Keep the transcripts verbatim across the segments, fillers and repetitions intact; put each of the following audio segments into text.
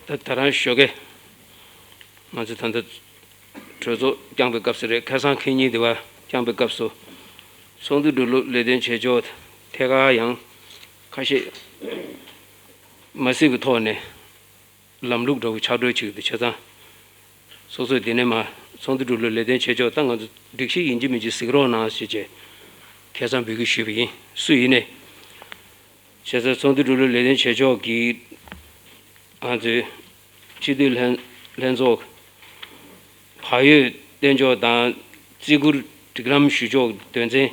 ད་ད་རང་ཞོགས་ཀས་ང་ཚོ་ད་ལྟ་གྲོས་ཚོགས་བསྐྱངས་པའི་སྐབས་སུ་རེད། ཁ་སང་ཁེ་ཉིན་དེ་བ་བསྐྱངས་པའི་སྐབས་སུ་ཚོགས་འདུ་འགྲོ་ལུགས་ལས་དོན་བྱེད་ཕྱོགས་ཐད་ཀར་ཡང་ཁ་ཤས་མ་སྲིད་པའི་ཐོག་ནས་ལམ་ལུགས་འདྲ་བོ་ཆགས་འགྲོ་བྱེད་ཀྱི་འདུག་བྱས་ཙང་། སོ་སོས་དེ་ནས་མ་ཚོགས་འདུ་འགྲོ་ལུགས་ལས་དོན་བྱེད་ཕྱོགས་ད་ང་ཚོ་སྒྲིག་གཞི་ཡིན་གཅིག་མིན་གཅིག་གཟིགས་རོགས་གནང་ཞེས་བྱས་ཁ་སང་འབོད་སྐུལ་ཞུས་པ་ཡིན། སུ་ཡིན་ནས། བྱས་ཙང་ཚོགས་འདུ་འགྲོ་ལུགས་ལས་དོན་བྱེད་ཕྱོགས་ཀྱི་ང་ཚོའི་སྤྱི་འཐུས་ལྷན་ལྷན་ཚོགས་བག་ཡོད་བསྟན་ཕྱོགས་དང་བརྩི་བཀུར་སྒྲིག་ལམ་ཞུ་ཕྱོགས་དོན་ཚན་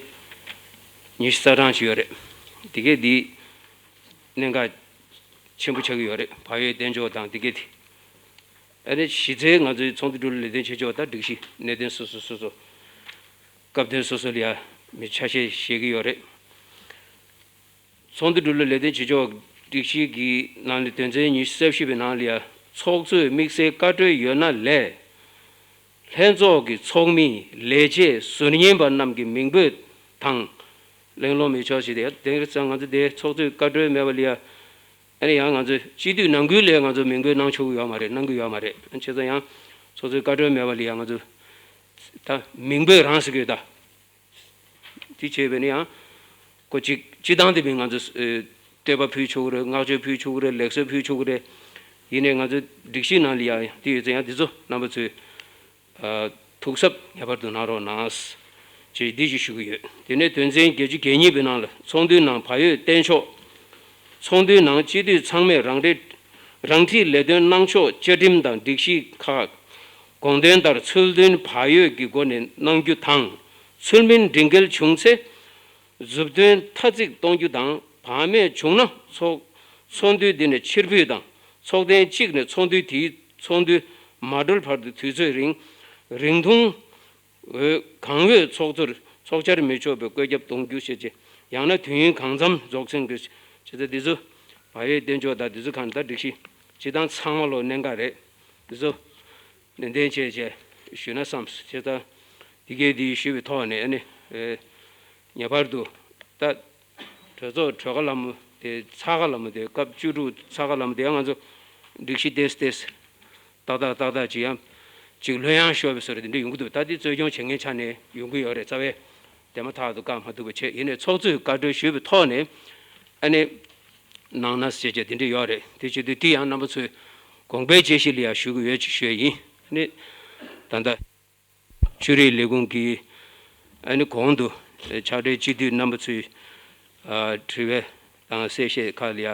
ཉི་ཤུ་རྩ་གྲངས་ཅིག་ཡོད་རེད། དེ་གས་འདི་གནད་འགག་ཆེན་པོ་ཆགས་ཀྱི་ཡོད་རེད། བག་ཡོད་བསྟན་ཕྱོགས་དང་དེ་གས་དེ། ཨ་ནི་གཞི་རྩའི་ང་ཚོའི་ཚོགས་འདུ་འགྲོ་ལུགས་ལས་དོན་བྱེད་ཕྱོགས་དང་སྒྲིག་གཞི་གནད་དོན་སོ་སོ་སོ་སོ་སྐབས་དོན་སོ་སོ་ལ་ཡ་མི་ཆ་ཤས་བཞེས་ཀྱི་ཡོད་རེད། ཚོགས་འདུ་འགྲོ་ལུགས་ལས་དོན་བྱེད་ཕྱོགས་སྒྲིག་གཞི་གི་ནང་ལ་དོན་ཚན་ཉི་ཤུ་རྩ་བཞི་པའི་ནང་ལ་ཡ་ཚོགས་གཙོས་དམིགས་བསལ་བཀའ་འཁྲོལ་ཡོད་ན་ལས། ལྷན་ཚོགས་ཀྱི་ཚོགས་མི་ལས་བྱེད་ཟུར་ཉན་པ་རྣམས་ཀྱི་མིང་འབོད་དང་། གླེང་སློང་མི་ཆོག་ཞེས་ཏེ་དེང་སང་ང་ཚོ་དེ་ཚོགས་གཙོས་བཀའ་འཁྲོལ་མེད་པ་ལ་ཡ། ཨ་ནི་ཡང་ང་ཚོ་སྤྱི་འཐུས་ནང་ཁུལ་ལས་ང་ཚོ་མིང་འབོད་གནང་ཆོག་གི་ཡོད་མ་རེད། གནང་གི་ཡོད་མ་རེད། བྱས་ཙང་ཡང་ཚོགས་གཙོས་བཀའ་འཁྲོལ་མེད་པ་ལ་ཡ་ང་ཚོ་ད་མིང་འབོད་རང་ཟེར་གི་ཡོད་ད། དེ་བྱས་པས་ནི་ཡང་ཁོ་གཅིག་སྤྱི་བཏང་དེ་མིན་ང་ཚོ་ཨེ་བསྟོད་པ་ཕུལ་ཆོག་གི་རེད། བསྔགས་བརྗོད་ཕུལ་ཆོག་གི་རེད། ལེགས་གསོལ་ཕུལ་ཆོག་གི་རེད། ཡིན་ནའི་ང་ཚོ་སྒྲིག་གཞི་ནང་ལ་ཡང་དེ་ཡོད་ཙང་ཡང་དེ་ཚོ་རྣམ་པ་ཚོས་ཨ་ཐུགས་གཟབ་ངེས་པར་དུ་གནང་རོགས་གནང་ཞེས་འདི་ཞིག་ཞུ་གི་ཡོད། དེ་ནས་དོན་ཚན་བརྒྱད་ཅུ་གྱ་གཉིས་པའི་ནང་ལ་ཚོགས་འདུའི་ནང་བག་ཡོད་བསྟན་ཕྱོགས། ཚོགས་འདུའི་ནང་སྤྱི་འཐུས་ཚང་མས་རང་རེ་རང་འཁྲིའི་ལས་དོན་གནང་ཕྱོགས་བཅའ་ཁྲིམས་དང་སྒྲིག་གཞི་ཁག་དགོངས་དོན་ལྟར་ཚུལ་མཐུན་བག་ཡོད་ཀྱི་སྒོ་ནས་གནང་རྒྱུ་དང་། ཚུལ་མིན་སྒྲིག་འགལ་བྱུང་ཚེ། མཛུབ་སྟོན་ཐ་ཚིག་གཏོང་རྒྱུ་དང་། བག་མེད་བྱུང་ན་ཚོགས་ཚོགས་འདུ་འདི་ནས་ཕྱིར་འབུད་དང་། ཚོགས་ཐེངས་གཅིག་ནས་ཚོགས་འདུ་དེའི་ཚོགས་འདུ་མ་གྲོལ་བར་དུ་དུས་ཚོད་རིང་རིང་ཐུང་འོས་གང་འོས་ཚོགས་གཙོར་ཚོགས་བཅར་མི་ཆོག་པའི་བཀོད་ཁྱབ་གཏོང་རྒྱུ་ཞེས་བྱས། ཡང་ན་དུས་ཡུན་གང་འཚམ་རྫོགས་ཚུན་གྱི་ཆེད་དུ་འདི་ཚོ་བག་ཡོད་བསྟན་ཕྱོགས་དང་འདི་ཚོ་གང་ལྟར་སྒྲིག་གཞི་སྤྱི་བཏང་ཚང་མ་ལོ་གནད་འགག་རེད། འདི་ཚོ་ནན་ཏན་བྱས་བྱས་ཞུས་ན་བསམ། བྱས་ཙང་འདི་གས་འདི་ཞུས་པའི་ཐོག་ནས་ཨ་ནི་ངེས་པར་དུ་ད། གྲོས་ཚོགས་གྲོལ་ཁ་ལ་མོ་དེ་ཚར་ཁ་ལ་མོ་དེ་སྐབས་བཅུ་དྲུག་ཚར་ཁ་ལ་མོ་དེ་ང་ཚོ་སྒྲིག་གཞི་ཏེས་ཏེས་ཏག་ཏག་ཏག་ཏག་ཅིག་ཡང་ཅིག་ལྷོད་ཡངས་ཤོར་བའི་བཟོ་འདྲ་དེ་འདྲ་ཡོང་གི་འདུག་ད་དེ་རྩོད་སྐྱོང་བྱེད་མཁན་ཆ་ནས་ཡོང་གི་ཡོད་རེད། རྩ་བའི་དེ་མ་ཐག་ཏུ་བཀག་མ་ཐུབ་པ་བྱས། ཡིན་ནའི་ཚོགས་གཙོས་བཀའ་འཁྲོལ་ཞུས་པའི་ཐོག་ནས་ཨ་ནི་གནང་ན་ཟེར་བྱས་དེ་འདྲ་ཡོད་རེད། དེ་བྱེད་དུས་དེ་ཡང་རྣམ་པ་ཚོས་དགོངས་པའི་དཔྱད་གཞི་ལ་ཡང་ཞུ་གི་ཡོད་ཅེས་ཞུས་ཡིན། ཨ་ནི་ད་ལྟ། ཆོས་རིག་ལས་ཁུངས་ཀྱི་ཨ་ནི་གོང་དུ་ཕྱག་སྦྲེལ་སྤྱི་འཐུས་རྣམ་པ་ཚོའི་ཨ་དྲི་བ་དང་གསལ་བཤད་ཁག་ལ་ཡ་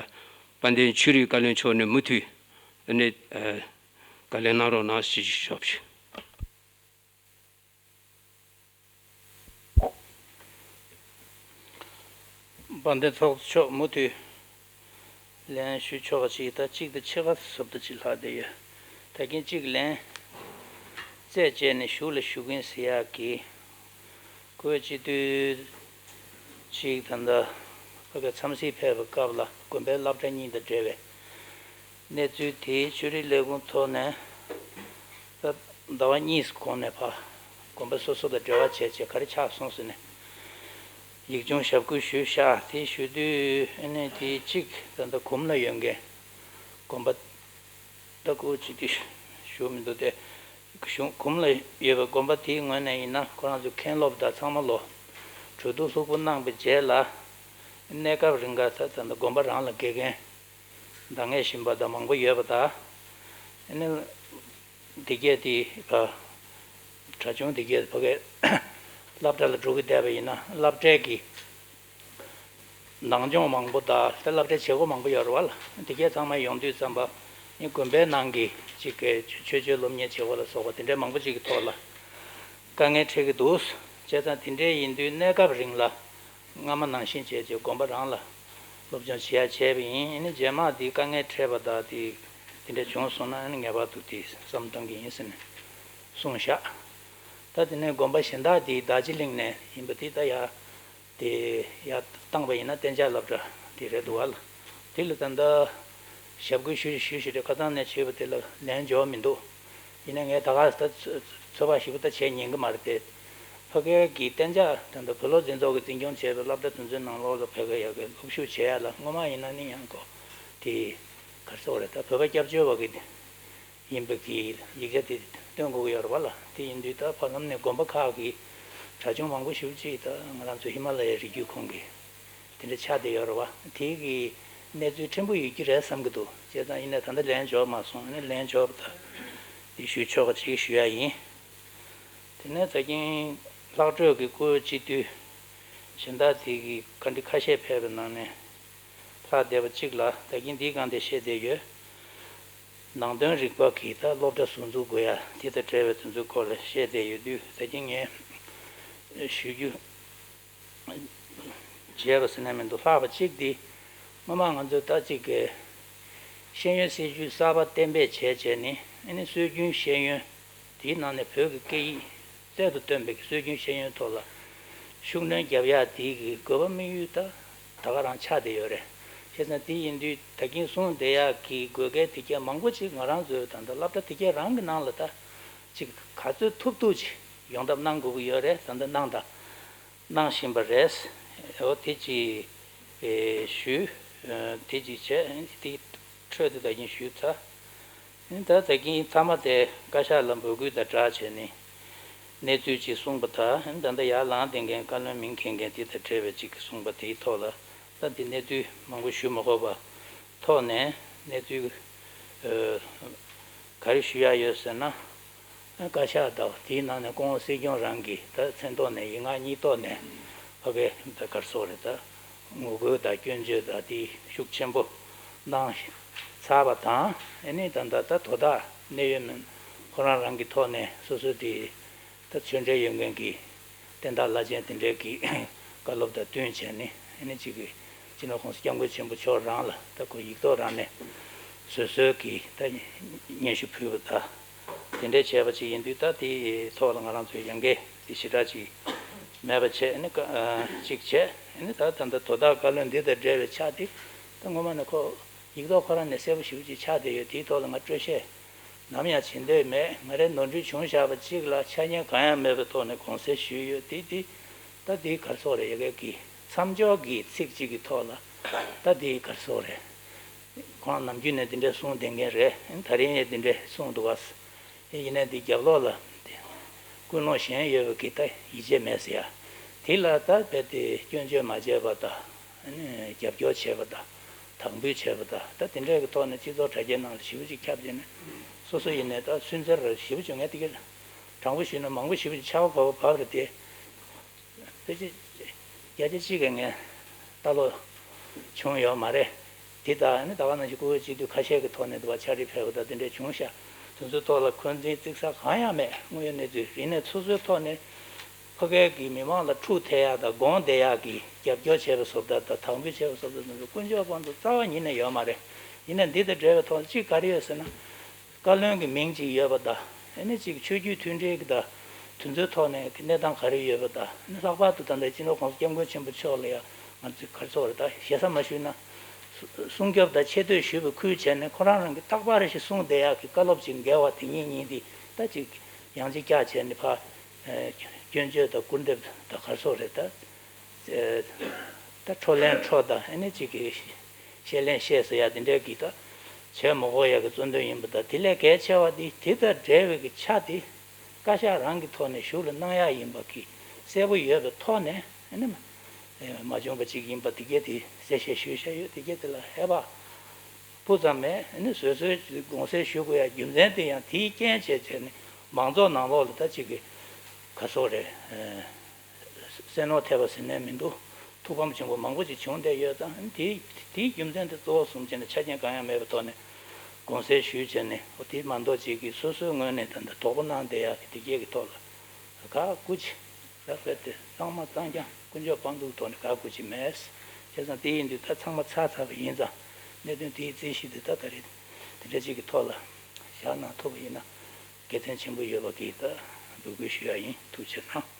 དཔལ་ལྡན་ཆོས་རིག་བཀའ་བློན་མཆོག་ནས་མུ་མཐུད་ཨ་ནི་ཨ་བཀའ་ལན་གནང་རོགས་གནང་ཞེས་ཞུ་ཞུ། དཔལ་ལྡན་ཚོགས་གཙོ་མཆོག་མུ་མཐུད་ལན་ཞུ་ཆོག་པ་ཅིག་ད་གཅིག་དང་ཕྱེད་ཀ་ཟུར་དུ་ཅིག་ལྷག་བསྡད་ཡོད། ད་གིན་གཅིག་ལན་རྩད་བཅད་ནས་གཞུག་ལ་ཞུ་གིན་ཟེར་ཡག་གི། ཁོའི་སྤྱི་འཐུས་གཅིག་ད་ལྟ་ཕ་གི་འཚམས་གཟིགས་ཕེབས་པའི་སྐབས་ལ་དགོན་པའི་སློབ་གྲྭ་གཉིས་དང་འབྲེལ་བའི་གནས་ཚུལ་དེ་ཆོས་རིག་ལས་ཁུངས་ཐོག་ནས་ད་ཟླ་བ་གཉིས་གོང་ནས་ཕར་དགོན་པ་སོ་སོ་དང་འབྲེལ་བ་བྱས་བྱས་ག་རེ་ཆགས་སོང་ཟེར་ནས་ཡིག་ཆུང་ཞབས་སྐུལ་ཞུས་ཤག་དེ་ཞུ་དུས་ཨ་ནི་དེ་གཅིག་ད་ལྟ་གོམས་ལ་ཡོད་མཁན་དགོན་པ་ད་སྐུ་ཅི་དེ་ཞུ་མི་འདུག་སྟེ། གཞུང་གོམས་ལ་ཡོད་པའི་དགོན་པ་དེའི་ངོས་ནས་ཡིན་ན་ཁོ་རང་ཚོའི་མཁན་སློབ་དང་ཚང་མ་ལོ་གྲོས་བསྡུར་ལྷུག་པོ་གནང་བའི་རྗེས་ལ་གནས་སྐབས་རིང་ག་ད་ད་ལྟ་དགོན་པ་རང་ལ་དགེ་རྒན་འདང་ངེས་བཞིན་པ་དང་མང་པོ་ཡོད་པ་དང་། ཨ་ནི་དེ་གས་དེ་ཕ་གྲྭ་ཆུང་དེ་གས་ཕ་གའི་སློབ་གྲྭ་ལ་འགྲོ་གི་བསྡད་པ་ཡིན་ན་སློབ་གྲྭའི་གི་ནང་སྦྱོང་མང་པོ་དང་ད་སློབ་གྲྭའི་བྱེད་སྒོ་མང་པོ་ཡོད་རེད་བ་ལ། དེ་གས་ཚང་མ་ཡོང་དུས་ཙམ་པ་ཨ་ནི་དགོན་པའི་ནང་གི་གཅིག་གི་ཆོས་སྤྱོད་སློབ་གཉེར་བྱེད་སྒོ་ལ་སོགས་པ་དེ་འདྲའི་མང་པོ་ཅིག་གི་ཐོག་ལ་དཀའ་ངལ་འཕྲད་ཀྱི་འདུག་བྱས་ཙང་དེ་འདྲའི་ཡིན་དུས་གནས་སྐབས་རིང་ལ་སྔ་མ་ནང་བཞིན་བྱས་རྗེས་དགོན་པ་རང་ལ་སློབ་སྦྱོང་བྱེད་ཡ་བྱས་པ་ཡིན། ཨ་ནི་རྗེས་མ་དེ་དཀའ་ངལ་འཕྲད་པ་དང་དེ་དེ་འདྲ་བྱུང་སོང་ན་ཨ་ནི་ངེས་པར་དུ་དེ་བསམ་གཏོང་གི་ཡིན་ཟེར་ནས་གསུངས་ཤག་ད་དེ་ནས་དགོན་པ་གཞན་དག་དེ་རྡོ་རྗེ་གླིང་ནས་ཡིན་པ་དེ་ད་ཡ་དེ་ཡར་བཏང་པ་ཡིན་ན་གཏན་འཇགས་སློབ་གྲྭ་དེ་རེད་འདུག་བ་ལ། དེ་ལ་ད་ལྟ་ཞབས་སྐུལ་ཞུ་ཞུ་ཞུ་རེད། ཁ་སང་ནས་བྱས་པ་དེ་ལ་ལན་འབྱོར་མི་འདུག་ཡིན་ན་ངས་ད་ག་ད་ཚོད་དཔག་ཞིབ་པོ་ད་བྱས་ཉན་གི་མ་རེད་དེ། ཕ་གིར་གི་གཏན་འཇགས་ད་ལྟ་བོད་སློབ་འཛིན་ཚོགས་ཀྱིས་འཛིན་སྐྱོང་བྱས་པའི་སློབ་གྲྭ་དེ་ཚོའི་ནང་ལོགས་ལ་ཕ་གི་ཡ་གི་སློབ་ཞུགས་བྱེད་ཡ་ལ་སྔོན་མ་ཡིན་ན་ནི་ཡང་གོ་དེ་ ག་རེ་ཟེར་དགོས་རེད། ད་བོད་པ་སྐྱབས་བཅོལ་བ་གི་ཡིན་པ་གི་ཡིག་ཆ་དེ་སྟོན་དགོས་ཀྱི་ཡོད་རེད་པ་ལགས། དེ་ཡིན་དུས་ད་བར་ལམ་ནས་དགོན་པ་ཁག་གི་གྲྭ་ཆུང་མང་པོ་ཞེ་པོ་ཅིག་ད་ང་རང་ཚོ་ཧི་མ་ལ་ཡའི་རི་རྒྱུད་ཁོངས་ཀྱི་དེ་འདྲ་ཆགས་བསྡད་ཡོད་རེད་པ། དེ་གི་གནས་ཚུལ་ཕྲན་བུ་ཡོད་ཀྱི་རེད་བསམ་གྱི་འདུག་བྱས་ཙང་ཡིན་ནའི་ད་ལྟ་ལན་འབྱོར་མ་སོང་། ཨ་ནི་ལན་འབྱོར་བ་ད་དེ་ཞུ་ཆོག་ག་ཅིག་ཞུ་ཡ་ཡིན། དེ་ནས་ད་གིན་ལྷག་འཕྲོས་ཀྱི་བཀུར་འོས་སྤྱི་འཐུས་གཞན་དག་དེ་གི་བཀའ་འདྲི་ཁ་ཤས་ཕེབས་པའི་ནང་ནས་ལྷག་བསྡད་པ་གཅིག་ལ་ད་གིན་འདིའི་སྒང་དེ་བཤད་བསྡད་ཡོད། ནང་དོན་རིག་པ་གི་ད་སློབ་གྲྭ་ཟུར་འཛུགས་དགོས་ཡ་དེ་དང་འབྲེལ་བའི་དོན་ཚན་སྐོར་ལ་བཤད་བསྡད་ཡོད་དུས་ད་གིན་ངས་ཞུ་རྒྱུ་བརྗེད་པ་ཟེར་ན་མི་འདུག་ལྷག་པ་གཅིག་འདི་སྔོན་མ་ང་ཚོས་ད་གཅིག་གི་ཤེས་ཡོན་སྲིད་བྱུས་གསར་པ་གཏན་འབེབས་བྱས་བྱས་ནས་ཨ་ནི་སྲོལ་རྒྱུན་ཤེས་ཡོན་དེའི་ནང་ནས་བོད་ཀྱི་སྐད་ཡིག་རྩལ་དུ་བཏོན་པའི་སྲོལ་རྒྱུན་ཤེས་ཡོན་ཐོག་ལ་ཤུགས་སྣོན་རྒྱབ་ཡག་དེའི་གི་དགོས་པ་དམིགས་ཡུལ་ད་ད་ག་རང་ཆགས་བསྡད་ཡོད་རེད། བྱས་ཙང་དེ་ཡིན་དུས་ད་གིན་གསུངས་བསྡད་ཡག་གི་དགོས་གལ་དེ་གྱད་མང་པོ་ཅིག་ང་རང་ཚོའི་ད་ལྟ་སློབ་གྲྭ་དེ་གྱད་རང་གི་ནང་ལ་ད་ཅིག་ག་ཚོད་ཐུབ་ཐུབ་ཅིག་ཡོང་ཐབས་གནང་དགོས་ཀྱི་ཡོད་རེད། ད་ལྟ་གནང་དང་། གནང་བཞིན་པ་རེད། འོ་དེ་གཅིག་ཨེ་ཞུས། ཨ་དེ་གཅིག་བྱས། དེ་འཕྲོས་དེ་ད་གིན་ཞུས་ཚར། ད་ད་གིན་མཐའ་མ་དེ་བཀའ་ཤག་ལ་འབོད་སྐུལ་དང་སྦྲགས་བྱས་ནས་གནས་ཚུལ་གཅིག་གསུངས་པ་དང་། ད་ལྟ་ཡར་ལངས་བསྡད་མཁན་བཀའ་བློན་མིང་འཁྱེར་མཁན་དེ་དང་འབྲེལ་བའི་གཅིག་གིས་གསུངས་པ་དེའི་ཐོག་ལ་ད་འདི་གནས་ཚུལ་མང་པོ་ཞུ་མ་དགོས་པ་ཐོག་ནས་གནས་ཚུལ་ཨ་ག་རེ་ཞུ་ཡག་ཡོད་ཟེར་ན། བཀའ་ཤག་དང་དེའི་ནང་ནས་སྐུ་ངོ་སྲིད་སྐྱོང་རང་གིས་ད་མཚན་ཐོག་ནས་ཡིག་ངག་གཉིས་ཐོག་ནས་ཕ་གིར་ད་ག་རེ་ཟེར་དགོས་རེད། ད་ངོ་རྒོལ་དང་སྐྱོན་བརྗོད་དང་དེ་ཤུགས་ཆེན་པོ་གནང་ཚར་བ་དང་། ཨ་ནི་ད་ད་ད་དོ་བདག་གནད་ཡོད་མི་ཁོ་རང་རང་གི་ཐོག་ནས་སོ་སོའི་དེ་ད་ཆོས་འབྲེལ་ཡོད་མཁན་གྱི་བསྟན་བདག་བླ་ཆེན་དེ་འདྲའི་གི་བཀའ་སློབ་དང་བསྟུན་བྱས་ནས། ཨ་ནི་གཅིག་གི་སྤྱི་ནོར་༸གོང་ས་༸སྐྱབས་མགོན་ཆེན་པོ་མཆོག་རང་ལ་ད་ཁོ་ཡིག་ཐོག་རང་ནས་བཟོད་གསོལ་གྱི་ད་སྙན་ཞུ་ཕུལ་བ་དང་། དེ་འདྲའི་བྱས་པ་ཅིག་ཡིན་དུས་ད་དེའི་ཐོག་ལ་ང་རང་ཚོའི་ཡང་འགན་དེ་ཞེ་དྲག་ཅིག་མེད་པ་བྱས་ནས་ཀ་ཨ་གཅིག་བྱས། ཨ་ནི་ད་ད་ལྟ་དོ་བདག་བཀའ་བློན་འདི་དང་འབྲེལ་བའི་ཆ་དེ་ད་སྔོན་མ་ནས་ཁོ་ཡིག་ཐོག་ཁོ་རང་ནས་གསལ་པོ་ཞེ་པོ་ཅིག་ཆགས་བསྡད་ཡོད། དེའི་ཐོག་ལ་ང་སྤྲོ་བཤད་ནམ་ཡང་བྱེད་འདོད་མེད། ང་རའི་ནོར་འཁྲུལ་བྱུང་བཞག་པ་གཅིག་ལ་ཆ་རྐྱེན་གང་ཡང་མེད་པའི་ཐོག་ནས་དགོངས་སེལ་ཞུས་ཡོད། དེ་དེ་ད་དེའི་ག་རེ་ཟེར་དགོས་རེད། ཡ་གི་མཚམས་འཇོག་གི་ཚིག་གཅིག་གི་ཐོག་ལ་ད་དེའི་ག་རེ་ཟེར་དགོས་རེད། ཁོང་ནམ་རྒྱུན་ནས་དེ་འདྲས་གསུང་བསྡད་མཁན་རེད། ད་རིང་ཡང་དེ་འདྲས་གསུངས་འདུག་ག་ཡིན་ནའི་འདི་རྒྱབ་ལོགས་ལ་དེ་ཀུན་སློང་གཞན་ཡོད་པ་གི་ད་ཡིད་ཆེས་མེད་ཟེར་ཡ། དེ་ལ་ད་རྦད་དེ་སྐྱོན་བརྗོད་མ་བྱས་པ་དང་། ཨ་ནི་རྒྱབ་སྐྱོར་བྱས་པ་དང་། དམ་འབུལ་བྱས་པ་དང་། ད་དེ་འདྲའི་གི་ཐོག་ནས་སྤྱི་ཚོགས་དྲ་རྒྱའི་ནང་ལ་ཞེ་པོ་ཅིག་ཁྱབ་བྱས་ནས་སོ་སོ་ཡིན་ནའི་ད་སུན་གཙེར་ར་ཞེ་པོ་བྱུང་ངས་དེ་གི་དྲང་པོ་ཞུས་ན་མང་པོ་ཞེ་པོ་ཅིག་ཆར་པ་བབས་པ་བབས་རེད་དེ། ཕལ་ཆེར་བརྒྱ་ཆ་གཅིག་གི་ངས་ལྟ་ཀློག་བྱུང་ཡོད་མ་རེད། དེ་དག་ནི་ད་ག་ནང་བཞིན་བཀུར་འོས་སྤྱི་འཐུས་ཁ་ཤས་ཀྱི་ཐོག་ནས་འདུག་པ་ཕྱག་བྲིས་ཕེབས་པ་དང་དེ་འདྲས་བྱུང་ཤག་དེ་ཚོའི་ཐོག་ལ་འཁོན་འཛིན་བརྩི་ས་གང་ཡང་མེད། དངོས་ཡོད་གནས་ཚུལ་རིག་གནས་སོ་སོའི་ཐོག་ནས་ཕ་གིའི་གི་མི་མང་ལ་འཁྲུག་ཐེབས་ཡག་དང་དགོངས་བསྡད་ཡག་གི་རྒྱབ་སྐྱོར་བྱས་པ་བཟོ་ལྟ་དང་དམ་འབུལ་བྱས་པ་བཟོ་ལྟ་དེ་ཚོ་དཀོན་མཆོག་དཔང་དུ་རྩ་བ་ཉིད་ནས་ཡོད་མ་རེད། ཡིན་ནའི་འདི་དང་འབྲེལ་བའི་ཐོག་ལ་གཅིག་ག་རེ་ཡོད་ཟེར་ན། བཀའ་བློན་གྱི་མིང་གཅིག་ཡོད་པ་དང་། ཨ་ནི་གཅིག་ཆོས་བརྒྱུད་མཐུན་སྒྲིལ་གྱི་དང་། དེ་ཚོའི་ཐོག་ནས་ཀྱི་གནས་སྟངས་ག་རེ་ཡོད་པ་དང་། ཨ་ནི་ལྷག་པར་དུ་ད་ལྟའི་སྤྱི་ནོར་༸གོང་ས་༸སྐྱབས་མགོན་ཆེན་པོ་མཆོག་ལ་ཡང་ང་ཚོས་ག་རེ་ཟེར་དགོས་རེད། ད་ཞེ་ས་མ་ཞུས་ན། སྲུང་སྐྱོབ་དང་ཆེ་བསྟོད་ཞུས་པའི་ཁུལ་བྱས་ནས་ཁོ་རང་རང་གིས་རྟག་པར་རེ་ཞིག་གསུངས་བསྡད་ཡག་གི་བཀའ་སློབ་ཅིག་འགལ་བ་དེ་ཉིད་ཉིད་དེ་ད་ཅིག་ཡང་ཅིག་བཀྱག་བྱས་ནས་ཕར་སྐྱོན་བརྗོད་དང་སྐུར་འདེབས་དང་ག་རེ་ཟེར་དགོས་རེད། ད། ད་ཁྲོ་ལན་ཁྲོ་དང་ཨ་ནི་གཅིག་གི་བཤད་ལན་བཤད་ཟེར་ཡ་དེ་འདྲའི་གི་ད་བྱེད་མ་དགོས་ཡ་གི་གཙོ་འདོན་ཡིན་པ་དང་། དེ་ལས་གལ་ཆེ་བ་དེ་དེ་དང་འབྲེལ་བའི་གི་ཆ་དེ་བཀའ་ཤག་རང་གི་ཐོག་ནས་ཞུ་ལ་གནང་ཡ་ཡིན་པ་གི་གསལ་པོ་ཡོད་པའི་ཐོག་ནས་ཨ་ནི་མ་བྱུང་བ་ཅིག་ཡིན་པ་དེ་གས་དེ་གསལ་བཤད་ཞུས་བཞག་ཡོད། དེ་གས་དེ་ལ་ཧད་པ་སྤུ་ཙམ་མེད། ཨ་ནི་བཟོད་གསོལ་དགོངས་སེལ་ཞུ་དགོས་ཡ་རྒྱུ་མཚན་དེ་ཡང་དེའི་རྐྱེན་བྱས་བྱས་ནས་མང་ཚོགས་ནང་ལོགས་ལ་ད་ཅིག་གི་ག་རེ་ཟེར་དགོས་རེད། སེམས་ནོར་ཐེབས་པ་ཟེར་ནས་མི་འདུག་ཐུགས་ཕམ་ཆེན་པོ་མང་པོ་ཅིག་བྱུང་བསྡད་ཡོད་ཙང་། དེའི་དེའི་རྒྱུ་མཚན་དེ་གཙོ་བོ་བཟུང་བྱས་ནས་ཆ་རྐྱེན་གང་ཡང་མེད་པའི་ཐོག་ནས་དགོངས་སེལ་ཞུས་བྱས་ནས། འོ་དེ་མ་གཏོགས་ཅིག་གིས་སོ་སོའི་ངོས་ནས་ད་ལྟ་དོགས་པ་གནང་བསྡད་ཡག་གི་དེ་སྐད་ཀྱི་ཐོག་ལ་ག་གུ་ཅི་ར་རྦད་དེ་གཙང་མ་གཙང་རྐྱང་དཀོན་མཆོག་དཔང་འདུག་ཐོག་ནས་ག་གུ་ཅི་མེད། བྱས་ཙང་དེ་ཡིན་དུས་ད་ཚང་མ་ཚར་ཚར་བ་ཡིན་ཙང་། གནད་དོན་དེའི་རྩིས་གཞི་དེ་ད་ད་རེས་དེ་འདྲ་ཅིག་གི་ཐོག་ལ་བཞག་གནང་ཐུབ་པ་ཡིན་ན་དགེ་མཚན་ཆེན་པོ་ཡོད་པ་གི་ད་འབོད་སྐུལ་ཞུ་ཡ་ཡིན། ཐུགས་རྗེ་གནང་།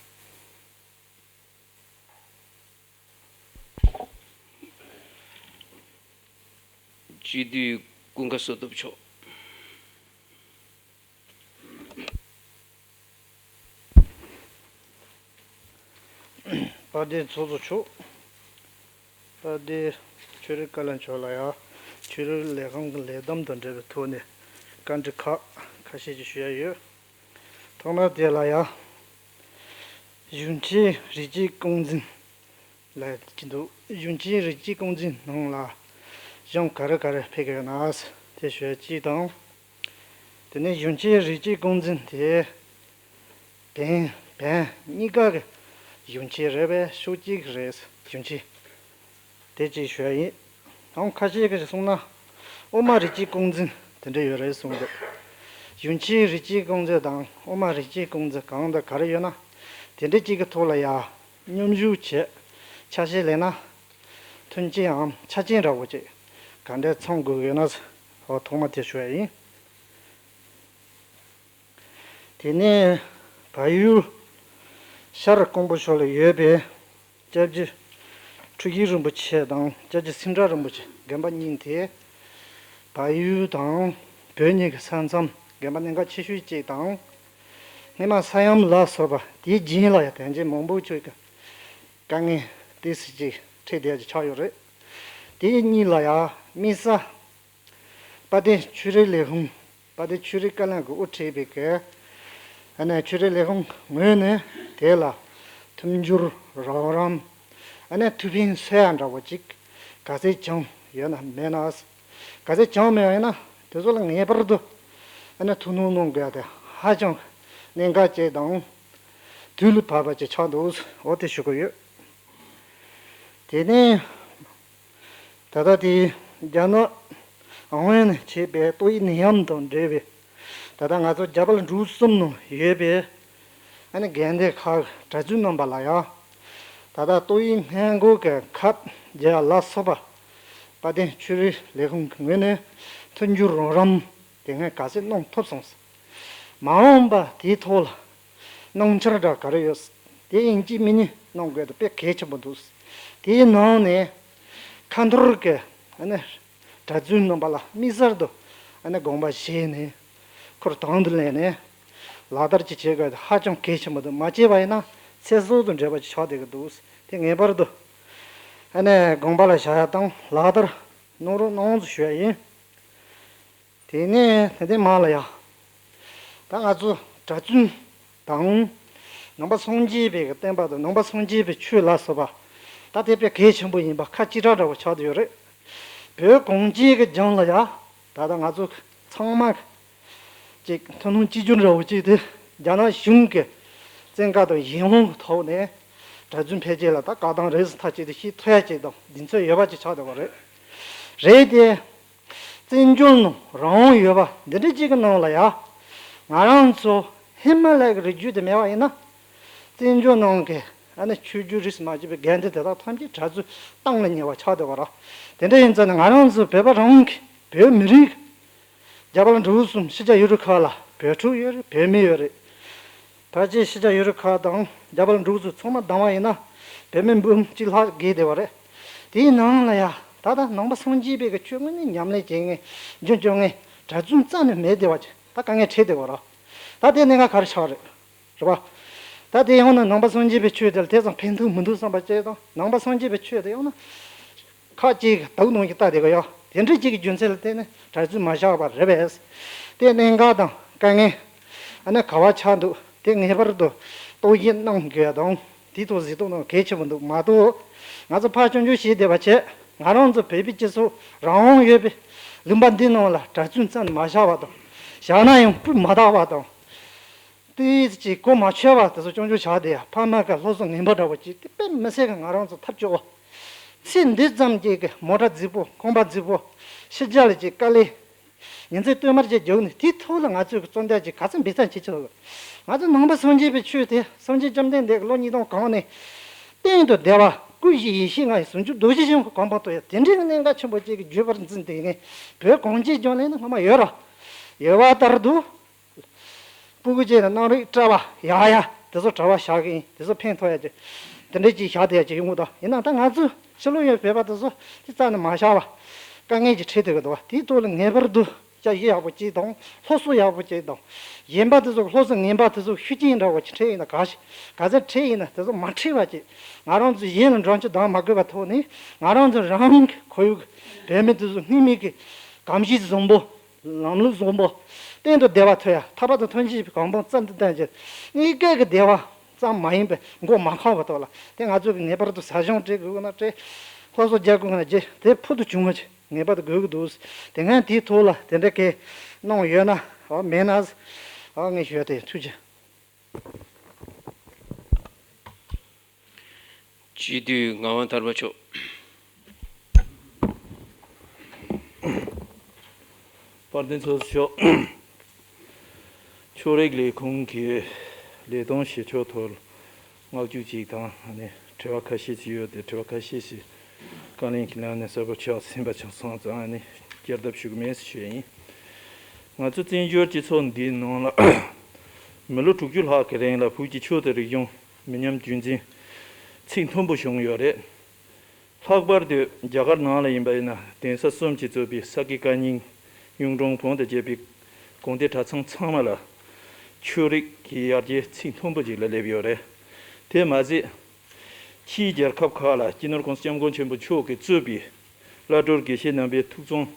སྤྱི་འཐུས་ཀུན་དགའ་བསོད་སྟོབས་མཆོག་དཔལ་ལྡན་ཚོགས་གཙོ་མཆོག་དཔལ་ལྡན་ཆོས་རིག་བཀའ་བློན་མཆོག་ལ་ཡང་ ཆོས་རིག་ལས་ཁུངས་ཀྱི་ལས་བསྡོམས་དང་འབྲེལ་བའི་ཐོག་ནས་བཀའ་འདྲི་ཁག་ཁ་ཤས་ཅིག་ཞུ་ཡ་ཡོད། ཐོག་མར་དེ་ལ་ཡ། གཞུང་ཆེན་རིགས་གཅིག་རྐང་འཛིན་ལབ་ཀྱི་འདུག་གཞུང་ཆེན་རིགས་གཅིག་རྐང་འཛིན་ནང་ལ་གཞུང་ག་རེ་ག་རེ་ཕེབས་ཀྱི་ཡོད་ན་དེ་ཞུ་ཡ་གཅིག་དང་། དེ་ནས་གཞུང་ཆེན་རིགས་གཅིག་རྐང་འཛིན་དེ། བན་བན་གཉིས་ཀ་གི་གཞུང་ཆེན་རེད་པས། ཕྱོགས་གཅིག་རེད། གཞུང་ཆེན་དེ་གཅིག་ཞུ་ཡ་ཡིན། ཨང་ཁ་ཤས་ཀྱིས་གསུངས་ན་དབུ་མ་རིགས་གཅིག་རྐང་འཛིན་དེ་འདྲ་ཡོད་རེད་གསུངས་འདུག་གཞུང་ཆེན་རིགས་གཅིག་རྐང་འཛིན་དང་དབུ་མ་རིགས་གཅིག་རྐང་འཛིན་གང་དང་ག་རེ་ཡོད་ན་དེ་འདྲ་གཅིག་གི་ཐོག་ལ་ཡ་སྙོམས་འཇུག་བྱས་ཆ་ཤས་ལེན་ན་མཐུན་རྐྱེན་འམ་ཆ་རྐྱེན་འདྲ་བོ་ཅིག་ག་འདྲ་ཚང་དགོས་ཀྱི་ཡོད་ན་ཨོ་ཐོག་མ་དེ་ཞུ་ཡ་ཡིན། དེ་ནས་བལ་ཡུལ་ཤར་ཀོང་པོ་ཕྱོགས་ལ་ཡོད་པའི་སྐྱབས་རྗེ་འཁྲུལ་ཞིག་རིན་པོ་ཆེ་དང་སྐྱབས་རྗེ་སེང་བྲག་རིན་པོ་ཆེ་དགོན་པ་གཉིས་དེ་བལ་ཡུལ་དང་བོད་གཉིས་ཀྱི་ས་མཚམས་དགོན་པ་གནད་འགག་ཆེ་ཤོས་གཅིག་དང་། སྔོན་མ་ས་ཡོམ་ལ་སོགས་པ་དེའི་རྗེས་ལ་ཡང་དོན་རྐྱེན་མང་པོ་ཅིག་གི་དཀའ་ངལ་ཏོག་ཙམ་ཅིག་འཕྲད་བསྡད་ཀྱི་ཆགས་ཡོད་རེད། དེ་གཉིས་ལ་ཡང་དམིགས་བསལ། དཔལ་ལྡན་ཆོས་རིག་ལས་ཁུངས། དཔལ་ལྡན་ཆོས་རིག་བཀའ་བློན་གྱིས་དབུ་ཁྲིད་པའི་གི་ཨ་ནི་ཆོས་རིག་ལས་ཁུངས་ངོས་ནས་དེ་ལ་མཐུན་འགྱུར་རོགས་རམ། ཨ་ནི་ཐུགས་ཕན་གསོས་ཡ་འདྲ་བོ་ཅིག་ག་ཚད་བྱུང་ཡོད་ན་མེད་ན། ག་ཚད་བྱུང་མེད་པ་ཡིན་ན་དེ་ཚོ་ལ་ངེས་པར་དུ་ཨ་ནི་ཐུགས་སྣང་གནང་དགོས་ཡ་དེ་ཧ་ཅང་གནད་འགག་ཅིག་དང་དུས་ལ་བབ་པ་ཅིག་ཆགས་འདུག་འོ་དེ་ཞུ་གི་ཡོད། དེ་ནས། ད་ལྟ་དེ་རྒྱ་ནག་ཨང་ཝེན་ནས་བྱས་པའི་ཏོག་དབྱིབས་ནད་ཡམས་དང་འབྲེལ་བའི་ད་ལྟ་ང་ཚོ་རྒྱ་བལ་འབྲུག་གསུམ་ནང་ཡོད་པའི་ཨ་ནི་དགོན་སྡེ་ཁག་གྲྭ་བཙུན་རྣམ་པ་ལ་ཡང་ད་ལྟ་ཏོག་དབྱིབས་སྔོན་འགོག་གི་ཁབ་རྒྱག་ལ་སོགས་པ་དཔལ་ལྡན་ཆོས་རིག་ལས་ཁུངས་ཀྱི་ངོས་ནས་མཐུན་འགྱུར་རོགས་རམ་དེ་སྔ་ག་ཚད་གནང་ཐུབ་སོང་། མ་འོངས་པ་དེའི་ཐོག་ལ་གནང་འཆར་འདྲ་ག་རེ་ཡོད། དེ་ཡིན་གཅིག་མིན་གཉིས་གནང་དགོས་དེ་དཔེ་གལ་ཆེན་པོ་འདུག་དེའི་ནང་ནས་ཁ་འཐོར་གྱི་ཨ་ནི་གྲྭ་བཙུན་རྣམ་པ་ལ་དམིགས་བསལ་དུ་ཨ་ནི་དགོངས་པ་བཞེས་ནས་ཁུར་དང་དུ་ལེན་ནས་ལག་བསྟར་ཅིག་བྱེད་དགོས་དེ་ཧ་ཅང་གལ་ཆེན་པོ་འདུག་མ་བྱས་པ་ཡིན་ན་ཚེ་སྲོག་དང་འབྲེལ་བ་ཅིག་ཆགས་བསྡད་ཀྱི་འདུག་དེ་ངེས་པར་དུ་ཨ་ནི་དགོངས་པ་ལ་བཞག་ཡ་དང་ལག་བསྟར་གནང་རོགས་གནང་ཟེར་ཞུ་ཡ་ཡིན། དེ་ནས་དེ་ནས་མར་ལ་ཡ། ད་ང་ཚོ་གྲྭ་བཙུན་དང་། ནང་པ་སངས་རྒྱས་པའི་བསྟན་པ་དང་ནང་པ་སངས་རྒྱས་པའི་ཆོས་ལ་སོགས་པ། ད་དེ་དཔེ་གལ་ཆེན་པོ་ཡིན་པ་ཁ་ཅིག་ཁྲ་འདྲ་བོ་ཆགས་བསྡད་ཡོད་རེད། བོད་གངས་ཅན་གྱི་ལྗོངས་ལ་ཡ། ད་ལྟ་ང་ཚོ་ཚང་མ་ཅིག་ཐུན་མོང་གཅིག་གྱུར་འདྲ་བོ་ཅིག་དེ་རྒྱ་ནག་གཞུང་གི་བཙན་བཀའ་དང་ཡིད་དབང་གི་ཐོག་ནས་གྲྭ་བཙུན་ཕལ་ཆེར་ལ་ད་བཀའ་ཐང་རེས་སུ་མཐའ་གཅིག་ཏུ་ཤེས་ཐུབ་ཡ་ཅིག་དང་གདེང་ཚོད་ཡོད་པ་ཅིག་ཆགས་བསྡད་པ་རེད། རེད་དེ། བཙན་བྱོལ་ནང་རང་དབང་ཡོད་པ་འདི་འདྲ་གཅིག་གི་ནང་ལ་ཡ། ང་རང་ཚོ་ཧི་མ་ལ་ཡའི་རི་རྒྱུད་དེ་མེད་པ་ཡིན་ན། བཙན་བྱོལ་ནང་གི་ཨ་ནི་ཆོས་བརྒྱུད་རིས་སུ་མ་ཆད་པའི་དགོན་སྡེ་དེ་དག་ཐམས་ཅད་གྲྭ་བཙུན་བཏང་ལ་ཉེ་བ་ཆགས་བསྡད་པ་ར། དེ་འདྲ་ཡིན་ཙང་ནི་ང་རང་ཚོ་བོད་པ་རང་གི་བོད་མི་རིགས་རྒྱ་བལ་འབྲུག་གསུམ་ཕྱི་རྒྱལ་ཡུལ་གྲུ་ཁག་ལ་བོད་ཕྲུག་ཡོད་རེད། བོད་མི་ཡོད་རེད། ཕལ་ཆེར་ཕྱི་རྒྱལ་ཡུལ་གྲུ་ཁག་དང་རྒྱ་བལ་འབྲུག་གསུམ་ཚང་མ་བསྡོམས་པ་ཡིན་ན་བོད་མི་འབུམ་གཅིག་ལྷག་བརྒལ་བསྡད་པ་རེད། དེའི་ནང་ལ་ཡ་ད་ལྟ་ནང་པ་སངས་རྒྱས་པའི་གི་ཆོས་དངོས་གནས་ཉམས་ལེན་བྱེད་མཁན་རྒྱུན་སྐྱོང་མཁན་གྲྭ་བཙུན་རྩ་ནས་མེད་བསྡད་པ་ཅིག་ད་དཀའ་ངལ་འཕྲད་བསྡད་པ་རེད། ད་དེ་གནད་འགག་ག་རེ་ཆགས་རེད། རེད་པ། ད་དེ་ཡང་ན་ནང་པ་སངས་རྒྱས་པའི་ཆོས་དེ་ལ་དེ་ཙམ་ཕན་ཐོགས་མི་འདུག་བསམ་པ་བཅས་དང་ནང་པ་སངས་རྒྱས་པའི་ཆོས་དེ་ཡང་ན། ཁག་ཅིག་དུག་ནང་གི་ལྟ་དེ་ག་ཡོད། དེ་འདྲ་ཅིག་གི་རྒྱུ་མཚན་ལ་བརྟེན་ནས་གྲྭ་བཙུན་མ་བཞག་པ་རེད་པས། དེ་གནད་འགག་དང་དཀའ་ངལ། ཨ་ནི་ག་བ་ཆགས་འདུག་དེ་ངེས་པར་དུ་རྟོག་ཞིབ་གནང་དགོས་དང་དེའི་ཐོག་གཟིགས་རྟོག་གནང་གལ་ཆེན་པོ་འདུག་མ་གཏོགས། ང་ཚོ་ཕར་སྐྱོན་བརྗོད་བྱེད་བསྡད་པ་བྱས་ང་རང་ཚོ་བོད་པའི་སྤྱི་ཚོགས་རང་དབང་ཡོད་པའི་ལུང་པ་འདི་ནང་ལ་གྲྭ་བཙུན་རྩ་ནས་མ་བཞག་པ་དང་། བཞག་ན་ཡང་སྤུས་མ་དག་པ་དང་། ཏོག་ཙམ་གོ་མ་ཆོད་པ་དེ་ཚོ་སྐྱོན་བརྗོད་བྱ་དེ་ཡ་ཕ་མ་གི་སློབ་གསོ་ངན་པ་འདྲ་བོ་ཅིག་དེ་དཔེ་མི་སྲིད་གི་ང་རང་ཚོ་ཐབས་སྐྱོ་བ། ཚེ་འདི་ཙམ་གྱི་གི་མོ་ཊ་རྫིག་པོ་ཁང་པ་རྫིག་པོ་ཕྱི་རྒྱལ་ལ་ཅིག་དཀའ་ལས་ཉིན་མཚན་སྟོད་མར་ཅིག་རྒྱུག་ནས་དེའི་ཐོག་ལ་ང་ཚོའི་གི་བཙོན་དར་ཅིག་ག་ཚོད་འབེལ་ཚད་བྱེད་ཆོག་གི། ང་ཚོ་ནང་པ་སངས་རྒྱས་པའི་ཆོས་དེ་སངས་རྒྱས་བཅོམ་ལྡན་འདས་ཀྱི་ལོ་ཉིས་སྟོང་གོང་ནས་གཏན་དུ་བདེ་བ་སྐུ་བཞི་ཡེ་ཤེས་ལྔ་ཡི་ཟུང་འཇུག་རྡོ་རྗེ་འཆང་གི་གོ་འཕང་ཐོབ་ཡ་དེ་འདྲའི་གནད་འགག་ཆེན་པོ་ཅིག་གི་བརྒྱུད་པར་འཛིན་དེ་ངས་བོད་གངས་ཅན་ལྗོངས་ལ་ནི་སྔོན་མ་ཡོད་ར། ཡོད་པ་ལྟར་དུ། སྤུ་གུ་བཅས་ནི་གནམ་རིག་བཀྲ་བ་ཡག་ཡ་དེ་ཚོ་གྲྭ་པ་བཞག་གི་ཡིན། དེ་ཚོ་ཕན་ཐོགས་ཡ་ཅིག་དེ་འདྲ་ཅིག་བཞག་བསྡད་ཡ་ཅིག་ཡོང་གི་འདུག་ཡིན་ན་ད་ང་ཚོ་ཕྱི་ལོགས་ཡོད་བོད་པ་དེ་ཚོ་དེ་རྩ་ནས་མ་བཞག་པ་དཀའ་ངལ་ཅིག་འཕྲད་བསྡད་ཀྱི་འདུག་བ། དེའི་ཐོག་ལ་ངེས་པར་དུ་ ཡག་པོ་ཅིག་དང་སློབ་གསོ་ཡག་པོ་ཅིག་དང་། གཞན་པ་དེ་ཚོ་སློབ་གསོ་ངན་པ་དེ་ཚོ་ཤུགས་རྐྱེན་འདྲ་བོ་ཅིག་འཕྲད་ཡིན་ན་ག་ཞིག་ག་ཚད་འཕྲད་ཡིན་ན་དེ་ཚོ་མ་འཕྲད་པ་ཅིག་ང་རང་ཚོ་གཞན་ལ་འགྲན་རྩོད་གཏོང་མ་དགོས་པ་ཐོག་ནས་ང་རང་ཚོ་རང་གི་ཁོར་ཡུག་གི་བོད་མི་དེ་ཚོ་སྔོན་མའི་གི་གོམས་གཤིས་བཟང་པོ། ལམ་ལུགས་བཟང་པོ། གཏན་དུ་བདེ་བ་ཐོབ་ཡ། ཐར་པ་དང་ཐམས་ཅད་གང་སྤངས་བརྩམས་ཏེ་བསྟན་ཅིང་། གཉིས་ཀའི་གི་བདེ་བ་ཙམ་མ་ཡིན་པའི་མགོ་མ་འཁོར་བ་ཐོག་ལ་དེ་ང་ཚོ་གི་ངེས་པར་དུ་ཟབ་སྦྱོང་སྤྲད་དགོས་ན་སྤྲད། སློབ་གསོ་རྒྱག་དགོས་ན་རྒྱག་དེ་ཕུལ་དུ་བྱུང་བ་ཅིག་ངེས་པར་དུ་དགོས་ཀྱི་འདུག་དེ་སྔ་དེའི་ཐོག་ལ་དེ་འདྲ་གི་གནང་ཡོད་ན་ཨ་མེད་ན་ཨ་ངས་ཞུ་ཡ་དེ་ཐུགས་རྗེ་ཆེ། སྤྱི་འཐུས་ངག་དབང་ཐར་པ་མཆོག་དཔལ་ལྡན་ཚོགས་གཙོ་མཆོག་ཕྱོགས་རིས་ལས་ཁུངས་ཀྱི་ལས་དོན་བྱེད་ཕྱོགས་ཐོག་བསྔགས་བརྗོད་ཅིག་དང་ནི་དྲི་བ་ཁ་ཤས་ཅིག་ཡོད་དེ། དྲི་བ་ཁ་ཤས་ཤིག་བཀའ་ལན་གྱི་ལམ་ནས་གསལ་པོ་ཆགས་ཟིན་པ་ཆགས་སོང་ཙང་ནི་བསྐྱར་ལྡབ་ཞུ་གི་མེད་ཟེར་ཞུ་ཡ་ཡིན། ང་ཚོ་བཙན་བྱོལ་སྤྱི་ཚོགས་འདིའི་ནང་ལ་མི་ལོ་དྲུག་ཅུ་ལྷག་གི་རིང་ལ་བོད་ཀྱི་ཆོས་དང་རིག་གཞུང་མི་ཉམས་རྒྱུན་འཛིན་ཚད་མཐོན་པོ་བྱུང་ཡོད་རེད། ལྷག་པར་དུ་རྒྱ་གར་ནང་ལ་ཡིན་པ་ཡིན་ན་གདན་ས་གསུམ་གྱིས་གཙོས་པའི་ས་དགེ་བཀའ་རྙིང་གཡུང་དྲུང་བོན་དང་བཅས་པའི་དགོན་སྡེ་གྲྭ་ཚང་ཚང་མ་ལ་ཆོས་རིག་གི་ཡར་རྒྱས་ཚད་མཐོན་པོ་ཅིག་ལ་སླེབས་ཡོད་རེད། དེ་མ་ཟད། ཕྱིའི་རྒྱལ་ཁབ་ཁག་ལ་སྤྱི་ནོར་༸གོང་ས་༸སྐྱབས་མགོན་ཆེན་པོ་མཆོག་གིས་གཙོས་པའི་བླ་སྤྲུལ་དགེ་བཤེས་རྣམ་པའི་ཐུགས་བརྩོན་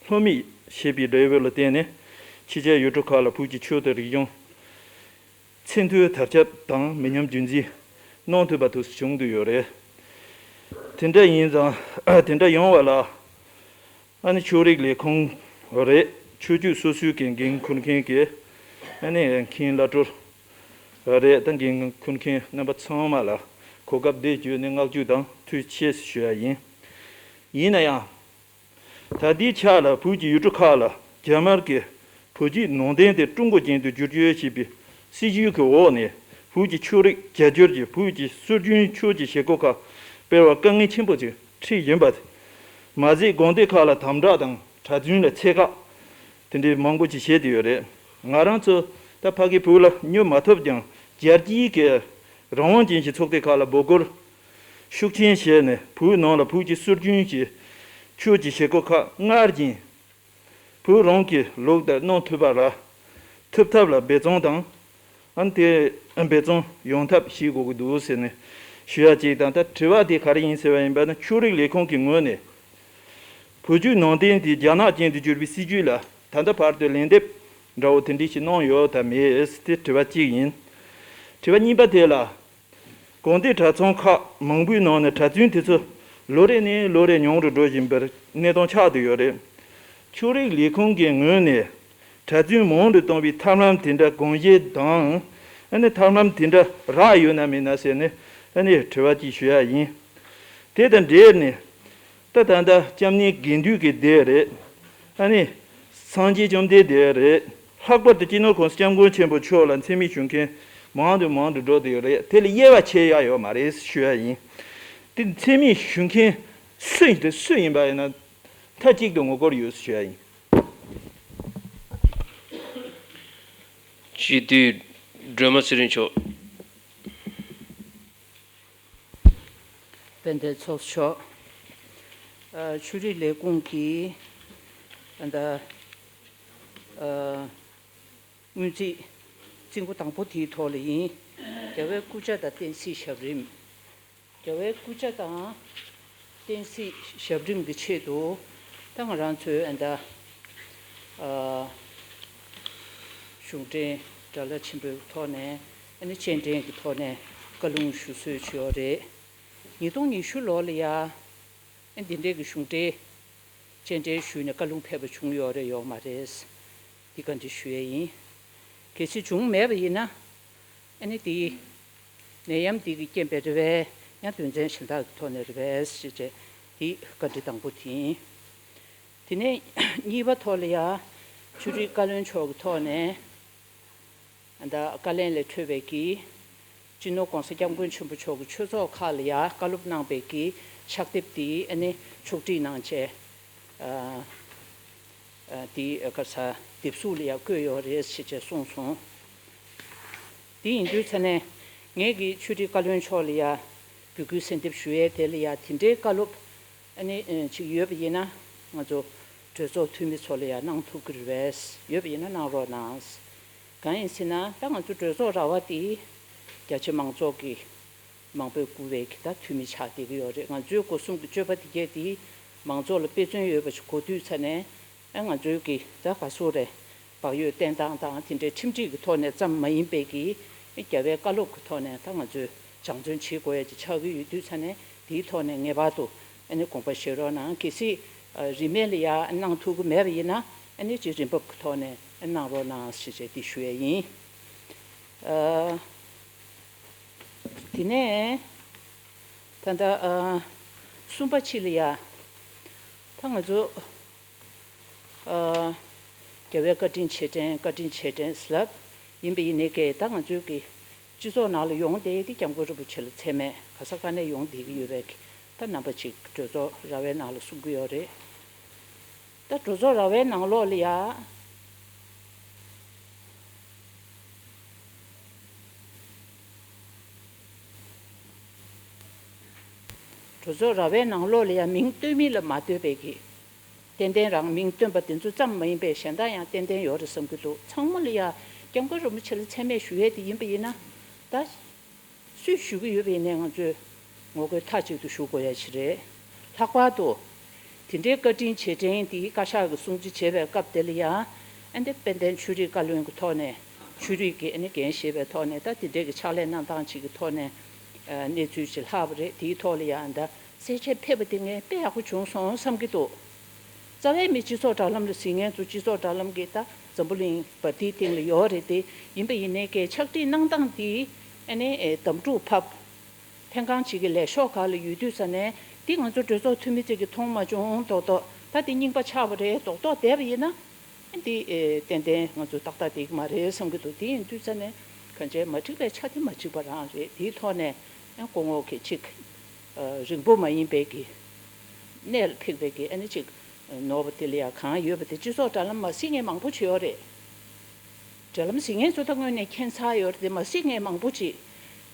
ལྷོད་མེད་བྱས་པའི་འབྲས་བུ་ལ་བརྟེན་ནས་ཕྱི་རྒྱལ་ཡུལ་གྲུ་ཁག་ལ་བོད་ཀྱི་ཆོས་དང་རིག་གཞུང་ཚད་མཐོའི་དར་ཁྱབ་དང་མི་ཉམས་རྒྱུན་འཛིན་གནང་ཐུབ་པ་དེ་བྱུང་བསྡད་ཡོད་རེད། དེ་འདྲ་ཡིན་ཙང་དེ་འདྲ་ཡོང་བ་ལ་ཨ་ནི་ཆོས་རིག་ལས་ཁུངས་རེད། ཆོས་བརྒྱུད་སོ་སོའི་གི་འགན་འཁུར་མཁན་གྱི་ཨ་ནི་མཁན་བླ་སྤྲུལ་རེད། ད་འགན་འཁུར་མཁན་རྣམ་པ་ཚང་མ་ལ་གོ་སྐབས་འདི་བརྒྱུད་ནས་བསྔགས་བརྗོད་དང་ཐུགས་རྗེ་ཆེ་ཞུ་ཡ་ཡིན། ཡིན་ན་ཡང་། ད་ལྟའི་ཆར་ལ་བོད་ཀྱི་ཡུལ་གྲུ་ཁག་ལ་རྒྱ་དམར་གྱིས་བོད་བརྒྱུད་ནང་བསྟན་དེ་ཀྲུང་གོ་ཅན་དུ་བསྒྱུར་བཅོས་བྱས་པའི་སྲིད་བྱུས་ཀྱི་འོག་ནས་བོད་ཀྱི་ཆོས་རིག་རྒྱ་སྒྱུར་གྱིས་བོད་ཀྱི་སྲོལ་རྒྱུན་ཆོས་ཀྱི་བྱེད་སྒོ་ཁག་སྤེལ་བར་དཀའ་ངལ་ཆེན་པོ་ཅིག་འཕྲད་བཞིན་པ་དེ་མ་ཟད། དགོན་སྡེ་ཁག་ལ་དམ་དྲག་དང་གྲྭ་བཙུན་ལ་ཚད་བཀག་དེ་འདྲའི་མང་པོ་ཅིག་བྱས་ཏེ་ཡོད་རེད། ང་རང་ཚོ་ད་ཕ་གི་བོད་ལ་སྙོབ་མ་ཐུབ་ཀྱང་རྒྱལ་སྤྱིའི་གི་རང་དབང་ཅན་གྱི་ཚོགས་སྡེ་ཁག་ལ་འབོད་སྐུལ་ཤུགས་ཆེན་བྱས་ནས་བོད་ནང་ལ་བོད་ཀྱི་སྲོལ་རྒྱུན་གྱི་ཆོས་ཀྱི་བྱེད་སྒོ་ཁག་སྔར་བཞིན་བོད་རང་གི་ལུགས་ལྟར་གནང་ཐུབ་པ་ལ་ཐུབ་ཐབས་ལ་འབད་བརྩོན་དང་། ཨ་ནི་དེ་འབད་བརྩོན་ཡོང་ཐབས་བྱེད་དགོས་ཀྱི་འདུག་ཟེར་ནས་ཞུ་ཡ་གཅིག་དང་། ད་དྲི་བ་དེ་ག་རེ་ཡིན་ཟེར་བ་ཡིན་པ་ན། ཆོས་རིག་ལས་ཁུངས་ཀྱི་ངོས་ནས་བོད་བརྒྱུད་ནང་བསྟན་དེ་རྒྱ་ནག་ཅན་དུ་བསྒྱུར་བའི་སྲིད་བྱུས་ལ་ད་ལྟ་བར་དུ་ལན་འདེབས་འདྲ་བོ་དེ་འདྲ་ཞིག་གནང་ཡོད་དམ་མེད་དེ་དྲི་བ་གཅིག་ཡིན། དྲི་བ་གཉིས་པ་དེ་ལ། དགོན་སྡེ་གྲྭ་ཚང་ཁག་མང་པོའི་ནང་ནས་གྲྭ་བཙུན་དེ་ཚོ་ལོ་རེ་ནས་ལོ་རེ་ཉུང་རུ་འགྲོ་བཞིན་པའི་གནས་སྟངས་ཆགས་བསྡད་ཡོད་རེད། ཆོས་རིག་ལས་ཁུངས་ཀྱི་ངོས་ནས་གྲྭ་བཙུན་མང་དུ་གཏོང་བའི་ཐབས་ལམ་དེ་འདྲ་དགོངས་བཞེས་དང་། ཨ་ནི་ཐབས་ལམ་དེ་འདྲ་རག་ཡོད་ན་མེད་ན་ཟེར་ནས་ཨ་ནི་དྲི་བ་གཅིག་ཞུ་ཡ་ཡིན། དེ་དང་འབྲེལ་ནས། ད་ད་ལྟ་སྐྱབས་གནས་དགེ་འདུན་གྱི་སྡེ་རེད། ཨ་ནི། སངས་རྒྱས་བཅོམ་ལྡན་འདས་རེད། ལྷག་པར་དུ་སྤྱི་ནོར་༸གོང་ས་༸སྐྱབས་མགོན་ཆེན་པོ་མཆོག་ལ་མཚན་སྨད་ཞུ་མཁན་མང་དུ་མང་དུ་འགྲོ་བསྡད་ཡོད་རེད། དེ་ལ་དབྱེ་བ་ཕྱེ་ཡ་ཡོད་མ་རེད་ཞུ་ཡ་ཡིན། དེ་མཚན་སྨད་ཞུ་མཁན་སུ་ཡིན་དེ་སུ་ཡིན་པ་ཡིན་ན་མཐའ་གཅིག་ཏུ་ངོ་རྒོལ་ཡོད་ཞུ་ཡ་ཡིན། སྤྱི་འཐུས་སྒྲོལ་མ་ཚེ་རིང་མཆོག་དཔལ་ལྡན་ཚོགས་གཙོ་མཆོག་ཨ། ཆོས་རིག་ལས་ཁུངས་ཀྱི་ཨ་ད་ཨ་སྔོན་རྩིས་རྩིས་འགོ་དང་པོ་དེའི་ཐོག་ལ་ཡིན། རྒྱལ་བའི་སྐུ་ཕྱྭ་དང་བསྟན་སྲིད་ཞབས་རིམ། རྒྱལ་བའི་སྐུ་ཕྱྭ་དང་བསྟན་སྲིད་ཞབས་རིམ་གྱི་ཆེད་དུ་ད་ང་རང་ཚོའི་ཨ་ད་ཨ་གཞུང་འབྲེལ་དགྲ་ལྷ་ཆེན་པོའི་ཐོག་ནས་ཨ་ནི་སྤྱན་འདྲེན་གྱི་ཐོག་ནས་བཀའ་ལུང་ཞུ་སྲོལ་ཅིག་ཡོད་རེད། ཉིས་སྟོང་ཉི་ཤུ་ལོ་ལ་ཡ་ཨ་འདི་འདྲའི་གི་གཞུང་འབྲེལ་སྤྱན་འདྲེན་ཞུས་ནས་བཀའ་ལུང་ཕེབས་པ་བྱུང་ཡོད་རེད་ཡོད་མ་རེད། འདི་བཀའ་འདྲི་ཞུ་ཡས་ཡིན། གལ་སྲིད་བྱུང་མེད་པ་ཡིན་ན་ཨ་ནི་འདི་ནད་ཡམས་འདི་གི་རྐྱེན་པས་རེད་པས། ཡང་དོན་ཚན་གཞན་དག་གི་ཐོག་ནས་རེད་པས་ཞེས་བྱས་འདི་བཀའ་འདྲི་དང་པོ་དེ་ཡིན། དེ་ནས་གཉིས་པ་ཐོག་ལ་ཡ་ཆོས་རིག་བཀའ་བློན་མཆོག་གི་ཐོག་ནས་ད་བཀའ་ལན་ལས་འཕྲོས་པའི་གི་སྤྱི་ནོར་༸གོང་ས་༸སྐྱབས་མགོན་ཆེན་པོ་མཆོག་གི་ཆོས་ཚོགས་ཁག་ལ་ཡ་བཀའ་སློབ་གནང་པའི་གི་ཕྱག་དེབ་དེ་ཨ་ནི་ཕྱོགས་སྒྲིག་གནང་བྱས་ཨ་ཨ་དེ་ག་ས་དེབ་གཟུགས་ལ་ཡ་བཀོད་ཡོད་རེད་ཞེས་བྱས་གསུངས་སོང་། དེ་ཡིན་དུས་ཚེ་ནས་ངེད་ཀྱི་ཆོས་རིག་བཀའ་བློན་མཆོག་ལ་ཡ་འབོད་སྐུལ་གསོལ་འདེབས་ཞུ་ཡས་དེ་ལ་ཡ་དེ་འདྲའི་བཀའ་སློབ་ཨ་ནི་ཅིག་ཡོད་པ་ཡིན་ན་ང་ཚོ་ གྲོས་ཚོགས་འཐུས་མི་ཚོ་ལ་ཡང་གནང་ཐུབ་ཀྱི་རེད་པས། ཡོད་པ་ཡིན་ན་གནང་རོགས་གནང་། གང་ཡིན་ཟེར་ན་ད་ང་ཚོ་གྲོས་ཚོགས་ར་བ་དེ་རྒྱ་ཆེ་མང་ཚོགས་ཀྱི་མང་པོས་བསྐུར་བའི་གི་ད་འཐུས་མི་ཆགས་བསྡད་ཀྱི་ཡོད་རེད། ང་ཚོའི་སྒོ་གསུམ་གྱི་སྤྱོད་པ་དེ་གས་དེ་མང་ཚོགས་ལ་དཔེ་མཚོན་ཡོད་པ་ཞིག་གོ་དུས་ཙ་ནས། ཨ་ང་ཚོའི་གི་ད་ག་ཟེར་རེད། བག་ཡོད་བསྟེན་སྟངས་དང་དེ་འདྲའི་ཁྲིམས་སྒྲིག་གི་ཐོག་ནས་ཙམ་མ་ཡིན་པའི་གི་རྒྱལ་བའི་བཀའ་སློབ་ཀྱི་ཐོག་ནས་ད་ང་ཚོས་སྦྱང་བརྩོན་བྱེད་དགོས་ཡ་ཅིག་ཆགས་ཀྱི་ཡོད་དུས་ཙ་ནས། དེའི་ཐོག་ནས་ངེས་པར་དུ་ཨ་ནི་དགོངས་པ་བཞེས་རོགས་གནང་། གལ་སྲིད་ཨ་རིན་མེད་ལ་ཡ་གནང་ཐུབ་ཀྱི་མེད་པ་ཡིན་ན། ཨ་ནི་ཅིག་རིན་འབབ་ཀྱི་ཐོག་ནས་གནང་རོགས་གནང་ཞེས་བྱས་འདི་ཞུ་ཡ་ཡིན། ཨ་དེ་ནས་ད་ལྟ་ཨ་གསུམ་པ་ཕྱི་ལ་ཡ་ད་ང་ཚོ་ཨ་རྒྱལ་བའི་བཀའ་དྲིན་རྗེས་དྲན། བཀའ་དྲིན་རྗེས་དྲན་ཟེར་ལབ། ཡིན་པ་ཡིན་ནའི་གི་ད་ང་ཚོའི་གི་སྤྱི་ཚོགས་ནང་ལ་ཡོང་བསྡད་དེ་སྐྱབས་མགོན་རིན་པོ་ཆེ་ལ་མཚན་སྨད་ག་ས་ག་ནས་ཡོང་བསྡད་ཀྱི་ཡོད་པའི་གི་ད་རྣམ་པ་ཅིག་གྲོས་ཚོགས་ར་བའི་ནང་ལ་གསུང་གི་ཡོད་རེད། ད་གྲོས་ཚོགས་ར་བའི་ནང་ལོགས་ལ་ཡ། གྲོས་ཚོགས་ར་བའི་ནང་ལོགས་ལ་ཡང་མིང་བཏོན་མིན་ལ་མ་ལྟོས་པའི་གི། ཏན་ཏན་རང་མིང་བཏོན་པ་དེ་ཚོ་ཙམ་མ་ཡིན་པའི་གཞན་དག་ཡང་ཏན་ཏན་ཡོད་རེད་བསམ་གྱི་འདུག། ཚང་མ་ལ་ཡང་སྐྱབས་མགོན་རིན་པོ་ཆེ་ལ་མཚན་སྨད་ཞུ་ཡས་དེ་ཡིན་པ་ཡིན་ན། ད་སུས་ཞུ་གི་ཡོད་པ་ཡིན་ནའི་ང་ཚོས་ངོ་རྒོལ་མཐའ་གཅིག་ཏུ་ཞུ་དགོས་ཡ་ཞིག་རེད། ལྷག་པར་དུ་དེ་འདྲའི་བཀའ་དྲིན་རྗེས་དྲན་དེའི་བཀའ་ཤག་གི་སྲུང་བརྩི་བྱེད་པའི་སྐབས་དེ་ལ་ཡང་། ཨ་ནི་དཔལ་ལྡན་ཆོས་རིག་བཀའ་བློན་གྱི་ཐོག་ནས། ཆོས་རིག་གི་ཨ་ནི་འགན་བཞེས་པའི་ཐོག་ནས། ད་དེ་འདྲའི་གི་ཕྱག་ལས་གནང་སྟངས་ཅིག་གི་ཐོག་ནས་ཨ་གནས་ཚུལ་ཅིག་ལྷག་པ་རེད། དེའི་ཐོག་ལ་ཡང་ད་གསལ་བཤད་ཕེབས་པ་དེ་ངས་དཔེ་ཡག་པོ་བྱུང་སོང་བསམ་གྱི་འདུག། རྩ་བའི་མི་སྤྱི་ཚོགས་དྲ་ལམ་ལ་གཟིགས་མཁན་ཚོ་སྤྱི་ཚོགས་དྲ་ལམ་གྱི་ད་འཛམ་བུ་གླིང་འབབ་མཐིལ་སྟེང་ལ་ཡོད་རེད་དེ། ཡིན་པ་ཡིན་ནའི་གི་ཕྱག་བྲིས་གནང་སྟངས་དེ་ཨ་ནི་ཨེ་གདམ་ཕྲུག་ཕབ། ལྷན་ཁང་ཅིག་གི་ལས་ཤོག་ཁག་ལ་ཡོད་དུས་ཙ་ནས། འདི་ང་ཚོ་གྲོས་ཚོགས་འཐུས་མི་ཅིག་གིས་མཐོང་མ་བྱུང་མདོག་མདོག། ད་འདི་རྙིང་པ་ཆགས་པ་རེད་མདོག་མདོག་བསྡད་པ་ཡིན་ན། འདི་ཨེ་ཏན་ཏན་ང་ཚོ་ཏག་ཏག་བསྡད་ཀྱི་མ་རེད་བསམ་གྱི་འདུག། དེ་ཡིན་དུས་ཙ་ནས་གང་བྱས་མ་འགྲིག་པའི་ཆ་དེ་མ་འགྲིག་པ་རང་རེད། དེའི་ཐོག་ནས་ཡང་སྐུ་ངོ་གིས་ཅིག་ཨ་རིང་པོ་མ་ཡིན་པའི་གི་གནད་ལ་འཕིགས་པའི་གི་ཨ་ནི་ཅིག་ནོར་བ་དེ་ལ་ཡང་གང་ཡོད་པ་དེ། སྤྱི་ཚོགས་དྲ་ལམ་མ་གཟིགས་མཁན་མང་པོ་ཅིག་ཡོད་རེད། དྲ་ལམ་གཟིགས་མཁན་ཚོ་ད་དངོས་གནས་ཁྱད་མཚར་ཡོད་རེད་དེ། མ་གཟིགས་མཁན་མང་པོ་ཅིག།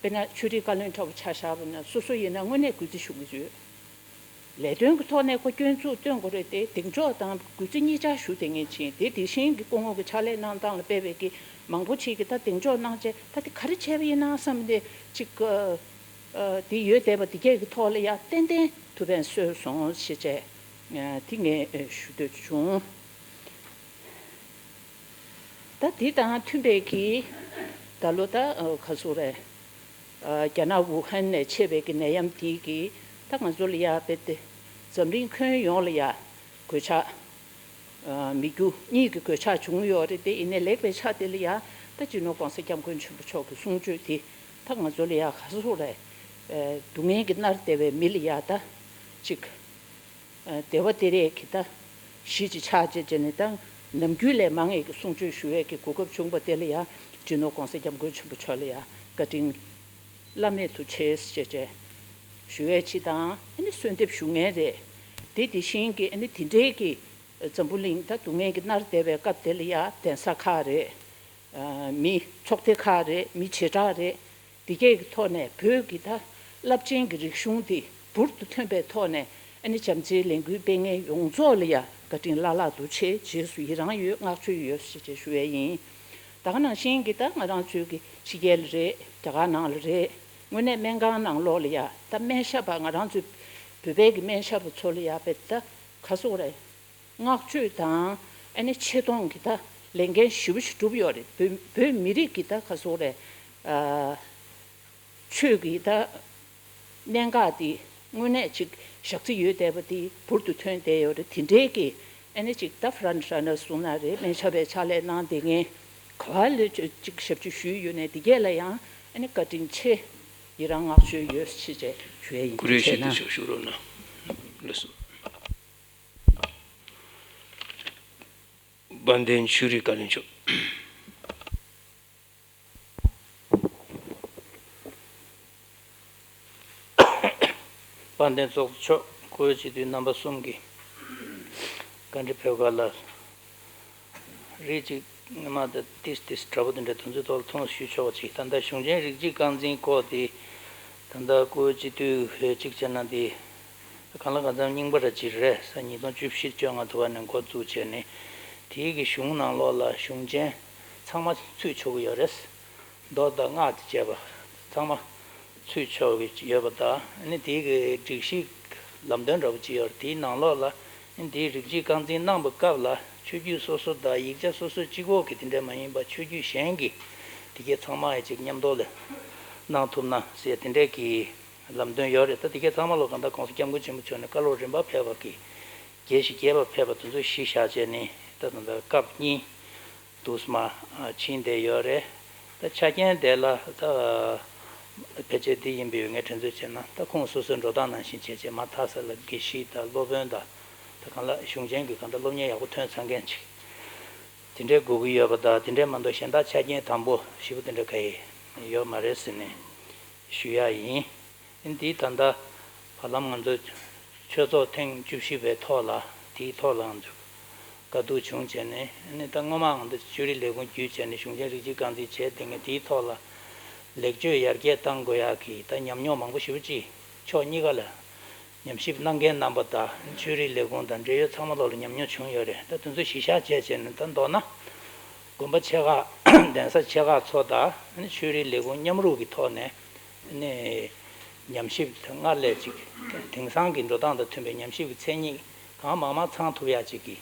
དཔེར་ན་ཆོས་རིག་བཀའ་བློན་འདྲ་བོ་ཆ་བཞག་པ་ན། སོ་སོ་ཡིན་ན་དངོས་གནས་གུས་བརྩི་ཞུ་གི་ཡོད། ལས་དོན་གྱི་ཐོག་ནས་ཁོ་སྐྱོན་འཛུགས་སྟོན་དགོས་རེད་དེ། གདེང་འཇོག་དང་གུས་བརྩི་གཉིས་ཆ་ཞུ་བསྡད་མཁན་ཅིག་ཡིན། དེ་དེ་བཞིན་གྱི་སྐུ་ངོ་གི་ཕྱག་ལས་གནང་སྟངས་ལ་དཔག་པའི་གི་མང་པོ་ཅིག་གིས་ད་གདེང་འཇོག་གནང་བྱས། ད་དེ་ག་རེ་བྱས་པ་ཡིན་ན་བསམ་སྟེ་ཅིག་ཨ་ཨ་དེ་ཡོད་བསྡད་པ་དེ་གས་ཀྱི་ཐོག་ལ་ཡང་ཏན་ཏན་ཐུགས་ཕན་གསོས་སོང་ཞེས་བྱས། ཨ་དེ་ངས་ཨ་ཞུ་འདོད་བྱུང་། ད་དེ་དང་མཐུན་པའི་གི་ད་ལོ་ད་ཨ་ག་ཟེར་རེད། ཨ་རྒྱ་ནག་ཝུ་ཧན་ནས་མཆེད་པའི་གི་ནད་ཡམས་དེ་གིས་ད་ང་ཚོ་ལ་ཡ་དཔེ་དེ་འཛམ་གླིང་ཁྱོན་ཡོངས་ལ་ཡ་གོད་ཆག་ཨ་མི་རྒྱུ་གཉིས་ཀྱི་གོད་ཆག་བྱུང་ཡོད་རེད་དེ། ཡིན་ནའི་ལེགས་པའི་ཆ་དེ་ལ་ཡ་ད་སྤྱི་ནོར་༸གོང་ས་༸སྐྱབས་མགོན་ཆེན་པོ་མཆོག་གི་གསུང་ཆོས་དེ་ད་ང་ཚོ་ལ་ཡ་ག་ཟེར་རེད། ཨ་སྡུག་བསྔལ་གྱིས་མནར་བསྡད་པའི་མི་ལ་ཡ་ད་ཅིག་ཨ་བདེ་བ་སྟེར་ཡས་ཀྱི་ད་གཞི་ཅིག་ཆགས་བྱས་བྱས་ནས། ད་ནམ་རྒྱུན་ལས་མང་བའི་གི་གསུང་ཆོས་ཞུ་བའི་གི་གོ་སྐབས་བྱུང་བ་དེ་ལ་ཡ་སྤྱི་ནོར་༸གོང་ས་༸སྐྱབས་མགོན་ཆེན་པོ་མཆོག་ལ་ཡ་བཀའ་དྲིན་བླ་མེད་དུ་ཆེ་ཞེས་བྱས་ཞུ་ཡས་ཅིག་དང་། ཨ་ནི་གསོལ་འདེབས་ཞུ་མཁན་རེད་དེ། དེ་བཞིན་གྱི་ཨ་ནི་དེ་འདྲའི་གི་འཛམ་བུ་གླིང་ད་སྡུག་བསྔལ་གྱིས་མནར་བསྡད་པའི་སྐབས་དེ་ལ་ཡ་གདན་ས་ཁག་རེད། ཨ་མི་ཚོགས་སྡེ་ཁག་རེད། མི་བྱེ་བྲག་རེད། འདི་གས་ཀྱི་ཐོག་ནས་བོད་ཀྱི་ད་རླབས་ཆེན་གྱི་རིག་གཞུང་འདི་འབུར་དུ་ཐོན་པའི་ཐོག་ནས། ཨ་ནི་བྱམས་བརྩེའི་ལས་འགུལ་སྤེལ་མཁན་ཡོངས་རྫོགས་ལ་ཡ་བཀའ་དྲིན་བླ་ལྷག་ཏུ་ཆེ། རྗེས་སུ་ཡི་རང་ཡོད། བསྔགས་བརྗོད་ཡོད་ཞེས་བྱས་ཞུ་ཡས་ཡིན། ད་ག་ནང་བཞིན་གྱི་ད་ང་རང་ཚོའི་གི་ཕྱི་རྒྱལ་ལ་རེད། རྒྱ་གར་ནང་ལ་རེད། དངོས་གནས་སྨན་ཁང་ནང་ལོགས་ལ་ཡ་ད་སྨན་ཞབས་པ། ང་རང་ཚོའི་བོད་པའི་གི་སྨན་ཞབས་པ་ཚོ་ལ་ཡ་དཔེ་ད་ག་ཟེར་རེད། བསྔགས་བརྗོད་དང་ཨ་ནི་ཆེ་མཐོང་གི་ད་ལས་འགན་ཞེ་པོ་ཞིག་བསྒྲུབས་ཡོད་རེད། བོད་བོད་མི་རིགས་ཀྱི་ད་ག་ཟེར་རེད། ཨ་ཆོས་ཀྱི་ད་གནད་འགག་དེ་དངོས་གནས་ཅིག་ཞག་རྩི་ཡོད་བསྡད་པ་དེ་འབུར་དུ་ཐོན་བསྡད་ཡོད་རེད། དེ་འདྲའི་གི་ཨ་ནི་ཅིག་ད་ཕ་རན་ཧྲ་ནར་སུ་ན་རེད། སྨན་ཞབས་པའི་ཕྱག་ལས་གནང་བསྡད་མཁན་ག་བ་ལ་ཅིག་ཞབས་ཕྱི་ཞུས་ཡོད་ནའི་དེ་གས་ལ་ཡང་ཨ་ནི་བཀའ་དྲིན་ཆེ། ཡི་རང་བསྔགས་བརྗོད་ཡོད་ཞེས་བྱས་ཞུ་ཡས་ཡིན། གུ་རུའི་ཞབས་བརྟན་ཞུ་རོགས་གནང་། ལགས་སོ། དཔལ་ལྡན་ཆོས་རིག་བཀའ་བློན་མཆོག། དཔལ་ལྡན་ཚོགས་གཙོ་མཆོག། སྐུ་འོས་སྤྱི་འཐུས་རྣམ་པ་གསུམ་གྱི་བཀའ་འདྲི་ཕེབས་ཁ་ལ། རིགས་གཅིག་ངོ་མ་ད་ཏིས་ཏིས་དྲག་པོ་དེ་འདྲ་དོན་ཚན་ཐོག་ལ་ཐུང་ཞུས་ཆོག་ཅིག། ད་ལྟ་གཞུང་ཆེན་རིགས་གཅིག་རྐང་འཛིན་སྐོར་དེ་ད་ལྟ་སྐུ་འོས་སྤྱི་འཐུས་འོས་གཅིག་བྱས་ན་དེ་ གང་ལ་གང་འཚམ་རྙིང་པ་ར་ཅིག་རེད། ས་ཉིས་སྟོང་བཅུ་བཞི་བཅོ་ལྔ་ཐུག་པ་ནས་འགོ་བཙུགས་བྱས་ནས་དེའི་གི་གཞུང་ནང་ལོགས་ལ་གཞུང་ཆེན་ཚང་མ་ཚུད་ཆོག་གི་ཡོད་རེད། མདོ་དང་སྔགས་དང་བཅས་པ་ཚང་མ་ཚུད་ཆོག་གི་ཡོད་པ་དང་། ཨ་ནི་དེའི་གི་སྒྲིག་གཞི་ལམ་སྟོན་འདྲ་པོ་ཅིག་ཡོད་རེད། དེའི་ནང་ལོགས་ལ་ཨ་ནི་དེའི་རིགས་གཅིག་རྐང་འཛིན་གནང་པའི་སྐབས་ལ་ཆོས་བརྒྱུད་སོ་སོ་དང་ཡིག་ཆ་སོ་སོ་གཅིག་པོ་གི་དེ་འདྲ་མ་ཡིན་པ་ཆོས་བརྒྱུད་གཞན་གྱི་དེ་གའི་ཚང་མ་ཡི་ཅིག་མཉམ་དུ་ལ་གནང་ཐུབ་ན་ཟེར་དེ་འདྲའི་གི་ལམ་སྟོན་ཡོད་རེད། ད་དེ་གའི་ཚང་མ་ལོ་གང་ལྟར་གོང་ས་སྐྱབས་མགོན་ཆེན་པོ་མཆོག་ནས་བཀའ་སློབ་རིམ་པ་ཕེབས་པ་གི་རྒྱས་བཤད་རྒྱས་པ་ཕེབས་པ་དེ་ཚོ་གཞི་བཞག་བྱས་ནས་ད་ད་ལྟ་སྐབས་གཉིས་དུས་མ་ཕྱིན་བསྡད་ཡོད་རེད། ད་ཆ་རྐྱེན་དེ་ལ་ད་ཕལ་ཆེར་འདི་ཡིན་པའི་ངས་དྲན་ཚོད་བྱས་ན་ད་ཁོང་སོ་སོའི་འགྲོ་སྟངས་ནང་བཞིན་བྱས་བྱས་མ་མཐའ་ས་ལ་དགེ་བཤེས་དང་སློབ་དཔོན་དང་ད་གང་ལ་གཞུང་ཆེན་གྱི་གང་ལྟར་སློབ་གཉེར་ཡག་པོ་ཐོན་ཚར་མཁན་ཅིག་དེ་འདྲའི་དགོས་ཀྱི་ཡོད་པ་དང་། དེ་འདྲའི་མ་གཏོགས་གཞན་དག་ཆ་རྐྱེན་དམ་པོ་ཞེ་པོ་དེ་འདྲ་ག་ཡེ་ཡོད་མ་རེད་ཟེར་ནས་ཞུ་ཡ་ཡིན། འདི་ད་ལྟ་བར་ལམ་ང་ཚོ་ཆོས་ཚོགས་ཐེངས་བཅུ་བཞི་པའི་ཐོག་ལ་དེའི་ཐོག་ལ་ང་ཚོ་དཀའ་སྡུག་བྱུང་བྱས་ནས་ནི་ད་སྔོན་མ་ང་ཚོ་ཆོས་རིག་ལས་ཁུངས་བརྒྱུད་བྱས་ནས་གཞུང་ཆེན་རིགས་གཅིག་རྐང་འཛིན་བྱས་བསྡད་མཁན་དེའི་ཐོག་ལ་ལེགས་བཅོས་ཡར་རྒྱས་གཏང་དགོས་ཡག་གི་ད་ཉམས་མྱོང་མང་པོ་ཞེ་པོ་ཅིག་ཕྱོགས་གཉིས་ཀ་ལ་ཉམས་ཞིབ་གནང་མཁན་རྣམ་པ་དང་ཆོས་རིག་ལས་ཁུངས་དང་འབྲེལ་ཡོད་ཚང་མ་ལོག་ལ་ཉམས་མྱོང་བྱུང་ཡོད་རེད། ད་དེ་ཚོ་གཞི་བཞག་བྱས་བྱས་ནས་ད་མདོར་ན་དགོན་པ་ཆེ་ཁག་གདན་ས་ཆེ་ཁག་ཚོ་དང་ཆོས་རིག་ལས་ཁུངས་མཉམ་རུབ་ཀྱི་ཐོག་ནས་ནས་ཉམས་ཞིབ་སྔར་ལས་ཅིག་དེང་སང་གི་འགྲོ་སྟངས་དང་མཐུན་པའི་ཉམས་ཞིབ་ཀྱི་མཚན་ཉིད་གང་མང་མང་ཚང་ཐུབ་ཡག་ཅིག་གི་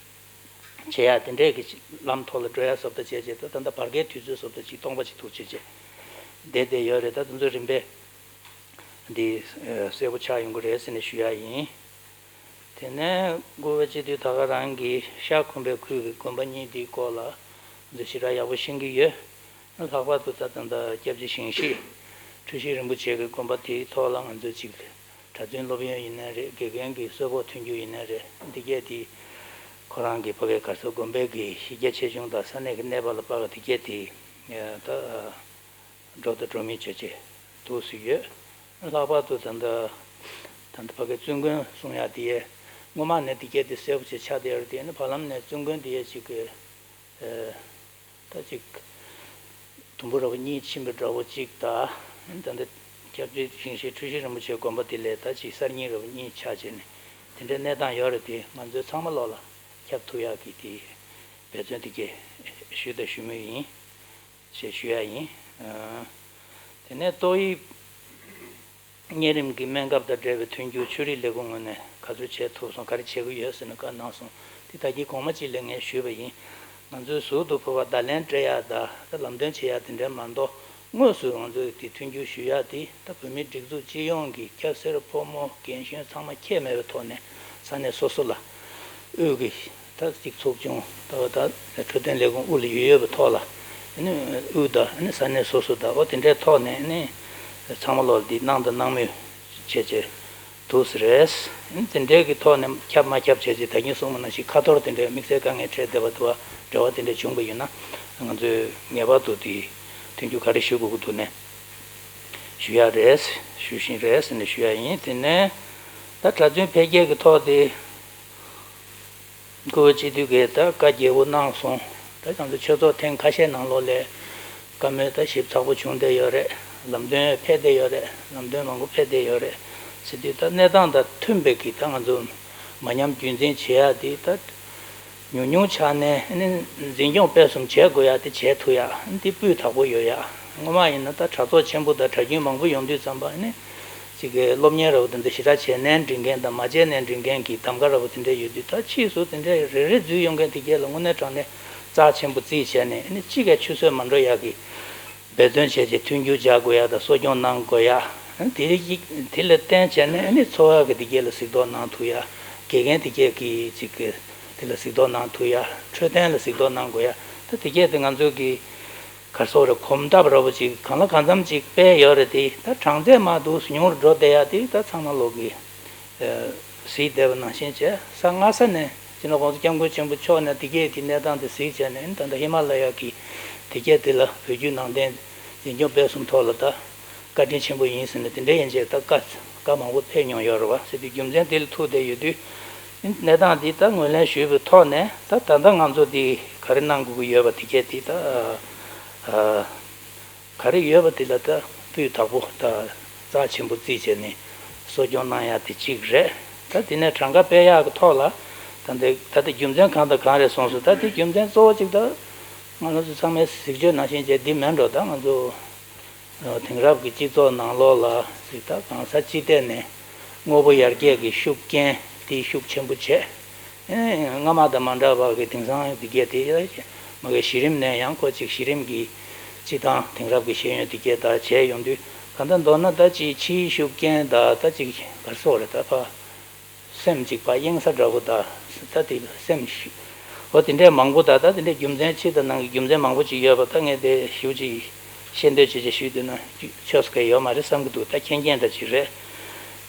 བྱེད་ཡག་དེ་འདྲས་ཀྱི་ལམ་ཐོག་ལ་འགྲོ་ཡག་བཟོ་ལྟ་བྱས་བྱས་ད་ད་ལྟ་བར་བརྒལ་དུས་ཚོད་བཟོ་ལྟ་ཅིག་སྟོང་པ་ཅིག་འདུག་བྱས་བྱས་བསྡད་བསྡད་ཡོད་རེད། ད་དེ་ཚོ་རིམ་པས་འདི་གསལ་པོ་ཆགས་ཡོང་གི་རེད་ཟེར་ནས་ཞུ་ཡག་ཡིན། དེ་ནས་དགུ་པ་སྤྱི་འཐུས་ད་ག་རང་གི་ཤར་ཁུམ་པའི་ཁུལ་གྱི་དགོན་པ་གཉིས་དེའི་སྐོར་ལ་ང་ཚོས་ཞེ་དྲག་ཡག་པོ་ཤེས་ཀྱི་ཡོད། ལྷག་པར་དུ་ད་ད་ལྟ་སྐྱབས་རྗེ་ཞིང་གཤེགས་འཁྲུལ་ཞིག་རིན་པོ་ཆེ་གི་དགོན་པ་དེའི་ཐོག་ལ་ང་ཚོས་ཅིག་གྲྭ་བཙུན་སློབ་ཡོན་ཡིན་ནའི་རེད། དགེ་རྒན་གྱི་གསོལ་ཕོགས་ཐོན་རྒྱུ་ཡིན་ནའི་རེད། འདི་གས་དེ་ཁོ་རང་གི་ཕ་གའི་གར་སོགས་དགོན་པའི་གི་གཞི་རྒྱ་ཆེ་ཆུང་དང་ས་གནས་ཀྱི་གནས་བབ་ལ་དཔག་གི་འདི་གས་དེ་ད་འགྲོ་དང་འགྲོ་མིན་བྱས་བྱས་འདུག་སེ་ཡོད། ལྷག་པར་དུ་ད་ལྟ་ད་ལྟ་ཕ་གའི་བཙུན་དགོན་གསུང་ཡག་དེ་ཡས་སྔོན་མ་ནས་འདི་གས་དེ་གསལ་པོ་ཆེ་ཆགས་བསྡད་ཡོད་རེད། དེ་ནི་བར་ལམ་ནས་བཙུན་དགོན་དེ་ཡས་ཅིག་གི་ད་ཅིག་དུམ་བུ་ར་བ་གཉིས་ཕྱིན་པའི་འདྲ་བོ་གཅིག་དང་། ད་ལྟ་སྐྱབས་རྗེ་ཞིང་གཤེགས་འཁྲུལ་ཞིག་རིན་པོ་ཆེའི་དགོན་པ་དེ་ལས་ད་ཅིག་གསར་རྙིང་ར་བ་གཉིས་ཆགས་བྱས་ནས་དེ་འདྲའི་གནས་སྟངས་ཡོད་རེད། དེ་ང་ཚོའི་ཚང་མ་ལོག་ལ་ཁྱབ་ཐུབ་ཡག་གི་དེ་འབད་བརྩོན་དེ་གས་ཞུས་དང་ཞུ་མུས་ཡིན་ཞེས་ཞུ་ཡག་ཡིན། དེ་ནས་ཏོག་དབྱིབས་གཉན་རིམས་ཀྱི་སྨན་ཁབ་དང་འབྲེལ་བའི་མཐུན་འགྱུར་ཆོས་རིག་ལས་ཁུངས་ངོས་ནས་ག་ཚོད་བྱས་ཐུབ་སོང་། ག་རེ་བྱེད་ཀྱི་ཡོད་ཟེར་ནས་བཀའ་གནང་སོང་། དེ་ད་གིན་གོང་མ་གཅིག་ལ་ངས་ཞུས་པ་ཡིན། ང་ཚོའི་ཟུར་དུ་ཕུལ་བ་བརྡ་ལན་སྤྲད་ཡག་དང་ད་ལམ་སྟོན་བྱེད་ཡག་དེ་འདྲ་མ་གཏོགས་དངོས་སུ་ང་ཚོས་དེ་མཐུན་འགྱུར་ཞུ་ཡག་དེ་ད་བོད་མིའི་སྒྲིག་འཛུགས་སྤྱི་ཡོངས་ཀྱི་སྐྱ་སེར་ཕོ་མོ་རྒན་གཞོན་ཚང་མ་ཁྱད་མེད་པའི་ཐོག་ནས་ས་གནས་སོ་སོ་ལ་དབུས་ཀྱི་ད་ཅིག་ཚོགས་ཆུང་ད་ད་འཕྲོད་བསྟེན་ལས་ཁུངས་དབུ་ལ་ཡོད་ཡོད་པའི་ཐོག་ལ་ཨ་ནི་དབུས་དང་ཨ་ནི་ས་གནས་སོ་སོ་དང་འོ་དེ་འདྲའི་ཐོག་ནས་ཨ་ནི་ཚང་མ་ལོག་འདི་གནང་དང་གནང་མུས་བྱས་བྱས་འདུག་ཟེར་རེད། ཨ་ནི་དེ་འདྲའི་གི་ཐོག་ནས་ཁྱབ་མ་ཁྱབ་བྱས་བྱས་ད་གིན་གསུངས་པ་ནང་བཞིན་ཁ་ཐོར་དེ་འདྲའི་དམིགས་བསལ་དཀའ་ངལ་འཕྲད་བསྡད་པ་དུ་བ་འབྲེལ་བ་དེ་འདྲ་བྱུང་པ་ཡིན་ན་ང་ཚོས་ངེས་པར་དུ་དེ་མཐུན་འགྱུར་ག་རེ་ཞུ་དགོས་ཀྱི་འདུག་ནས་ཞུ་ཡག་རེད། ཞུ་བཞིན་རེད་ཟེར་ནས་ཞུ་ཡག་ཡིན། དེ་ནས་ད་གྲྭ་བཙུན་འཕེལ་རྒྱས་ཀྱི་ཐོག་དེ། སྐུ་བོ་སྤྱི་འཐུས་ཀྱིས་ད་བཀའ་རྒྱས་པོ་གནང་སོང་། ད་ང་ཚོ་ཆོས་ཚོགས་ཐེངས་ཁ་ཤས་ནང་ལོགས་ལ་བཀའ་མོལ་ད་ཞིབ་ཚགས་པོ་བྱུང་བསྡད་ཡོད་རེད། ལམ་སྟོན་ཕེབས་བསྡད་ཡོད་རེད། ལམ་སྟོན་མང་པོ་ཕེབས་བསྡད་ཡོད་རེད། ཟེར་དུས་ད་གནས་སྟངས་དང་མཐུན་པའི་གི་ད་ང་ཚོ་མ་ཉམས་རྒྱུན་འཛིན་བྱེད་ཡག་དེ་ད་ཉུང་ཉུང་ཆགས་ནས་ནི་འཛིན་སྐྱོང་སྤེལ་གསུམ་བྱེད་དགོས་ཡག་དེ་བྱེད་ཐུབ་ཡག་འདི་སྤུས་དག་པོ་ཡོད་ཡག་སྔོན་མ་ཡིན་ན་ད་གྲྭ་ཚོགས་ཆེན་པོ་དང་གྲྭ་རྒྱུན་མང་པོ་ཡོང་དུས་ཙམ་པ་ནི། གཅིག་གི་སློབ་གཉེར་རོགས་དེ་འདྲ་ཞེ་དྲག་བྱས་ནའི་འགྲིག་མཁན་དང་མ་བྱས་ནའི་འགྲིག་མཁན་གྱི་གདམ་ག་རོགས་དེ་འདྲ་ཡོད་དུས་ད་ཕྱིས་སུ་དེ་འདྲ་རེ་རེ་འཛུལ་ཡོང་མཁན་དེ་གས་ལ་དངོས་གནས་དྲང་གནས་རྩ་ཆེན་པོ་བརྩིས་བྱས་ནས་ཨ་ནི་གཅིག་གི་ཆུད་ཟོས་མ་འགྲོ་ཡག་གི་འབད་བརྩོན་བྱས་བྱས་མཐུན་འགྱུར་སྦྱར་དགོས་ཡག་དང་གསོ་སྐྱོང་གནང་དགོས་ཡག་དེ་དེ་ལ་བརྟེན་བྱས་ནས་ཨ་ནི་འཚོ་བ་གི་དེ་གས་ལ་གཟིགས་རྟོག་གནང་ཐུབ་ཡག་དགེ་རྒན་དེ་གས་ཀྱི་གཅིག་གི་དེ་ལ་གཟིགས་རྟོག་གནང་ཐུབ་ཡག་འཕྲོད་བསྟེན་ལ་གཟིགས་རྟོག་གནང་དགོས་ཡག་ད་དེ་གས་དེ་ང་ཚོ་གི་ག་རེ་ཟེར་རེད། གོམ་སྟབས་ར་བོ་ཅིག་གང་ལ་གང་འཚམ་ཅིག་སྤེལ་ཡོད་རེད་དེ། ད་གྲངས་ཚད་མར་འདུག་སེ་ཉུང་རུ་འགྲོ་བསྡད་ཡ་དེ་ད་ཚང་མ་ལོག་གི་གཟིགས་བསྡད་པ་ནང་བཞིན་བྱས། ས་སྔ་ས་ནས་སྤྱི་ནོར་༸གོང་ས་༸སྐྱབས་མགོན་ཆེན་པོ་མཆོག་ནས་དེ་གས་ཀྱི་གནས་སྟངས་དེ་གཟིགས་བྱས་ནས་ད་ལྟ་ཧི་མ་ལ་ཡ་གི་དེ་གས་དེ་ལ་བོད་བརྒྱུད་ནང་བསྟན་འཛིན་སྐྱོང་སྤེལ་གསུམ་ཐོག་ལ་ད་བཀའ་དྲིན་ཆེན་པོ་ཡིན་ཟེར་ནས་དེ་འདྲ་ཡན་ཆད་ད་བཀའ་བཀའ་མང་པོ་ཕེབས་མྱོང་ཡོད་རེད་བ། ཟེར་དུས་རྒྱུ་མཚན་དེ་ལ་ཐུག་བསྡད་ཡོད་དུས། གནས་སྟངས་འདི་ད་ངོས་ལེན་ཞུས་པའི་ཐོག་ནས་ད་ད་ལྟ་ང་ཚོ་འདི་ག་རེ་གནང་དགོས་ཀྱི་ཡོད་པ་དེ་གས་དེ་ད་ཨ་ག་རེ་ཡོད་པ་དེ་ལ་ད་སྤུས་དག་པོ་ད་རྩ་ཆེན་པོ་བརྩིས་བྱས་ནས་གསོ་སྐྱོང་གནང་ཡ་དེ་གཅིག་རེད། ད་དེ་ནས་གྲངས་ཀ་སྤེལ་ཡག་གི་ཐོག་ལ་ད་འདི་ད་ལྟ་རྒྱུ་མཚན་གང་དང་གང་རེད་གསུངས་སོང་། ད་དེ་རྒྱུ་མཚན་གཙོ་བོ་གཅིག་ད་ང་རང་ཚོ་ཚང་མས་གཟིགས་བརྗོད་ནང་བཞིན་བྱས་འདི་མིན་འགྲོ། ད་ང་ཚོ་དེང་རབས་ཀྱི་སྤྱི་ཚོགས་ནང་ལོགས་ལ་གཟིགས། ད་གང་ས་ཅི་ཐད་ནས་དངོས་པོ་ཡར་རྒྱས་ཀྱི་ཤུགས་རྐྱེན་དེ་ཤུགས་ཆེན་པོ་བྱས། ཨེ། སྔ་མ་དང་མ་འདྲ་བ་གི་དེང་སང་དེ་གས་དེ་མ་གི་གཞི་རིམ་ནས་ཡང་ཁོ་ཅིག་གཞི་རིམ་གྱི་སྤྱི་དང་དེང་རབས་ཀྱི་ཤེས་ཡོན་དེ་གས་ད་བྱས་ཡོང་དུས་གང་ལྟར་མདོར་ན་ད་ཅིག་ཕྱིའི་ཤུགས་རྐྱེན་ད་ད་ཅིག་ག་རེ་ཟེར་དགོས་རེད། ད་ཕ་སེམས་ཅིག་ཕ་གཡེང་ས་འདྲ་བོ་ད་ད་དེ་སེམས་ཤུགས་འོ་དེ་འདྲས་མང་པོ་ད་ད་དེ་འདྲས་རྒྱུ་མཚན་ཕྱི་དང་ནང་གི་རྒྱུ་མཚན་མང་པོ་ཅིག་ཡོད་པ། ད་ངས་དེ་ཞུ་ཅིག་ཤེས་འདོད་བྱེད་ཅིག་ཞུས་འདུག་ན་ཆོས་སྐལ་ཡོད་མ་རེད་བསམ་གི་འདུག་ད་མཁྱེན་མཁྱེན་འདྲ་ཅིག་རེད།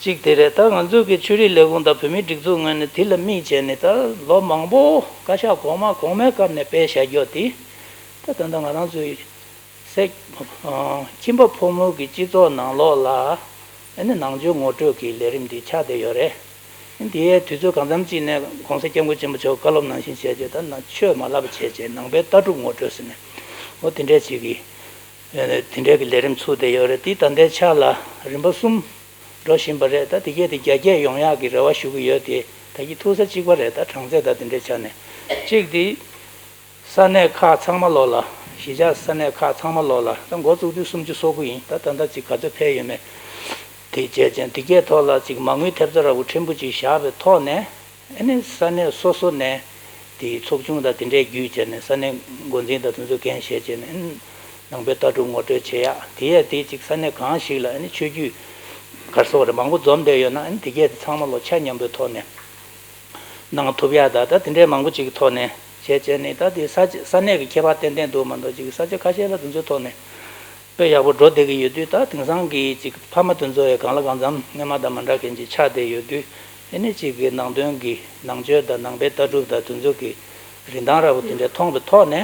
གཅིག་དེ་རེད། ད་ང་ཚོ་གི་ཆོས་རིག་ལས་ཁུངས་དང་བོད་མིའི་སྒྲིག་འཛུགས་ངོས་ནས་དེ་ལ་དམིགས་བྱས་ནས་ད་ལོ་མང་པོ་བཀའ་ཤག་གོང་མ་གོང་མའི་སྐབས་ནས་སྤེལ་བཞག་རྒྱུ་དེ་ད་ད་ལྟ་ང་རང་ཚོའི་སྲས་ཁྱིམ་པ་ཕོ་མོ་གི་སྤྱི་ཚོགས་ནང་ལོགས་ལ་ཨ་ནི་ནང་ཆོས་ངོ་སྤྲོད་ཀྱི་ལས་རིམ་འདི་ཆགས་བསྡད་ཡོད་རེད། འདིའི་དུས་ཚོད་གང་འཚམ་ཅིག་ནས་༸གོང་ས་༸སྐྱབས་མགོན་ཆེན་པོ་མཆོག་བཀའ་སློབ་ནང་བཞིན་བྱས་རྗེས་ད་ནང་ཆོས་མ་བསླབ་པ་བྱས་རྗེས་ནང་པའི་ལྟ་གྲུབ་ངོ་སྤྲོད་ཟེར་ནས་འོ་དེ་འདྲས་ཅིག་གི་དེ་འདྲའི་གི་ལས་རིམ་ཚུགས་བསྡད་ཡོད་རེད། དེ་ད་ལྟའི་ཆ་ལ་རིམ་པ་གསུམ་འགྲོ་བཞིན་པ་རེད། ད་དེ་གས་དེ་རྒྱ་སྐྱེད་ཡོང་ཡག་གི་རེ་བ་ཞུ་གི་ཡོད་དེ་ད་གི་ཐུག་ས་གཅིག་པ་རེད། ད་གྲངས་ཚད་ད་དེ་འདྲའི་ཆ་ནས་གཅིག་དེ་ས་གནས་ཁག་ཚང་མ་ལོག་ལ་གཞིས་ཆགས་ས་གནས་ཁག་ཚང་མ་ལོག་ལ་ད་འགོ་བཙུགས་དུས་སུམ་ཅུ་སོ་དགུ་ཡིན། ད་ད་ལྟ་ཅིག་ག་ཚོད་ཕེབས་ཡོད་མེད་དེ་བྱས་ཙང་དེ་གས་ཐོག་ལ་ཅིག་མ་དངུལ་ཐེབས་རྩ་འདྲ་བོ་ཕྲན་བུ་ཅིག་བཞག་པའི་ཐོག་ནས། ཨ་ནི་ས་གནས་སོ་སོ་ནས་དེའི་ཚོགས་ཆུང་དང་དེ་འདྲས་བརྒྱུད་བྱས་ནས་ས་གནས་འགོ་འཛིན་དང་དེ་ཚོ་འགན་བཞེས་བྱས་ནས་ཨ་ནི་ནང་པའི་ལྟ་གྲུབ་ངོ་སྤྲོད་བྱེད་ཡག་དེ་ཡས་དེ་གཅིག་ས་གནས་གང་ཞིག་ལ་ཨ་ནི་ཆོས་བརྒྱུད་ག་རེ་ཟེར་དགོས་རེད་མང་པོ་འཛོམས་བསྡད་ཡོད་ན་ཨ་ནི་དེ་གས་དེ་ཚང་མ་ལོ་ཆ་མཉམ་པོའི་ཐོག་ནས་གནང་ཐུབ་ཡག་ད་ད་དེ་འདྲས་མང་པོ་ཅིག་གི་ཐོག་ནས་བྱས་བྱས་ནས་ད་དེ་ས་ཆ་ས་གནས་ཀྱི་ཁྱད་པར་ཏན་ཏན་འདུག་མ་གཏོགས་ཅིག་ས་ཆ་ཁ་ཤས་ལ་དེ་ཚོའི་ཐོག་ནས། དཔེ་ཡག་པོ་འགྲོ་བསྡད་ཀྱི་ཡོད་དུས་ད་དེང་སང་གི་ཅིག་ཕ་མ་དེ་ཚོ་ཡང་གང་ལ་གང་འཚམ་སྔོན་མ་དང་མ་འདྲ་མཁན་ཅིག་ཆགས་བསྡད་ཡོད་དུས་ཨེ་ནི་ཅིག་གི་ནང་དོན་གྱི་ནང་ཆོས་དང་ནང་པའི་ལྟ་གྲུབ་དང་དེ་ཚོ་གི་རིན་ཐང་འདྲ་བོ་དེ་འདྲ་མཐོང་བའི་ཐོག་ནས་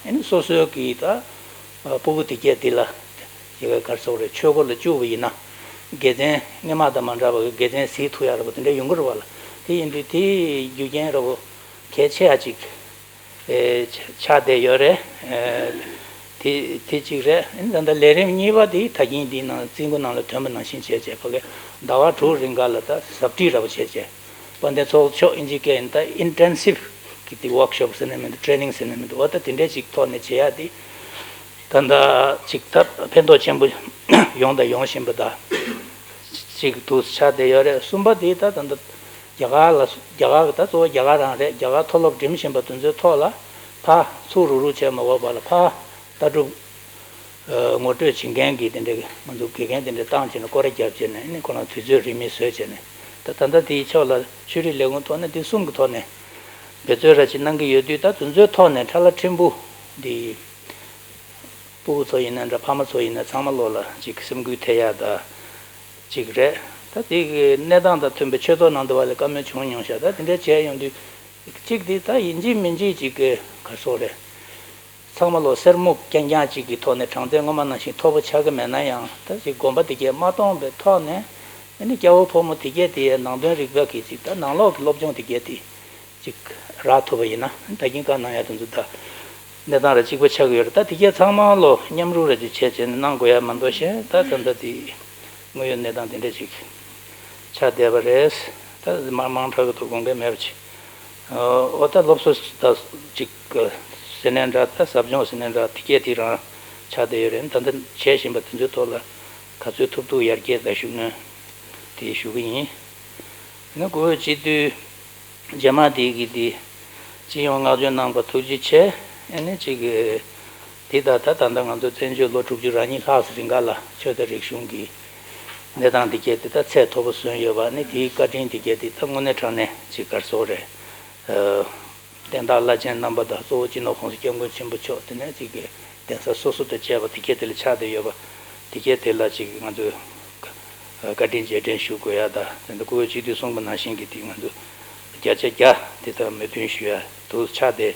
ཨེ་ནི་སོ་སོའི་གི་ད་སྤུ་གུ་དེ་གས་དེ་ལ་ཅིག་ག་རེ་ཟེར་དགོས་རེད་ཆོས་སྒོ་ལ་བཅུག་པ་ཡིན་ན་དགེ་མཚན་སྔོན་མ་དང་མ་འདྲ་བ་གི་དགེ་མཚན་གཟིགས་ཐུབ་ཡག་འདྲ་བོ་དེ་འདྲ་ཡོང་གི་རེད་བ་ལ་དེ་ཡིན་དུས་དེའི་རྒྱུ་རྐྱེན་འདྲ་བོ་གལ་ཆེ་ཡག་ཅིག་ཨེ་ཆ་ཆགས་བསྡད་ཡོད་རེད། ཨེ་དེ་དེ་གཅིག་རེད། ཨེ་ད་ལྟ་ལས་རིམ་གཉིས་པ་དེ་ད་གིན་འདི་ནང་རྩིས་འགོ་ནང་ལ་ཐོན་པ་ནང་བཞིན་བྱས་བྱས་ཕ་གི་ཟླ་བ་དྲུག་རིང་ག་ལ་ད་ཟབ་ཁྲིད་འདྲ་པོ་བྱས་བྱས་དཔལ་ལྡན་ཚོགས་གཙོ་མཆོག་ཨིན་ཇི་སྐད་ཡིན་ད་ཨིན་ཊེན་སིབ་གི་དེ་ཝོག་ཤོབ་ཟེར་ནས་མི་འདུག་ཊེ་ནིང་ཟེར་ནས་མི་འདུག་འོ་ད་དེ་འདྲས་ཅིག་ཐོག་ནས་བྱེད་ཡག་དེ་ད་ལྟ་ཅིག་ད་ཕན་ཐོགས་ཆེན་པོ་ཡོང་དང་ཡོང་བཞིན་པ་ད་ཅིག་ཏུ་ཆགས་བསྡད་ཡོད་རེད། གསུམ་པ་དེ་ད་ད་ལྟ། རྒྱ་གར་ལ་རྒྱ་གར་གྱི་ད་གཙོ་བོ་རྒྱ་གར་རང་རེད། རྒྱ་གར་མཐོ་སློབ་འགྲིམ་བཞིན་པ་དེ་ཚོའི་ཐོག་ལ་ཕར་ཚུར་རུག་རུག་བྱས་མ་དགོས་པ་ལ་ཕར་ལྟ་གྲུབ་ངོ་སྤྲོད་བྱེད་མཁན་གྱི་དེ་འདྲའི་ང་ཚོ་དགེ་རྒན་དེ་འདྲ་བཏང་བྱས་ནས་སྐོར་ར་བརྒྱབ་བྱས་ནས་ཨ་ནི་ཁོ་རང་དུས་ཚོད་རིན་མེད་བཟོས་བྱས་ནས་ད་ད་ལྟ་དེའི་ཕྱོགས་ལ་ཆོས་རིག་ལས་ཁུངས་ཐོག་ནས་དེ་གསུམ་གྱི་ཐོག་ནས་འབད་རྩོལ་ར་ཅིག་གནང་གི་ཡོད་དུས་ད་དེ་ཚོའི་ཐོག་ནས་ཁྲ་ལ་ཕྲན་བུ་འདི། སྤུ་གུ་ཚོ་ཡིན་ན་འདྲ་ཕ་མ་ཚོ་ཡིན་ན་ཚང་མ་ལོག་ལ་ཅིག་སེམས་འགུལ་ཐེབས་ཡག་ད་ཅིག་རེད། ད་དེ་གི་གནས་སྟངས་དང་མཐུན་པའི་ཆོས་ཚོགས་ནང་དུ་བ་ལས་བཀའ་མོལ་བྱུང་མྱོང་ཤག་ད་དེ་འདྲ་བྱས་ཡོང་དུས་གཅིག་དེ་ད་ཡིན་གཅིག་མིན་གཅིག་ཅིག་གི་ག་རེ་ཟེར་དགོས་རེད། ཚང་མ་ལོག་སེར་སྨུག་རྐྱང་རྐྱང་ཅིག་གི་ཐོག་ནས་གྲངས་ཚད་སྔོན་མ་ནང་བཞིན་མཐོ་པོ་ཆགས་ཀྱི་མེད་ན་ཡང་ད་ཅིག་གོམ་པ་དེ་གས་མ་སྟོངས་པའི་ཐོག་ནས་ཨ་ནི་སྐྱ་བོ་ཕོ་མོ་དེ་གས་དེའི་ནང་དོན་རིག་པ་གི་ཅིག་ད་ནང་ལོགས་ཀྱི་སློབ་སྦྱོང་དེ་གས་དེ། ཅིག་རག་ཐུབ་པ་ཡིན་ན་ད་གིན་བཀའ་གནང་ཡ་དེ་ཚོ་ད་གནས་སྟངས་ར་གཅིག་པ་ཆགས་ཀྱི་ཡོད་རེད། ད་དེ་གས་ཚང་མ་ལོ་མཉམ་རུབ་ར་ཅིག་བྱས་བྱས་ནས་གནང་དགོས་ཡ་མ་གཏོགས་གཞན་ད་ད་ལྟ་དེ་དངོས་ཡོད་གནས་སྟངས་དེ་འདྲ་ཅིག་ཆགས་བསྡད་པ་རེད། ད་མང་མང་དྲགས་ཀྱི་འདུག་དགོངས་འགལ་མེད་པ་ཅིག་ཨོ་ད་སློབ་གསོ་ད་ཅིག་ཟེར་ནས་འདྲ་ད་ཟབ་སྦྱོང་ཟེར་ནས་འདྲ་དེ་གས་དེ་རང་ཆགས་བསྡད་ཡོད་རེད། ད་ལྟ་བྱས་བཞིན་པ་དེ་ཚོའི་ཐོག་ལ་ག་ཚོད་ཐུབ་ཐུབ་ཡར་རྒྱས་ད་ཞུ་ནས་དེ་ཞུ་གི་ཡིན། ནི་གུས་པ་སྤྱི་འཐུས་རྗེས་མ་དེ་གི་དེ་སྤྱི་ཡོངས་བསྔགས་བརྗོད་གནང་བ་ཐུགས་རྗེ་ཆེ། ཨ་ནི་གཅིག་གི་དེ་ད་ད་ད་ལྟ་ང་ཚོ་བཙན་བྱོལ་ལོ་དྲུག་ཅུ་རེ་གཉིས་ལྷག་ཙམ་རིང་ག་ལ་ཆོས་དང་རིག་གཞུང་གི་གནས་སྟངས་དེ་གས་དེ་ད་ཚད་མཐོ་པོ་སོན་ཡོད་པ་ནི་དེའི་བཀའ་དྲིན་དེ་གས་དེ་ད་དངོས་གནས་དྲང་གནས་ཅིག་ག་རེ་ཟེར་དགོས་རེད། བསྟན་བདག་བླ་ཆེན་རྣམ་པ་དང་གཙོ་བོ་སྤྱི་ནོར་༸གོང་ས་༸སྐྱབས་མགོན་ཆེན་པོ་མཆོག་དེ་ནས་གཅིག་གི་གདན་ས་སོ་སོ་དང་བཅས་པ་དེ་གས་དེ་ལ་ཆགས་བསྡད་ཡོད་པ་དེ་གས་དེ་ལ་གཅིག་ང་ཚོས་བཀའ་དྲིན་རྗེས་དྲན་ཞུ་དགོས་ཡ་ད་དེ་འདྲ་སྐུ་བོས་སྤྱི་འཐུས་གསུངས་པ་ནང་བཞིན་གྱི་དེ་ང་ཚོ་བརྒྱ་ཆ་བརྒྱ་དེ་ལྟར་མོས་མཐུན་ཞུ་ཡ་དུ་ཆགས་བསྡད་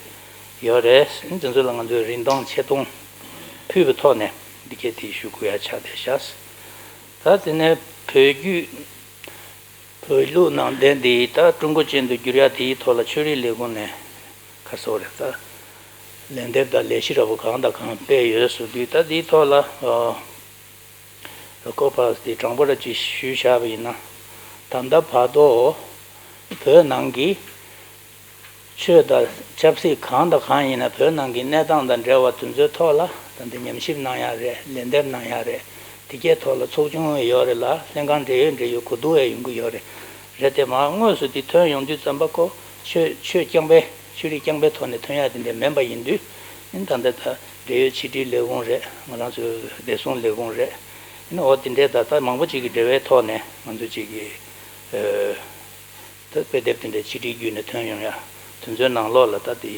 ཡོད་རེད། དེ་ཚོ་ལ་ང་ཚོས་རིན་ཐང་ཆེ་མཐོང་ཕུལ་བའི་ཐོག་ནས་འདི་གས་དེ་ཞུ་དགོས་ཡ་ཆགས་བསྡད་ཤག་ད་དེ་ནས་བོད་བརྒྱུད། བོད་ལུགས་ནང་བསྟན་འདི་ད་ཀྲུང་གོ་ཅན་དུ་བསྒྱུར་ཡ་དེའི་ཐོག་ལ་ཆོས་རིག་ལས་ཁུངས་ནས་ག་རེ་ཟེར་དགོས་རེད་ད། ལན་འདེབས་དང་ལས་གཞི་འདྲ་པོ་གང་དང་གང་སྤེལ་ཡོད་ཟེར་དུས་ད་དེའི་ཐོག་ལ་ཨ། གོ་ཕ་དེ་དྲང་པོ་ར་ཅིག་ཞུས་བཞག་པ་ཡིན་ན། ད་ལྟ་བར་དུ་ བོད་ནང་གི་ཆོས་དང་ཆབ་སྲིད་གང་དང་གང་ཡིན་ན་བོད་ནང་གི་གནས་སྟངས་དང་འབྲེལ་བ་དེ་ཚོའི་ཐོག་ལ་ད་འདི་ཉམས་ཞིབ་གནང་ཡ་རེད། ལན་འདེབས་གནང་ཡ་རེད། དེ་གའི་ཐོག་ལ་ཚོགས་ཆུང་ཡོད་རེད་ལ། ལྷན་ཁང་འབྲེལ་ཡོད་འབྲེལ་ཡོད་གོ་བསྡུར་བ་ཡོང་གི་ཡོད་རེད། རེད་དེ་མ་དངོས་སུ་འདི་ཐོན་ཡོང་དུས་ཙམ་པ་ཁོ་ཆོས་ཆོས་རྐྱང་པའི་ཆོས་རིག་རྐྱང་པའི་ཐོག་ནས་ཐོན་ཡ་དེ་འདྲ་མིན་པ་ཡིན་དུས། ཨིན་ད་ལྟ་ད་འབྲེལ་ཡོད་ཕྱི་དྲིལ་ལས་ཁུངས་རེད། ང་རང་ཚོའི་བདེ་སྲུང་ལས་ཁུངས་རེད། ཨིན་འོ་དེ་འདྲའི་ད་ལྟ་མང་པོ་ཅིག་གི་འབྲེལ་བའི་ཐོག་ནས་ང་ཚོ་ཅིག་གི་ད་དཔེ་དེབ་དེ་འདྲའི་ཕྱི་དྲིལ་བརྒྱུད་ནས་ཐོན་ཡོང་ཡ། དེ་ཚོའི་ནང་ལོགས་ལ་ད་དེ་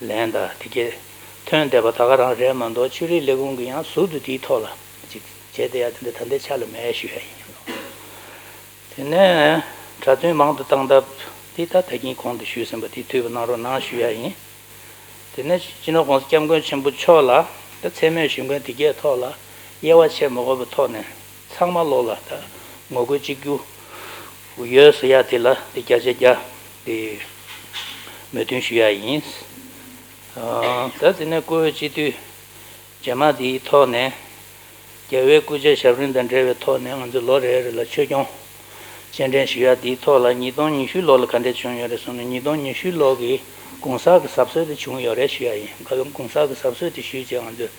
ལན་དང་དེ་གས་ཐོན་བསྡད་པ་ད་ག་རང་རེད་མ་གཏོགས། ཆོས་རིག་ལས་ཁུངས་ཀྱིས་ཡང་ཟུར་དུ་དེའི་ཐོག་ལ་ཅིག་བྱས་བསྡད་ཡ་དེ་འདྲ་ད་ལྟའི་ཆ་ལ་མེད་ཞུ་ཡ་ཡིན། དེ་ནས་གྲྭ་བཙུན་མང་དུ་བཏང་ཐབས་དེ་ད་ད་གིན་གོང་དུ་ཞུས་ཟིན་པ་དེ་ཐུབ་པ་གནང་རོགས་གནང་ཞུ་ཡ་ཡིན། དེ་ནས་སྤྱི་ནོར་༸གོང་ས་༸སྐྱབས་མགོན་ཆེན་པོ་མཆོག་ལ་ད་མཚན་སྨད་ཞུ་མཁན་དེ་གའི་ཐོག་ལ་དབྱེ་བ་ཕྱེ་མ་དགོས་པའི་ཐོག་ནས་ཚང་མ་ལོག་ལ་ད་ངོ་རྒོལ་གཅིག་གྱུར་ཡོད་ཟེར་ཡ་དེ་ལ་དེ་བརྒྱ་ཆ་བརྒྱ་དེ་མོས་མཐུན་ཞུ་ཡ་ཡིན། ཨ་ད་དེ་ནས་བཀུར་འོས་སྤྱི་འཐུས་རྗེས་མ་དེའི་ཐོག་ནས། རྒྱལ་བའི་སྐུ་ཕྱྭའི་ཞབས་རིམ་དང་འབྲེལ་བའི་ཐོག་ནས་ང་ཚོས་ལོ་རེ་རེ་ལ་ཆོས་སྐྱོང་སྤྱན་འདྲེན་ཞུ་ཡ་དེའི་ཐོག་ལ་ཉིས་སྟོང་ཉི་ཤུ་ལོ་ལ་ག་འདྲས་བྱུང་ཡོད་རེད་གསུངས་ན། ཉིས་སྟོང་ཉི་ཤུ་ལོ་གི་གུང་གསེང་གི་གཟབ་གསོལ་དེ་བྱུང་ཡོད་རེད་ཞུ་ཡ་ཡིན། ག་གུང་གསེང་གི་གཟབ་གསོལ་དེ་ཞུས་བྱས་ང་ཚོས་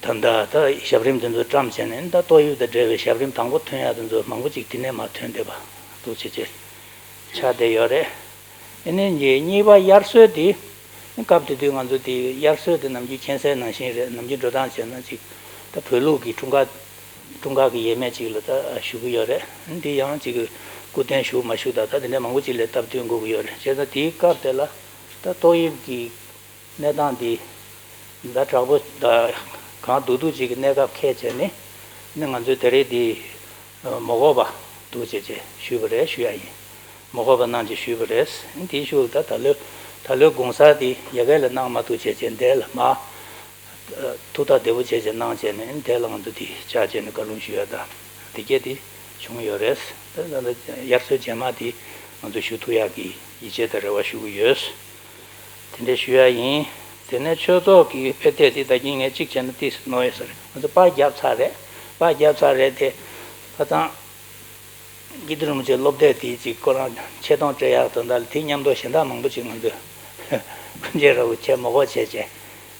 ད་ལྟ་ད་ཞབས་རིམ་དེ་ཚོ་བཀྲམ་བྱས་ནས། ད་ཏོག་དབྱིབས་དང་འབྲེལ་བའི་ཞབས་རིམ་དང་པོ་ཐོན་ཡ་དེ་ཚོ་མང་པོ་ཅིག་དེ་ནས་མར་ཐོན་བསྡད་པ་འདུག་བྱས་བྱས་ཆགས་བསྡད་ཡོད་རེད། ཨ་ནི་གཉིས་པ་དབྱར་གསོལ་དེ། སྐབས་དེ་དུས་ང་ཚོ་དེ་དབྱར་གསོལ་དེ་ནམ་རྒྱུན་མཁྱེན་གསལ་ནང་བཞིན་རེད། ནམ་རྒྱུན་འགྲོ་སྟངས་བྱས་ན་ཅིག་ད་བོད་ལུགས་ཀྱི་འཁྲུངས་སྐར་འཁྲུངས་སྐར་གྱི་ཡས་མས་ཅིག་ལ་ད་ཞུ་གི་ཡོད་རེད། འདི་ཡང་ཅིག་སྐུ་རྟེན་ཞུ་མ་ཞུ་ད་ད་དེ་འདྲ་མང་པོ་ཅིག་ལ་སྟབས་བསྟུན་དགོས་ཀྱི་ཡོད་རེད། བྱས་ཙང་དེའི་སྐབས་དེ་ལ་ད་ཏོག་དབྱིབས་ཀྱི་གནས་སྟངས་འདི་ཛ་དྲག་པོ་དང་གང་སྡུག་སྡུག་ཅིག་གི་གནས་སྐབས་འཁེལ་བྱས་ནས་ནི་ང་ཚོས་ད་རེས་འདི་མ་དགོས་པ་འདུག་བྱས་བྱས་ཞུས་པ་རེད་ཞུ་ཡ་ཡིན། མ་དགོས་པ་གནང་ཅེས་ཞུས་པ་རེད། དེའི་ཤུལ་ད་ད་ལོའི་ད་ལོའི་གུང་གསེང་དེ་ཡ་གི་ལ་གནང་མ་ཐུབ་བྱས་བྱས་འདས་ལ་མ་ཐུགས་ཐག་བདེ་པོ་བྱས་བྱས་གནང་བྱས་ནས་འདས་ལ་ང་ཚོ་དེ་བཅར་བྱས་ནས་བཀའ་ལུང་ཞུ་ཡ་ད་དེ་གས་དེ་བྱུང་ཡོད་རེད། ད་ད་དབྱར་གསོལ་རྗེས་མ་དེ་ང་ཚོ་ཞུ་ཐུབ་ཡག་གི་ཡིད་ཆེས་དང་རེ་བ་ཞུ་གི་ཡོད། དེ་འདྲ་ཞུ་ཡ་ཡིན། དེ་ནས་ཆོས་ཚོགས་ཀྱི་དཔེ་དེབ་དེ་ད་གིན་ངས་གཅིག་བྱས་ན་ཏིས་ནོར་ཡོད་ས་རེད། ང་ཚོ་པར་བརྒྱབ་ཚར་རེད། པར་བརྒྱབ་ཚར་རེད་དེ། ཁ་སང་། དགེ་འདུན་རིན་པོ་ཆེ་སློབ་དེབ་དེའི་ཅིག་ཁོ་རང་ཆེ་མཐོང་སྤྲད་ཡག་དང་། ད་ལ་དེ་མཉམ་དུ་གཞན་དག་མང་པོ་ཅིག་ང་ཚོས་དབུ་འབྱེད་ར་བོ་བྱས་མ་དགོས་བྱས་བྱས་དེ་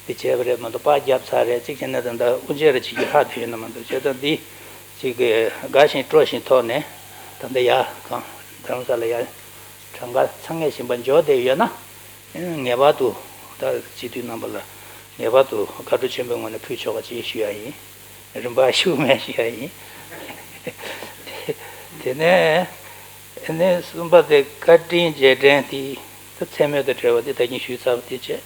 བྱས་པ་རེད་མ་གཏོགས། པར་བརྒྱབ་ཚར་རེད། གཅིག་བྱས་ན་ད་ལྟ་དབུ་འབྱེད་ར་བྱེད་རྒྱུ་ལྷག་བསྡད་ཡོད་ན་མ་གཏོགས། བྱས་ཙང་འདི་ཅིག་གི་དགའ་བཞིན་སྤྲོ་བཞིན་ཐོག་ནས་ད་ལྟ་ཡར་གང་རྡ་རམ་ས་ལ་ཡར་གྲངས་ཀ་ཚང་ངེས་བཞིན་པ་འབྱོར་བསྡད་ཡོད་ན། ངེས་པར་དུ་ད་སྤྱི་འཐུས་རྣམ་པ་ལ་ངེས་པར་དུ་བཀའ་དྲིན་ཆེན་པོའི་ངོས་ནས་ཕུལ་ཆོག་པ་ཅིག་ཞུ་ཡ་ཡིན། རིམ་པ་ཞུ་མེད་ཞུ་ཡ་ཡིན། དེ་ནས་ཨ་ནི་གསུམ་པ་དེ་བཀའ་དྲིན་རྗེས་དྲན་དེ་ད་མཚན་སྨད་དང་འབྲེལ་བ་དེ་ད་གིན་ཞུས་ཚར་བ་དེ་བྱས།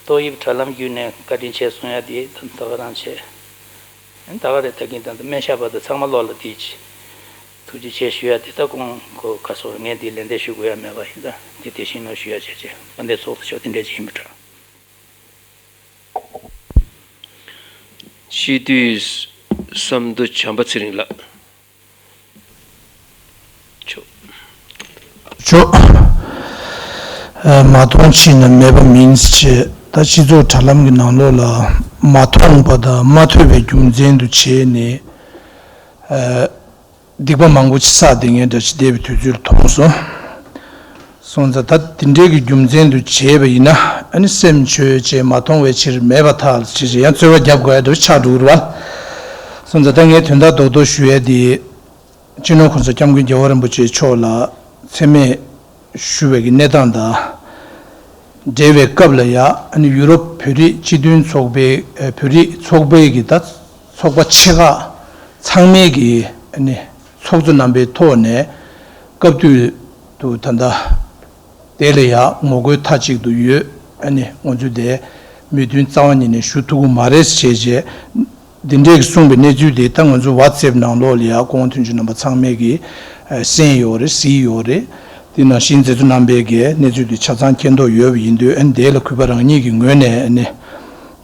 ཏོག་དབྱིབས་དྲ་ལམ་བརྒྱུད་ནས་བཀའ་དྲིན་ཆེ་གསུང་ཡ་དེ་ད་ད་ག་རང་བྱས། ད་ག་རེ་ད་གིན་ད་ལྟ་སྨན་ཞབས་པ་དང་ཚང་མ་ལོག་ལ་དེ་ཐུགས་རྗེ་ཆེ་ཞུ་ཡ་དེ་ད་ཁོང་ཁོ་ག་སོགས་ངས་དེ་ལན་འདེབས་ཞུ་དགོས་ཡ་མེད་པ་ཡིན། ད་དེ་དེ་བཞིན་ནོ་ཞུ་ཡ་བྱས་བྱས། དཔལ་ལྡན་ཚོགས་གཙོ་མཆོག་དེ་འདྲས་ཅིག་ཡིན་པ་འདྲ། སྤྱི་འཐུས་བསམ་མདོ་བྱམས་པ་ཚེ་རིང་ལགས། ཆོག་ཆོག་ཨ། མ་མཐོང་ཕྱིན་ན་མེད་པ་མིན་ཞེས། ད་སྤྱི་ཚོགས་དྲ་ལམ་གྱི་ནང་ལོགས་ལ་མ་མཐོང་བ་དང་མ་ཐོས་པའི་རྒྱུ་མཚན་དུ་བྱས་ནས། ཨ། སྡིག་པ་མང་པོ་ཅིག་བསགས་བསྡད་མཁན་འདྲ་ཅིག་བསྡད་པའི་དུས་ཚོད་ལ་མཐོང་སོང་། སོང་ཙང་ད་དེ་འདྲའི་གི་རྒྱུ་མཚན་དུ་བྱས་པ་ཡིན་ན། ཨ་ནི་སེམས་ཆོས་ཅན་མ་མཐོང་བའི་ཕྱིར་མེད་པར་ཐལ་ཞེས་ཡང་རྩོད་པ་རྒྱབ་དགོས་ཡ་འདྲ་ཆགས་འགྲོ་གི་རེད་བ། སོང་ཙང་ད་ངས་དོན་དག་རྡོག་རྡོག་ཞུ་ཡ་དེ། སྤྱི་ནོར་༸གོང་ས་༸སྐྱབས་མགོན་རྒྱལ་བ་རིན་པོ་ཆེ་མཆོག་ལ་མཚན་སྨད་ཞུ་བའི་གི་གནས་སྟངས་དང་འབྲེལ་བའི་སྐབས་ལ་ཡ། ཨ་ནི་ཡུ་རོབ་བོད་རིགས་སྤྱི་མཐུན་ཚོགས་པའི་ཨ། བོད་རིགས་ཚོགས་པའི་གི་ད་ཚོགས་པ་ཆེ་ཁག་ཚང་མའི་གི་ཨ་ནི་ཚོགས་གཙོ་རྣམ་པའི་ཐོག་ནས་སྐབས་དུས་དུ་ད་ལྟ་དེ་ལ་ཡ་ངོ་རྒོལ་མཐའ་གཅིག་ཏུ་ཡོད། ཨ་ནི་ང་ཚོས་དེ་མོས་མཐུན་རྩ་བ་ཉིད་ནས་ཞུ་ཐུབ་ཀྱི་མ་རེད་ཞེས་བྱས། འདི་འདྲས་ཀྱི་གསུངས་པའི་གནས་ཚུལ་དེ་ད་ང་ཚོ་ཝ་ཙེབ་ནང་ལོགས་ལ་ཡ་སྐུ་ངོ་དོན་གཅོད་རྣམ་པ་ཚང་མས་ཀྱིས་ཨ། གསན་ཡོད་རེད། གཟིགས་ཡོད་རེད། དེ་ནང་བཞིན་མཛད་གཙོ་རྣམ་པས་ཀྱིས་གནས་ཚུལ་དེ་ཆ་ཚང་མཁྱེན་རྟོགས་ཡོད་པ་ཡིན་དུས། ཨ་ནི་དེ་ལ་གུས་པ་རང་ཉིད་ཀྱི་ངོས་ནས་ཨ་ནི་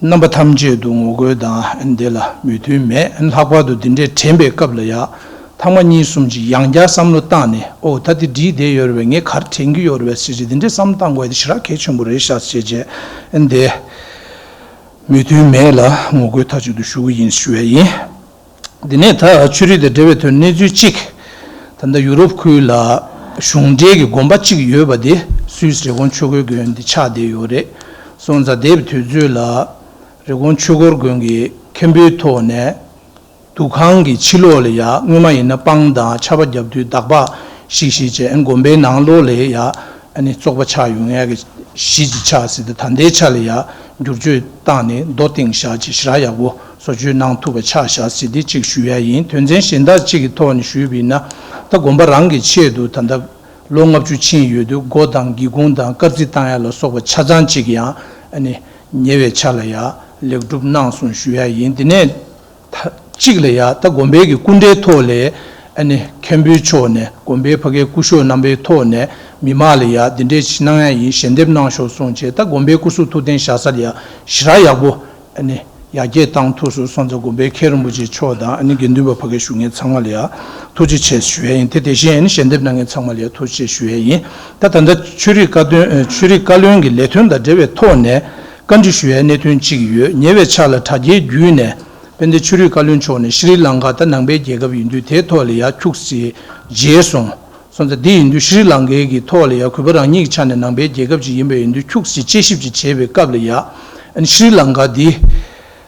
རྣམ་པ་ཐམས་ཅད་དུ་ངོ་རྒོལ་དང་། ཨ་ནི་དེ་ལ་མོས་མཐུན་མེད། ཨ་ནི་ལྷག་པར་དུ་འདི་འདྲས་དྲན་པའི་སྐབས་ལ་ཡ། ཐེངས་མ་གཉིས་གསུམ་ཅིག་ཡང་བསྐྱར་བསམ་བློ་བཏང་ནས། ཨོ་ད་དེ་འགྲིག་བསྡད་ཡོད་རེད་པས། ངས་ག་རེ་དྲན་གྱི་ཡོད་རེད་པས་ཟེར་བྱས། འདི་འདྲས་བསམ་བློ་བཏང་དགོས་ཡ་དེ་ཞེ་དྲག་གལ་ཆེན་པོ་རེད་ཤག་ཟེར་བྱས། ཨ་ནི་དེ། མོས་མཐུན་མེད་ལ་ངོ་རྒོལ་མཐའ་གཅིག་ཏུ་ཞུ་གི་ཡིན་ཞུ་ཡ་ཡིན། འདི་ནས་ད་ཆོས་རིག་དང་འབྲེལ་བའི་ཐོག་གནས་ཚུལ་གཅིག་ད་ལྟ་ཡུ་རོབ་ཁུལ་ལ་ གཞུང་འབྲེལ་གྱི་དགོན་པ་གཅིག་ཡོད་པ་དེ་སུད་སི་རི་ཀོན་ཆོས་འཁོར་དགོན་འདི་ཆགས་བསྡད་ཡོད་རེད། སོང་ཙང་དེབ་དུས་ཚོད་ལ་རི་ཀོན་ཆོས་འཁོར་དགོན་གྱི་མཁན་པོའི་ཐོག་ནས་འདུ་ཁང་གི་ཕྱི་ལོགས་ལ་ཡ་སྔོན་མ་ཡིན་ན་སྤང་དང་ཆར་པ་བརྒྱབ་དུས་འདག་པ་ཞིག་ཞིག་བྱས། ཨན་དགོན་པའི་ནང་ལོགས་ལ་ཡ་ཨ་ནི་བཙོག་པ་ཆགས་ཡོང་ཡ་གི་གཞི་ཅིག་ཆགས་སྲིད་དེ། ད་ལྟའི་ཆ་ལ་ཡ་བསྒྱུར་བཅོས་བཏང་ནས་རྡོ་བཏིང་བཞག་ཅིག་ཞེ་དྲག་ཡག་པོ་བཟོ་བཅོས་གནང་ཐུབ་པ་ཆགས་བཞག་ཟེར་འདི་གཅིག་ཞུ་ཡ་ཡིན། དོན་ཚན་གཞན་དག་གཅིག་གི་ཐོག་ནས་ཞུས་པ་ཡིན་ན། ད་དགོན་པ་རང་གི་ཆེད་དུ་ད་ལྟ་ལོ་ལྔ་བཅུ་ཕྱིན་ཡོད་དུས་སྒོ་དང་སྒེའུ་ཁུང་དང་དཀར་རྩི་བཏང་ཡ་ལ་སོགས་པ་ཆ་ཚང་གཅིག་ཡང་ཨ་ནི་ཉེ་བའི་ཆ་ལ་ཡ་ལེགས་གྲུབ་གནང་སོང་ཞུ་ཡ་ཡིན། དེ་ནས་ད་གཅིག་ལ་ཡ་ད་དགོན་པའི་གི་སྐུ་འདྲའི་ཐོག་ལས་ཨ་ནི་མཁན་པོའི་ཕྱོགས་ནས་དགོན་པའི་ཕ་གའི་སྐུ་ཞབས་རྣམ་པའི་ཐོག་ནས་མི་མང་ལ་ཡ་འདི་འདྲའི་ཅིག་གནང་ཡ་ཡིན། ཞལ་འདེབས་གནང་ཤོག་གསུངས་བྱས། ད་དགོན་པའི་སྐུ་གཟུགས་ཐུགས་རྟེན་བཞག་ས་ལ་ཡ་ཞེ་དྲག་ཡག་པོ་ཨ་ནི་ཡར་རྒྱས་བཏང་ཐུབ་སོང་། སོང་ཙང་དགོན་པའི་མཁན་རིན་པོ་ཆེ་མཆོག་དང་ཨ་ནི་དགེ་འདུན་པ་ཕ་གིར་བཞུགས་མཁན་ཚང་མ་ལ་ཡང་ཐུགས་རྗེ་ཆེ་ཞུ་ཡ་ཡིན། དེ་དེ་བཞིན་ཨ་ནི་ཞལ་འདེབས་གནང་མཁན་ཚང་མ་ལ་ཡང་ཐུགས་རྗེ་ཆེ་ཞུ་ཡ་ཡིན། ད་ད་ལྟ་ཆོས་རིག་བཀའ་བློན་ཨ་ཆོས་རིག་བཀའ་བློན་གྱི་ལས་དོན་དང་འབྲེལ་བའི་ཐོག་ནས་བཀའ་འདྲི་ཞུ་ཡའི་གནད་དོན་གཅིག་ཡོད། ཉེ་བའི་ཆར་ལ་དྲ་རྒྱའི་བརྒྱུད་ནས་དཔལ་ལྡན་ཆོས་རིག་བཀའ་བློན་མཆོག་ནས་ཤྲི་ལང་ཀ་ད་ནང་པའི་རྒྱལ་ཁབ་ཡིན་དུས་དེའི་ཐོག་ལ་ཡང་ཁྱུག་ཙམ་མཇལ་སོང་། སོང་ཙང་འདི་ཡིན་དུས་ཤྲི་ལང་ཀའི་གི་ཐོག་ལ་ཡང་གུས་པ་རང་ཉིད་ཀྱི་ཆ་ནས་ནང་པའི་རྒྱལ་ཁབ་ཅིག་ཡིན་པ་ཡིན་དུས་ཁྱུག་ཙམ་དཔྱད་ཞིབ་ཅིག་བྱས་པའི་སྐབས་ལ་ཡང་ཨ་ནི་ཤྲི་ལང་ཀ་འདི་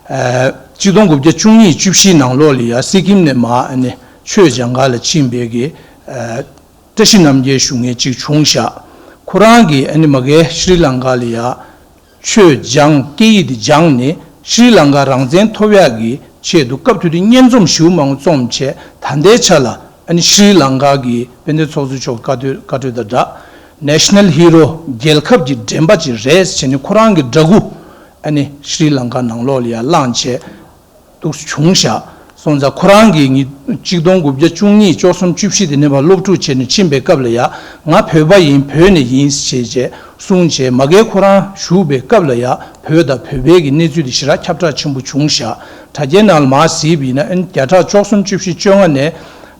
ཨ་གཅིག་སྟོང་དགུ་བརྒྱ་བཅུ་གཉིས་བཅུ་བཞི་ནང་ལོགས་ལ་ཡང་སི་ཀིམ་ནས་མར་ཨ་ནི་ཆོས་སྦྱང་ག་ལ་ཕྱིན་པའི་གི་ཨ་བཀྲ་ཤིས་རྣམ་རྒྱལ་ཞུ་མཁན་ཅིག་བྱུང་ཤག་ཁོ་རང་གིས་ཨ་ནི་མ་གི་ཤྲི་ལང་ཀ་ལ་ཡང་ཆོས་སྦྱངས། སྐད་ཡིག་དེ་སྦྱངས་ནས་ཤྲི་ལང་ཀ་རང་བཙན་ཐོབ་ཡག་གི་ཆེད་དུ་སྐབས་དེ་དུས་སྙན་རྩོམ་ཞེ་པོ་མང་པོ་རྩོམ་བྱས། ད་ལྟའི་ཆ་ལ་ཨ་ནི་ཤྲི་ལང་ཀ་གི་དཔལ་ལྡན་ཚོགས་གཙོ་མཆོག་བཀའ་འཁྲོལ་བཀའ་འཁྲོལ་དང་སྦྲགས་National Hero རྒྱལ་ཁབ་ཀྱི་འདྲེན་པ་ཅིག་རེད་ཟེར་ནས་ཁོ་རང་གི་འདྲ་སྐུ་ཨ་ནི་ཤྲི་ལང་ཀ་ནང་ལོགས་ལ་ཡང་བླངས་བྱས། འདུག་བྱུང་ཤག་སོང་ཙང་ཁོ་རང་གིས་ཉིས་གཅིག་སྟོང་དགུ་བརྒྱ་བཅུ་གཉིས་བཅུ་གསུམ་བཅུ་བཞི་དེ་ནས་ཕར་སློབ་ཕྲུག་བྱས་ནས་ཕྱིན་པའི་སྐབས་ལ་ཡ་ང་བོད་པ་ཡིན། བོད་ནས་ཡིན་ཞེས་བྱས་གསུངས་བྱས། མ་གིར་ཁོ་རང་བཞུགས་པའི་སྐབས་ལ་ཡ་བོད་དང་བོད་པའི་གི་གནས་ཚུལ་དེ་ཞེ་དྲག་ཁྱབ་བསྒྲགས་ཆེན་པོ་བྱུང་ཤག་དྲ་རྒྱའི་ནང་ལ་མར་གཟིགས་པ་ཡིན་ན་ཨ་ནི་བརྒྱ་ཕྲག་བཅུ་གསུམ་བཅུ་བཞི་བཅོ་ལྔ་ནས་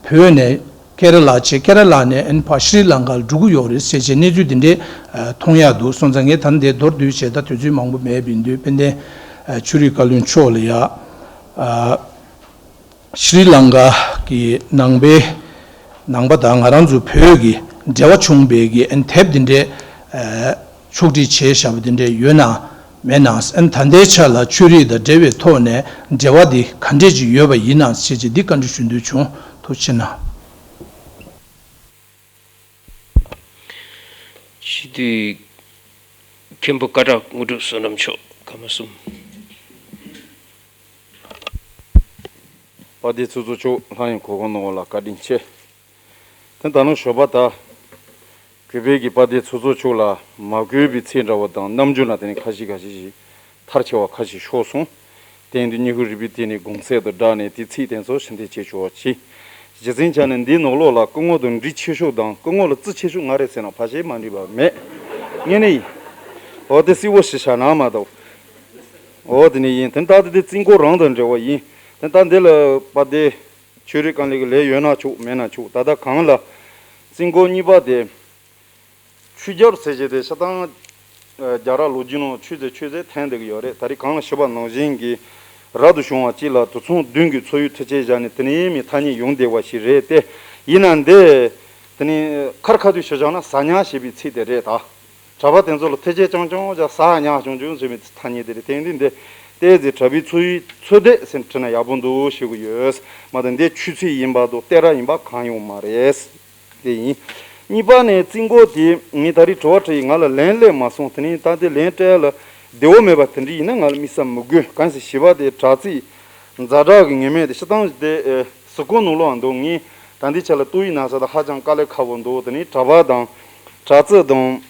བོད་ནས་ཀེ་ར་ལ་བྱས། ཀེ་ར་ལ་ནས་ཨ་ནི་ཕར་ཤྲི་ལང་ཀར་འགྲོ་གི་ཡོད་རེད་ཟེར་བྱས་གནས་ཚུལ་དེ་འདྲས་ཨ་མཐོང་ཡག་འདུག་སོང་ཙང་ངས་ད་ནི་དེ་མདོར་བསྡུས་བྱས། ད་དུས་ཚོད་མང་པོ་མེད་པ་ཡིན་དུས་དཔལ་ལྡན་ཨ་ཆོས་རིག་བཀའ་བློན་མཆོག་ལ་ཡ་ཨ་ཤྲི་ལང་ཀ་གི་ནང་པའི་ནང་པ་དང་ང་རང་ཚོ་བོད་ཀྱི་འབྲེལ་བ་བྱུང་བའི་གི་ཨ་ནི་དེབ་འདི་འདྲའི་ཨ་ཕྱོགས་སྒྲིག་བྱས་བཞག་པ་འདི་འདྲའི་ཡོད་ན་མེད་ན། ཨ་ནི་ད་ལྟའི་ཆ་ལ་ཆོས་རིག་དང་འབྲེལ་བའི་ཐོག་ནས་འབྲེལ་བ་འདི་ག་འདྲས་ཅིག་ཡོད་པ་ཡིན་ན་ཞེས་བྱས་འདི་བཀའ་འདྲི་ཞུ་འདོད་བྱུང་། ཐུགས་རྗེ་གནང་། སྤྱི་འཐུས་མཁན་པོ་སྐད་གྲགས་དངོས་གྲུབ་བསོད་ནམས་མཆོག་སྐར་མ་གསུམ། དཔལ་ལྡན་ཚོགས་གཙོ་མཆོག་ལྷ་ཡང་གོ་སྐོང་གནང་བ་ལ་བཀའ་དྲིན་ཆེ། དེ་ད་ནང་ཞོགས་པ་ད་གུས་པའི་གི་དཔལ་ལྡན་ཚོགས་གཙོ་མཆོག་ལ་མ་གུས་པའི་ཚིག་འདྲ་བ་དང་རྣམ་འགྱུར་ན་དེ་ནི་ཁ་ཤས་ཁ་ཤས་ཤིག་མཐར་ཕྱིན་པ་ཁ་ཤས་ཤོར་སོང་། དེ་ཡིན་དུས་སྙན་ཞུ་རིལ་བུ་དེ་ནི་དགོངས་ཚད་དང་སྦྲགས་ནས་དེ་ཚིག་དེ་ཚོ་ཕྱིར་འཐེན་བྱེད་ཆོག་པ་གྱིས། རྗེ་བཙུན་ཆ་ནས་འདིའི་ནང་ལོགས་ལ་སྐུ་ངོ་དང་འགྲིག་ཆེ་ཤོས་དང་སྐུ་ངོ་ལ་བརྩི་ཆེ་ཤོས་ང་རེད་ཟེར་ན་ཕལ་ཆེར་མ་འགྲིག་པ་མེད། ངས་ནི་ཡིན། འོ་དེ་གསལ་པོ་ཞིག་བྱ་ན་མ་གཏོགས། འོ་དེ་ནི་ཡིན། དེ་ལྟ་དེ་དེ་རྩིས་འགོ་རང་དང་འབྲེལ་བ་ཡིན། དེ་ལྟ་འདི་ལ་དཔལ་ལྡན་ཆོས་རིག་དཀའ་ལས་ཀྱི་ལས་ཡོད་ན་ཆོག་མེད་ན་ཆོག་ད་ལྟ་གང་ལ་རྩིས་འགོ་གཉིས་པ་དེ། ཆོས་རྒྱལ་ཟེར་བྱས་དེ་ཤ་ཐང་། རྒྱལ་རབས་ལོ་རྒྱུས་ནང་ཆོས་ཟེར་ཆོས་ཟེར་འཐེན་བསྡད་ཀྱི་ཡོད་རེད། ད་རེས་གང་ལ་ཞུས་པ་ནང་བཞིན་གྱི་རབ་ཏུ་བྱུང་བ་གཅིག་ལ་དུད་ཚང་བདུན་གྱི་འཚོ་བའི་མཐུ་རྐྱེན་བཞག་ནས་དེ་ནས་མི་ཐ་སྙད་ཡོང་བསྡད་པ་ཞིག་རེད་དེ། ཡིན་ན་འདི། དེ་ནས་ཁར་ཁ་དུས་ཞུ་བཞག་ན་ཟ་ཉལ་ཞེས་པའི་ཚིག་དེ་རེད་ད། གྲྭ་པ་དེ་ཚོ་ལ་མཐུ་རྐྱེན་རྐྱང་རྐྱང་བྱ་ཟ་ཉལ་རྐྱང་རྐྱང་ཟེར་བའི་ཐ་སྙད་དེ་རེད། དེ་འདི་འདི་ལྟས་ཟེར་གྲྭ་པའི་འཚོ་བའི་འཚོ་སྡེ་ཟེར་བྲིས་ན་ཡག་པོ་འདུག་ཞུ་གི་ཡོད། མ་གཏོགས་འདི་ཆོས་ཚིག་ཡིན་པ་དང་གཏད་ར་ཡིན་པ་གང་ཡོང་མ་རེད། དེ་ཡིན། གཉིས་པ་ནས་རྩིས་འགོ་དེ་ངས་ད་རེས་དྲི་བ་དྲིས་ཡིན། ང་ལ་ལན་སླེབས་མ་སོང་། དེ་ནས་ད་དེ་ལན་སྤྲད་ཡ་ལ་བདེ་བོ་མེད་པ་དེ་འདྲ་ཡིན་ན་ང་ལ་དམིགས་བསལ་མི་དགོས། གང་ཟེར་བྱས་པ་དེ་དྲ་ཚིགས་ཛ་དྲག་གི་ངེས་མེད་དེ་ཤི་སྟངས་དེ་ཟུར་བཀོད་ནང་ལོགས་འདུག་ངས་ད་འདི་ཆ་ལ་ཏོག་དབྱིབས་ན་ཚ་དང་ཧ་ཅང་དཀའ་ལས་ཁག་པོ་འདུག་དེ་ནས་གྲྭ་པ་དང་དྲ་ཚིགས་དང་།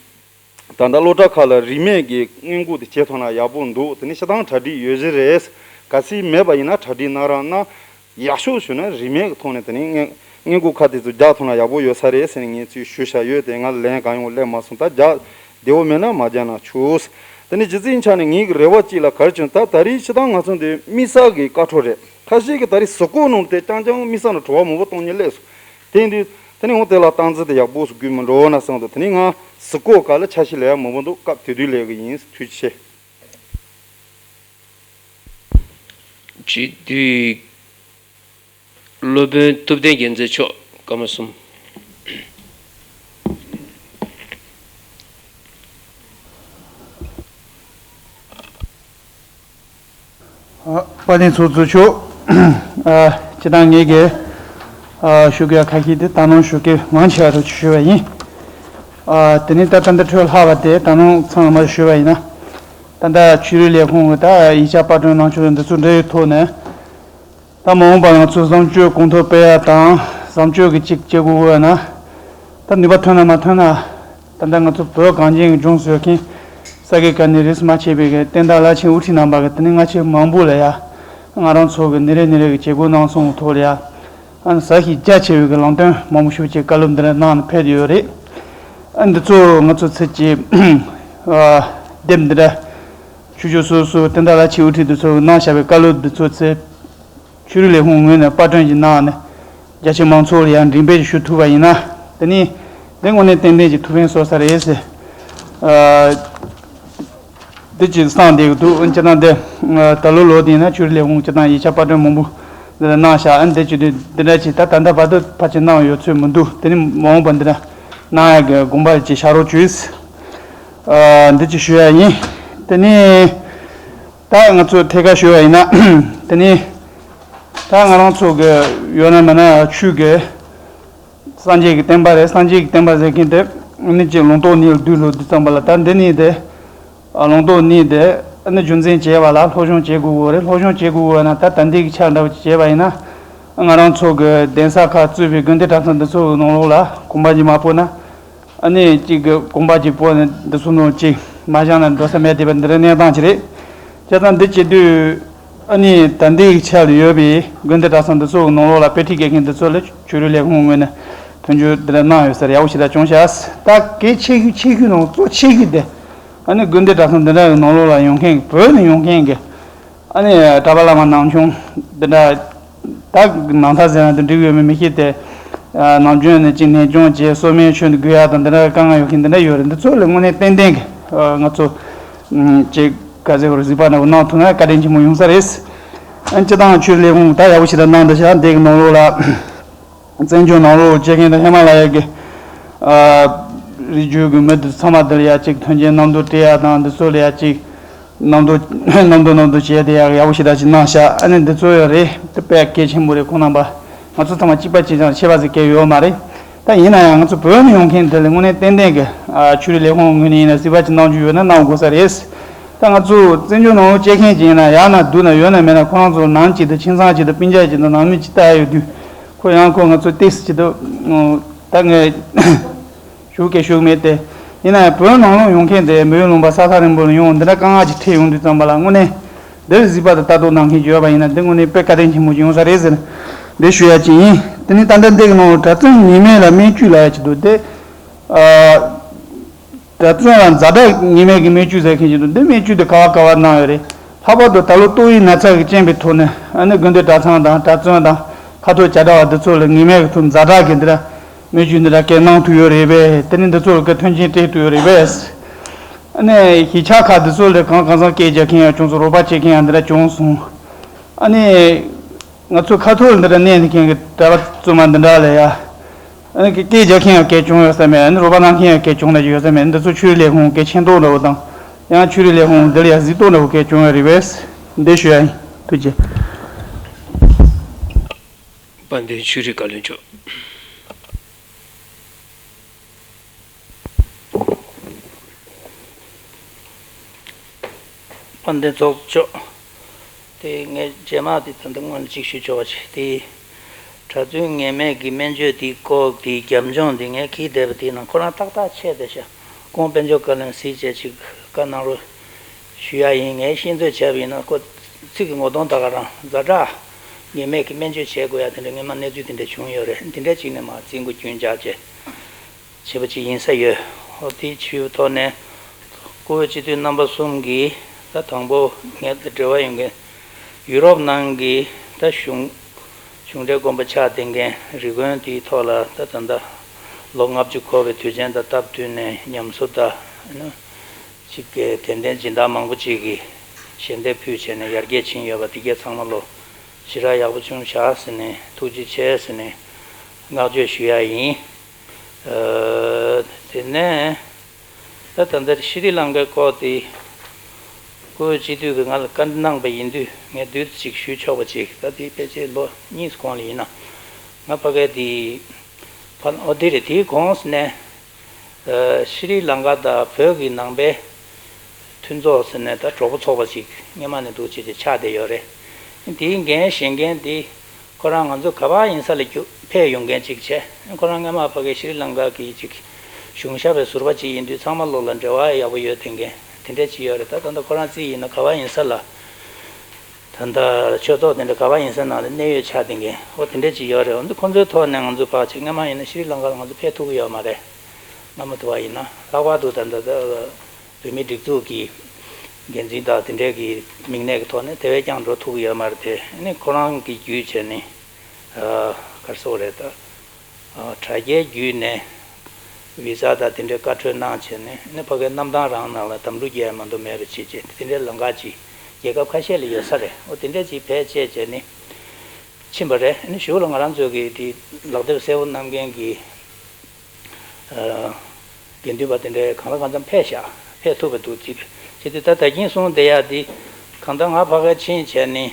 ད་ལྟ་སློབ་གྲྭ་ཁག་ལ་རིན་མེད་ཀྱི་སྔོན་འགོག་དེ་བྱེད་ཐུབ་ན་ཡག་པོ་འདུག་དེ་ནས་ཤི་སྟངས་གྲ་སྒྲིག་ཡོད་གཞི་རེད། གལ་སྲིད་མེད་པ་ཡིན་ན་གྲ་སྒྲིག་གནང་རོགས་གནང་། ཡག་ཤོས་ཞུས་ན་རིན་མེད་ཀྱི་ཐོག་ནས་དེ་ནས་སྔོན་སྔོན་འགོག་ཁ་དེ་ཚོ་རྒྱག་ཐུབ་ན་ཡག་པོ་ཡོད་ས་རེད་ཟེར་ནས་ངས་ཚུར་ཞུས་བཞག་ཡོད་དེ་ང་ལ་ལན་གང་ཡང་སླེབས་མ་སོང་། ད་རྒྱག་བདེ་བོ་མེད་ན་མ་རྒྱག་ན་ཆོག་དེ་ནས་རྗེ་བཙུན་ཆ་ནས་ངའི་གི་རེ་བ་གཅིག་ལ་ག་རེ་བྱུང་། ད་ད་རེས་ཤི་སྟངས་ང་ཚོ་འདི་དམིགས་བསལ་གྱི་བཀའ་འཁྲོལ་རེད། ཁ་ཤས་ཀྱིས་ད་རེས་ཟུར་བཀོད་ནང་དེ་རྐྱང་རྐྱང་དམིགས་བསལ་ལ་དྲི་བ་མང་པོ་གཏོང་མཁན་སླེབས་སོང་། དེ་འདི་དེ་ནས་འོང་དེ་ལ་སྟངས་འཛིན་དེ་ཡག་པོ་སུ་དགོས་མི་འགྲོ་ན་བསམ་འདུག་དེ་ནས་ང་ཟུར་བཀོད་སྒང་ལ་ཆ་ཤས་ལས་ཡག་མང་པོ་འདུག་སྐབས་དེ་དུས་ལས་གི་ཡིན། ཐུགས་རྗེ་ཆེ། སྤྱི་འཐུས་སློབ་དཔོན་ཐུབ་བསྟན་རྒྱལ་མཚན་མཆོག་སྐར་མ་གསུམ། དཔལ་ལྡན་ཚོགས་གཙོ་མཆོག་ཨ། སྤྱིར་བཏང་ངེད་ཀྱི་ཨ། ཞུ་དགོས་ཁ་ཤས་དེ་ད་ནང་ཞུ་གི་མང་ཆེ་བ་རུ་ཞུ་བ་ཡིན། ཨ། དེ་ནས་ད་ད་འདི་འཕྲོས་ལྷག་པ་དེ་ད་ནང་ཚང་མ་ཞུ་བ་ཡིན་ན། ད་ལྟ་ཆོས་རིག་ལས་ཁུངས་ཀྱི་ད་ཡིག་ཆ་པར་སྐྲུན་གནང་ཕྱོགས་འདི་ཚོ་འབྲེལ་ཡོད་ཐོག་ནས། ད་མ་འོངས་པར་ང་ཚོས་བཟང་སྤྱོད་གོང་མཐོར་སྤེལ་ཡ་དང་། བཟང་སྤྱོད་ཀྱི་ཅིག་བྱེད་དགོས་ཡོད་ན། ད་ནུས་པ་ཐོན་ན་མ་ཐོན་ན། ད་ལྟ་ང་ཚོ་བོད་གངས་ཅན་གྱི་ལྗོངས་སུ་ཡོད་མཁན་ས་དགེ་བཀའ་རྙིང་རིས་སུ་མ་ཆད་པའི་གི་བསྟན་བདག་བླ་ཆེན་དབུ་ཁྲིད་རྣམ་པ་གི་དེ་ནས་སྔ་ཕྱི་མང་པོ་ལ་ཡ། ང་རང་ཚོ་གི་ནི་རེ་ནི་རེ་གི་བྱེད་སྒོ་གནང་སོང་ཐོག་ལ་ཡ། ཨ་ནི་ཟབ་ཞིང་རྒྱ་ཆེ་བའི་གི་ལམ་སྟོན་མང་པོ་ཞིག་ཅིག་བཀའ་སློབ་འདི་འདྲ་གནང་ནས་ཕེབས་ཡོད་རེད། ཨ་འདི་ཚོ་ང་ཚོ་ཚེ་གཅིག་ཨ། དེབ་འདི་འདྲ། ཆོས་ཕྱོགས་སོ་སོའི་བསྟན་བདག་བླ་ཆེན་དབུ་ཁྲིད་འདི་ཚོ་གི་གནང་བཞག་པའི་བཀའ་སློབ་འདི་ཚོ་ཚེ། ཆོས་རིག་ལས་ཁུངས་ངོས་ནས་པར་སྐྲུན་ཅིག་གནང་ནས། རྒྱ་ཆེ་མང་ཚོགས་ལ་ཡང་འགྲེམས་སྤེལ་ཞུ་ཐུབ་པ་ཡིན་ན། དེ་ནི། དེ་དངོས་གནས་ཏན་ཏན་གྱི་ཐུགས་ཕན་གསོས་ས་རེད་ཟེར། ཨ། འདི་ཅིག་བསམ་བསྡད་ཀྱི་འདུག་སྤྱིར་བཏང་འདི། ད་ལོ་ལོ་འདི་ན་ཆོས་རིག་ལས་ཁུངས་སྤྱིར་བཏང་ཡིག་ཆ་པར་སྐྲུན་མང་པོ་འདི་ལ་གནང་བཞག་ཨ་འདི་ཅིག་འདི་འདི་འདྲ་ཅིག་ད་ད་ལྟ་བར་དུ་ཕལ་ཆེར་གནང་ཡོད་ཚོད་མི་འདུག་དེ་ནི་མ་འོངས་པ་འདི་འདྲ་གནང་ཡག་གི་དགོངས་པ་ཅིག་བཞག་རོགས་བྱོས། ཨ། འདི་ཅིག་ཞུ་ཡ་ཡིན། དེ་ནི། ད་ང་ཚོས་ཐད་ཀར་ཞུ་བ་ཡིན་ན། དེ་ནི། ད་ང་རང་ཚོ་གི་ཡོད་ན་མེད་ན་ཆོས་ཀྱི། སངས་རྒྱས་ཀྱི་བསྟན་པ་རེད། སངས་རྒྱས་ཀྱི་བསྟན་པ་ཟེར་མཁན་དེ། ནི་ཅིག་ལུང་རྟོགས་གཉིས་ལ་བསྡུས་ལོ་བསྡུས་ཙམ་པ་ལ་ད་འདི་ནི་དེ། ལུང་རྟོགས་གཉིས་དེ། ནི་རྒྱུ་མཚན་བྱས་པ་ལ་སློབ་སྦྱོང་བྱེད་དགོས་ཀྱི་རེད། སློབ་སྦྱོང་བྱེད་དགོས་ཀྱི་ཡོད་ན་ད་ད་འདི་གི་ཆ་འདྲ་བ་ཅིག་བྱས་པ་ཡིན་ན། ང་རང་ཚོ་གི་གདན་ས་ཁག་གཙོས་པའི་དགོན་སྡེ་གྲྭ་ཚང་འདི་ཚོ་གི་ནང་ལོགས་ལ་དགོངས་པ་ཅིག་མ་སྤོ་ན། ཨ་ནི་གཅིག་གི་དགོངས་པ་གཅིག་པོ་ནི་འདི་ཚོ་ནང་གཅིག་མ་བཞག་ན་འགྲོ་ས་མེད་བསྡད་པ་འདི་ར་གནས་སྟངས་ཅིག་རེད། བྱས་ཙང་འདི་བྱེད་དུས། ཨ་ནི་ད་འདི་ཡི་ཆ་ལ་ཡོད་པའི་དགོན་སྡེ་གྲྭ་ཚང་འདི་ཚོ་གི་ནང་ལོགས་ལ་དཔེ་ཁྲིད་དགེ་རྒན་འདི་ཚོ་ལ་ཆོས་རིག་ལས་ཁུངས་ངོས་ནས་མཐུན་འགྱུར་འདི་འདྲ་གནང་ཡོད་ས་རེད། ཡག་པོ་ཞེ་དྲག་བྱུང་ཤག་ད་གལ་ཆེ་ཤོས་ཆེ་ཤོས་ནང་གཙོ་ཆེ་ཤོས་དེ། ཨ་ནི་དགོན་སྡེ་གྲྭ་ཚང་འདི་འདྲ་གི་ནང་ལོགས་ལ་ཡོང་མཁན་གྱི་བོད་ནས་ཡོང་མཁན་གྱི། ཨ་ནི་གྲྭ་པ་བླ་མ་ནང་ཆུང་འདི་འདྲ། ད་ནང་ཐག་ཟེར་ན་དེ་འགྲིག་ཡོད་མེད་མི་ཤེས་ཏེ། ནམ་རྒྱུན་ནས་ཅིག་ནས་སྦྱོང་བྱས་སོ་མའི་ཆོས་འདི་དགོས་ཡག་དང་འདི་འདྲ་དཀའ་ངལ་ཡོད་མཁན་འདི་འདྲ་ཡོད་རེད། འདི་ཚོ་ལ་དངོས་གནས་ཏན་ཏན་གྱི་ང་ཚོ་ཅིག་ག་ཚོད་རུ་གཟིགས་པ་འདྲ་བོ་གནང་ཐུབ་ན་བཀའ་དྲིན་ཆེན་པོ་ཡོང་ས་རེད། ཨ་སྤྱི་བཏང་ཆོས་ལས་ཁུངས་ད་ཡག་པོ་ཞིག་ལ་གནང་འདི་ཤག་འདི་གི་ནང་ལོགས་ལ། བཙན་བྱོལ་ནང་ལོགས་སྐྱེ་མཁན་དང་ཧི་མ་ལ་ཡ་གི་རི་རྒྱུད་ཀྱི་མི་འདི་ཚང་མ་འདི་ལ་ཡ་གཅིག་མཐུན་རྐྱེན་གནམ་གྲུ་སྤྲད་ཡ་དང་འདི་ཚོ་ལ་ཡ་གཅིག་གནམ་གྲུ་གནམ་གྲུ་གནམ་གྲུ་བྱས་ཏེ་ཡ་ཡག་པོ་ཞེ་དྲག་ཅིག་གནང་ཤག་ཨ་ནི་འདི་ཚོ་ཡོད་རེད། དེ་དཔེ་གལ་ཆེན་པོ་རེད། ཁོང་རྣམ་པ་ང་ཚོ་ཚང་མ་གཅིག་པ་གཅིག་རྐྱང་ཁྱད་པར་ཟིག་གལ་ཡོད་མ་རེད། ད་ཡིན་ན་ཡང་ང་ཚོ་བོད་ནས་ཡོང་མཁན་འདི་ལ་དངོས་གནས་ཏན་ཏན་གི་ཆོས་རིག་ལས་ཁུངས་ངོས་ནས་ཡིན་ན་གཟིགས་པ་ཅིག་གནང་རྒྱུ་ཡོད་ན་གནང་དགོས་ས་རེད། ད་ང་ཚོ་བཙན་བྱོལ་ནང་ལོགས་སྐྱེ་མཁན་ཅིག་ཡིན་ན་ཡག་ན་སྡུག་ན་ཡོད་ན་མེད་ན་ཁོ་རང་ཚོ་ནང་གཅིག་ཏུ་ཁྱིམ་ཚང་གཅིག་ཏུ་སྤུན་ཀྱག་གཅིག་ཏུ་ནང་མི་གཅིག་ལྟ་ཡ་ཡོད་དུས། ཁོ་ཡང་ཁོ་ང་ཚོ་ཏོག་ཙམ་ཅིག་ཏུ། ད་ངས་ཞུ་གི་ཞུ་གི་མེད་དེ། ཡིན་ན་ཡང་བོད་ནང་ལོགས་ཡོང་མཁན་དེ་བོད་ལུང་པ་ས་ཐག་རིང་པོ་ལ་ཡོང་འདི་འདྲ་དཀའ་ངལ་ཅིག་འཕྲད་ཡོང་དུས་ཙམ་པ་ལ་དངོས་གནས་འདིར་གཟིགས་པ་དང་ལྟ་རྟོག་གནང་མཁན་ཅིག་ཡོད་པ་ཡིན་ན་འདི་དངོས་གནས་དཔེ་བཀའ་དྲིན་ཆེན་པོ་ཅིག་ཡོང་ས་རེད་ཟེར་འདི་ཞུ་ཡ་ཅིག་ཡིན། དེ་ནས་ད་ལྟ་འདི་གི་ནང་ལ་གྲྭ་བཙུན་ཉི་མའི་ལ་སྨན་བཅོས་ལབ་ཡ་ཅིག་འདུག་དེ། ཨ། གྲྭ་བཙུན་ལ་ཛ་དྲག་ངེས་མེད་ཀྱི་སྨན་བཅོས་ཟེར་མཁན་ཞིག་འདུག་འདི་སྨན་བཅོས་འདི་ག་བ་ག་བ་གནང་ཡོད་རེད། ལྷག་པར་དུ་ད་ལོ་ཏོག་དབྱིབས་ན་ཚ་གི་རྐྱེན་པས་ཐོག་ནས་ཨ་ནི་དགོན་སྡེ་གྲྭ་ཚང་དང་གྲྭ་བཙུན་དང་ཁ་ཐོར་བྱ་གྲྭ་བ་འདི་ཚོ་ལ་ངེས་མེད་ཀྱི་ཐོག་ཛ་དྲག་གི་འདི་འདྲ་སྨན་བཅོས་འདི་འདྲ་སྐད་གནང་ཐུབ་ཡོད་རེད་པས། དེ་ནི་འདི་ཚོ་ལ་སྐད་མཐུན་རྐྱེན་སྤྲད་ཐུབ་ཡོད་རེད་པས། ཨ་ནི་གཞིས་ཆགས་ཁག་འདི་ཚོ་ལ་གང་གང་ཚང་སྐད་རྒྱག་མཁན་ཡང་བྱུང་སོང་། རོགས་པ་བྱེད་མཁན་ཡང་འདི་འདྲ་བྱུང་སོང་། ཨ་ནི། ང་ཚོ་ཁ་ཐོར་འདི་འདྲ་གནས་ནས་མཁན་གྱི་གྲྭ་པ་བཙུན་མ་འདི་འདྲ་ལ་ཡ། ཨ་ནི་སྐད་རྒྱག་མཁན་ཡང་སྐད་བྱུང་ཡོད་ས་མེད། ཨ་ནི་རོགས་པ་གནང་མཁན་ཡང་སྐད་བྱུང་ན་ཡོད་ས་མེད། འདི་ཚོ་ཆོས་ལས་ཁུངས་སྐད་མཁྱེན་རྟོགས་འདྲ་བོ་དང་། ཡང་ཆོས་རིག་ལས་ཁུངས་འདི་ལ་ཡང་གཟིགས་རྟོགས་འདྲ་བོ་སྐད་བྱུང་ཡོད་རེད་པས། འདི་ཞུ་ཡ་ཡིན། ཐུགས་རྗེ་ཆེ། དཔལ་ལྡན་ཆོས་རིག་བཀའ་བློན་མཆོག་དཔལ་ལྡན་ཚོགས་གཙོ། དེ་ངས་རྗེས་མ་དེ་ད་ལྟ་སྔོན་གཅིག་ཞུ་ཆོག་པ་ཞིག་དེ། གྲྭ་བཙུན་ངེས་མེད་ཀྱི་སྨན་བཅོས་དེའི་སྐོར་དེའི་རྒྱབ་ལྗོངས་དེ་ངས་ཁྱེར་བསྡད་པ་དེའི་ནང་ཁོ་རང་ཏག་ཏག་ཆད་བསྡད་ཤག་ཁོང་དཔལ་འབྱོར་བཀའ་བློན་གཟིགས་བྱས་ཅིག་བཀའ་གནང་རོགས་ཞུ་ཡ་ཡིན། ངས་ཤེས་ཚོད་བྱས་པ་ཡིན་ན་ཁོ་ཚིག་གི་ངོ་གདོང་ད་ག་རང་ཛ་དྲག་ངེས་མེད་ཀྱི་སྨན་བཅོས་བྱེད་དགོས་ཡ་དེ་འདྲ་སྔོན་མ་གནས་ཚུལ་དེ་འདྲ་བྱུང་ཡོད་རེད། དེ་འདྲ་ཅིག་ནས་མར་རྩིས་འགོ་རྒྱུན་འཇགས་བྱས། བྱས་པ་ཅིག་ཡིན་ས་ཡོད། འོ་དེ་བྱས་པའི་ཐོག་ནས་སྐུ་བོད་སྤྱི་འཐུས་རྣམ་པ་གསུམ་གྱིས་ད་དང་པོ་ངས་འབྲེལ་བ་ཡོད་མཁན་ཡུ་རོབ་ནང་གི་ད་གཞུང་གཞུང་འབྲེལ་དགོན་པ་ཆགས་བསྡད་མཁན་རི་ཀོན་དེའི་ཐོག་ལ་ད་ད་ལྟ་ལོ་ལྔ་བཅུ་འཁོར་བའི་དུས་ཆེན་དང་སྟབས་བསྟུན་ནས་ཉམས་གསོ་དང་ཅིག་གི་དད་ལྡན་སྦྱིན་བདག་མང་པོ་ཅིག་གིས་ཞལ་འདེབས་ཕུལ་བྱས་ནས་ཡར་རྒྱས་ཕྱིན་ཡོད་པ་དེ་གས་ཚང་མ་ལོ་ཞེ་དྲག་ཡག་པོ་བྱུང་ཤག་ཟེར་ནས་ཐུགས་རྗེ་ཆེ་ཟེར་ནས་བསྔགས་བརྗོད་ཞུ་ཡ་ཡིན། ཨ། དེ་ནས་ད་ད་ལྟ་ཤྲི་ལང་ཀའི་སྐོར་དེ་ སྐུའི་སྤྱི་འཐུས་ཀྱིས་ང་ལ་བཀའ་འདྲི་གནང་བ་ཡིན་དུས་ངས་བསྡུས་ཅིག་ཞུས་ཆོག་པ་ཅིག་ད་དེ་ཕལ་ཆེར་ལོ་གཉིས་གོང་ལ་ཡིན་ན། ང་ཕ་གའི་དེ་ཕ་ཨོ་དེ་རེད། དེའི་གོང་ནས་ཤྲི་ལང་ཀ་དང་བོད་ཀྱི་ནང་པའི་མཐུན་ཚོགས་ཟེར་ནས་ད་གྲོགས་པོ་ཚོགས་པ་ཅིག་སྔོན་མ་ནས་འདུག་བྱས་ཏེ་ཆགས་བསྡད་ཡོད་རེད། དེའི་འགན་བཞེས་མཁན་དེ། ཁོ་རང་ང་ཚོ་ག་པར་ཡིན་ས་ལ་རྒྱུ་ཕེབས་ཡོང་མཁན་ཅིག་བྱས། ཁོ་རང་སྔོན་མ་ཕ་གི་ཤྲི་ལང་ཀ་གི་ཅིག་གཞུང་ཞབས་པའི་ཟུར་པ་ཅིག་ཡིན་དུས་ཚང་མ་ལོག་ལ་འབྲེལ་བ་ཡག་པོ་ཡོད་དེ་མཁན་དེ་འདྲ་ཅིག་ཡོད་རེད། ད་ད་ལྟ་ཁོ་རང་རྩིས་ཡིན་ན་ག་པར་ཡིན་ས་ལ། ད་ལྟ་ཆོས་ཚོགས་དེ་འདྲ་ག་པར་ཡིན་ས་ནང་ལ་གནད་ཡོད་ཆགས་དེ་མཁན་འོ་དེ་འདྲ་ཅིག་ཡོད་རེད། འོན་ཏེ་ཁོ་ཚོའི་ཐོག་ནས་ང་ཚོ་ཕར་ཅིག་སྔོན་མ་ཡིན་ན་ཤྲི་ལང་ཀ་ལ་ང་ཚོ་ཕེབས་ཐུབ་ཀྱི་ཡོད་མ་རེད། སྔ་མོ་དུ་བ་ཡིན་ན་ལྷག་པར་དུ་ད་ལྟ་ད། བོད་མིའི་སྒྲིག་འཛུགས་ཀྱི་འགན་འཛིན་དང་དེ་འདྲའི་གི་མིང་གནས་ཀྱི་ཐོག་ནས་དེ་བས་ཀྱང་འགྲོ་ཐུབ་ཀྱི་ཡོད་མ་རེད་དེ། ཨ་ནི་ཁོ་རང་གི་བརྒྱུད་བྱས་ནས་ག་རེ་ཟེར་དགོས་རེད་ད། དྲ་རྒྱའི་བརྒྱུད་ནས་བི་ཟ་དང་དེ་འདྲའི་བཀའ་འཁྲོལ་གནང་བྱས་ནས་ཨ་ནི་ཕ་གའི་གནམ་ཐང་རང་ནང་ལ་དམ་ཕྲུག་རྒྱལ་མ་གཏོགས་མེད་པ་བྱེད་ཅེས་དེ་འདྲའི་ལམ་ཁ་ཅིག་རྒྱལ་ཁབ་ཁ་ཤས་ལ་ཡོད་ས་རེད། འོ་དེ་འདྲ་ཅིག་བེད་སྤྱད་བྱས་ནས་ཕྱིན་པ་རེད། ཨ་ནི་གཞུག་ལ་ང་རང་ཚོ་གི་དེ་ལག་དེབ་གསལ་པོ་བསྣམས་མཁན་གྱི། དགེ་འདུན་པ་དེ་འདྲའི་གང་ལ་གང་འཚམ་ཕེབས་ཤག་ཕེབས་ཐུབ་པ་འདུག་ཅིག་བྱས་དུས་ད་ད་གིན་གསུངས་བསྡད་ཡག་འདི་གང་ལྟར་ང་ཕ་ག་ཕྱིན་བྱས་ནས་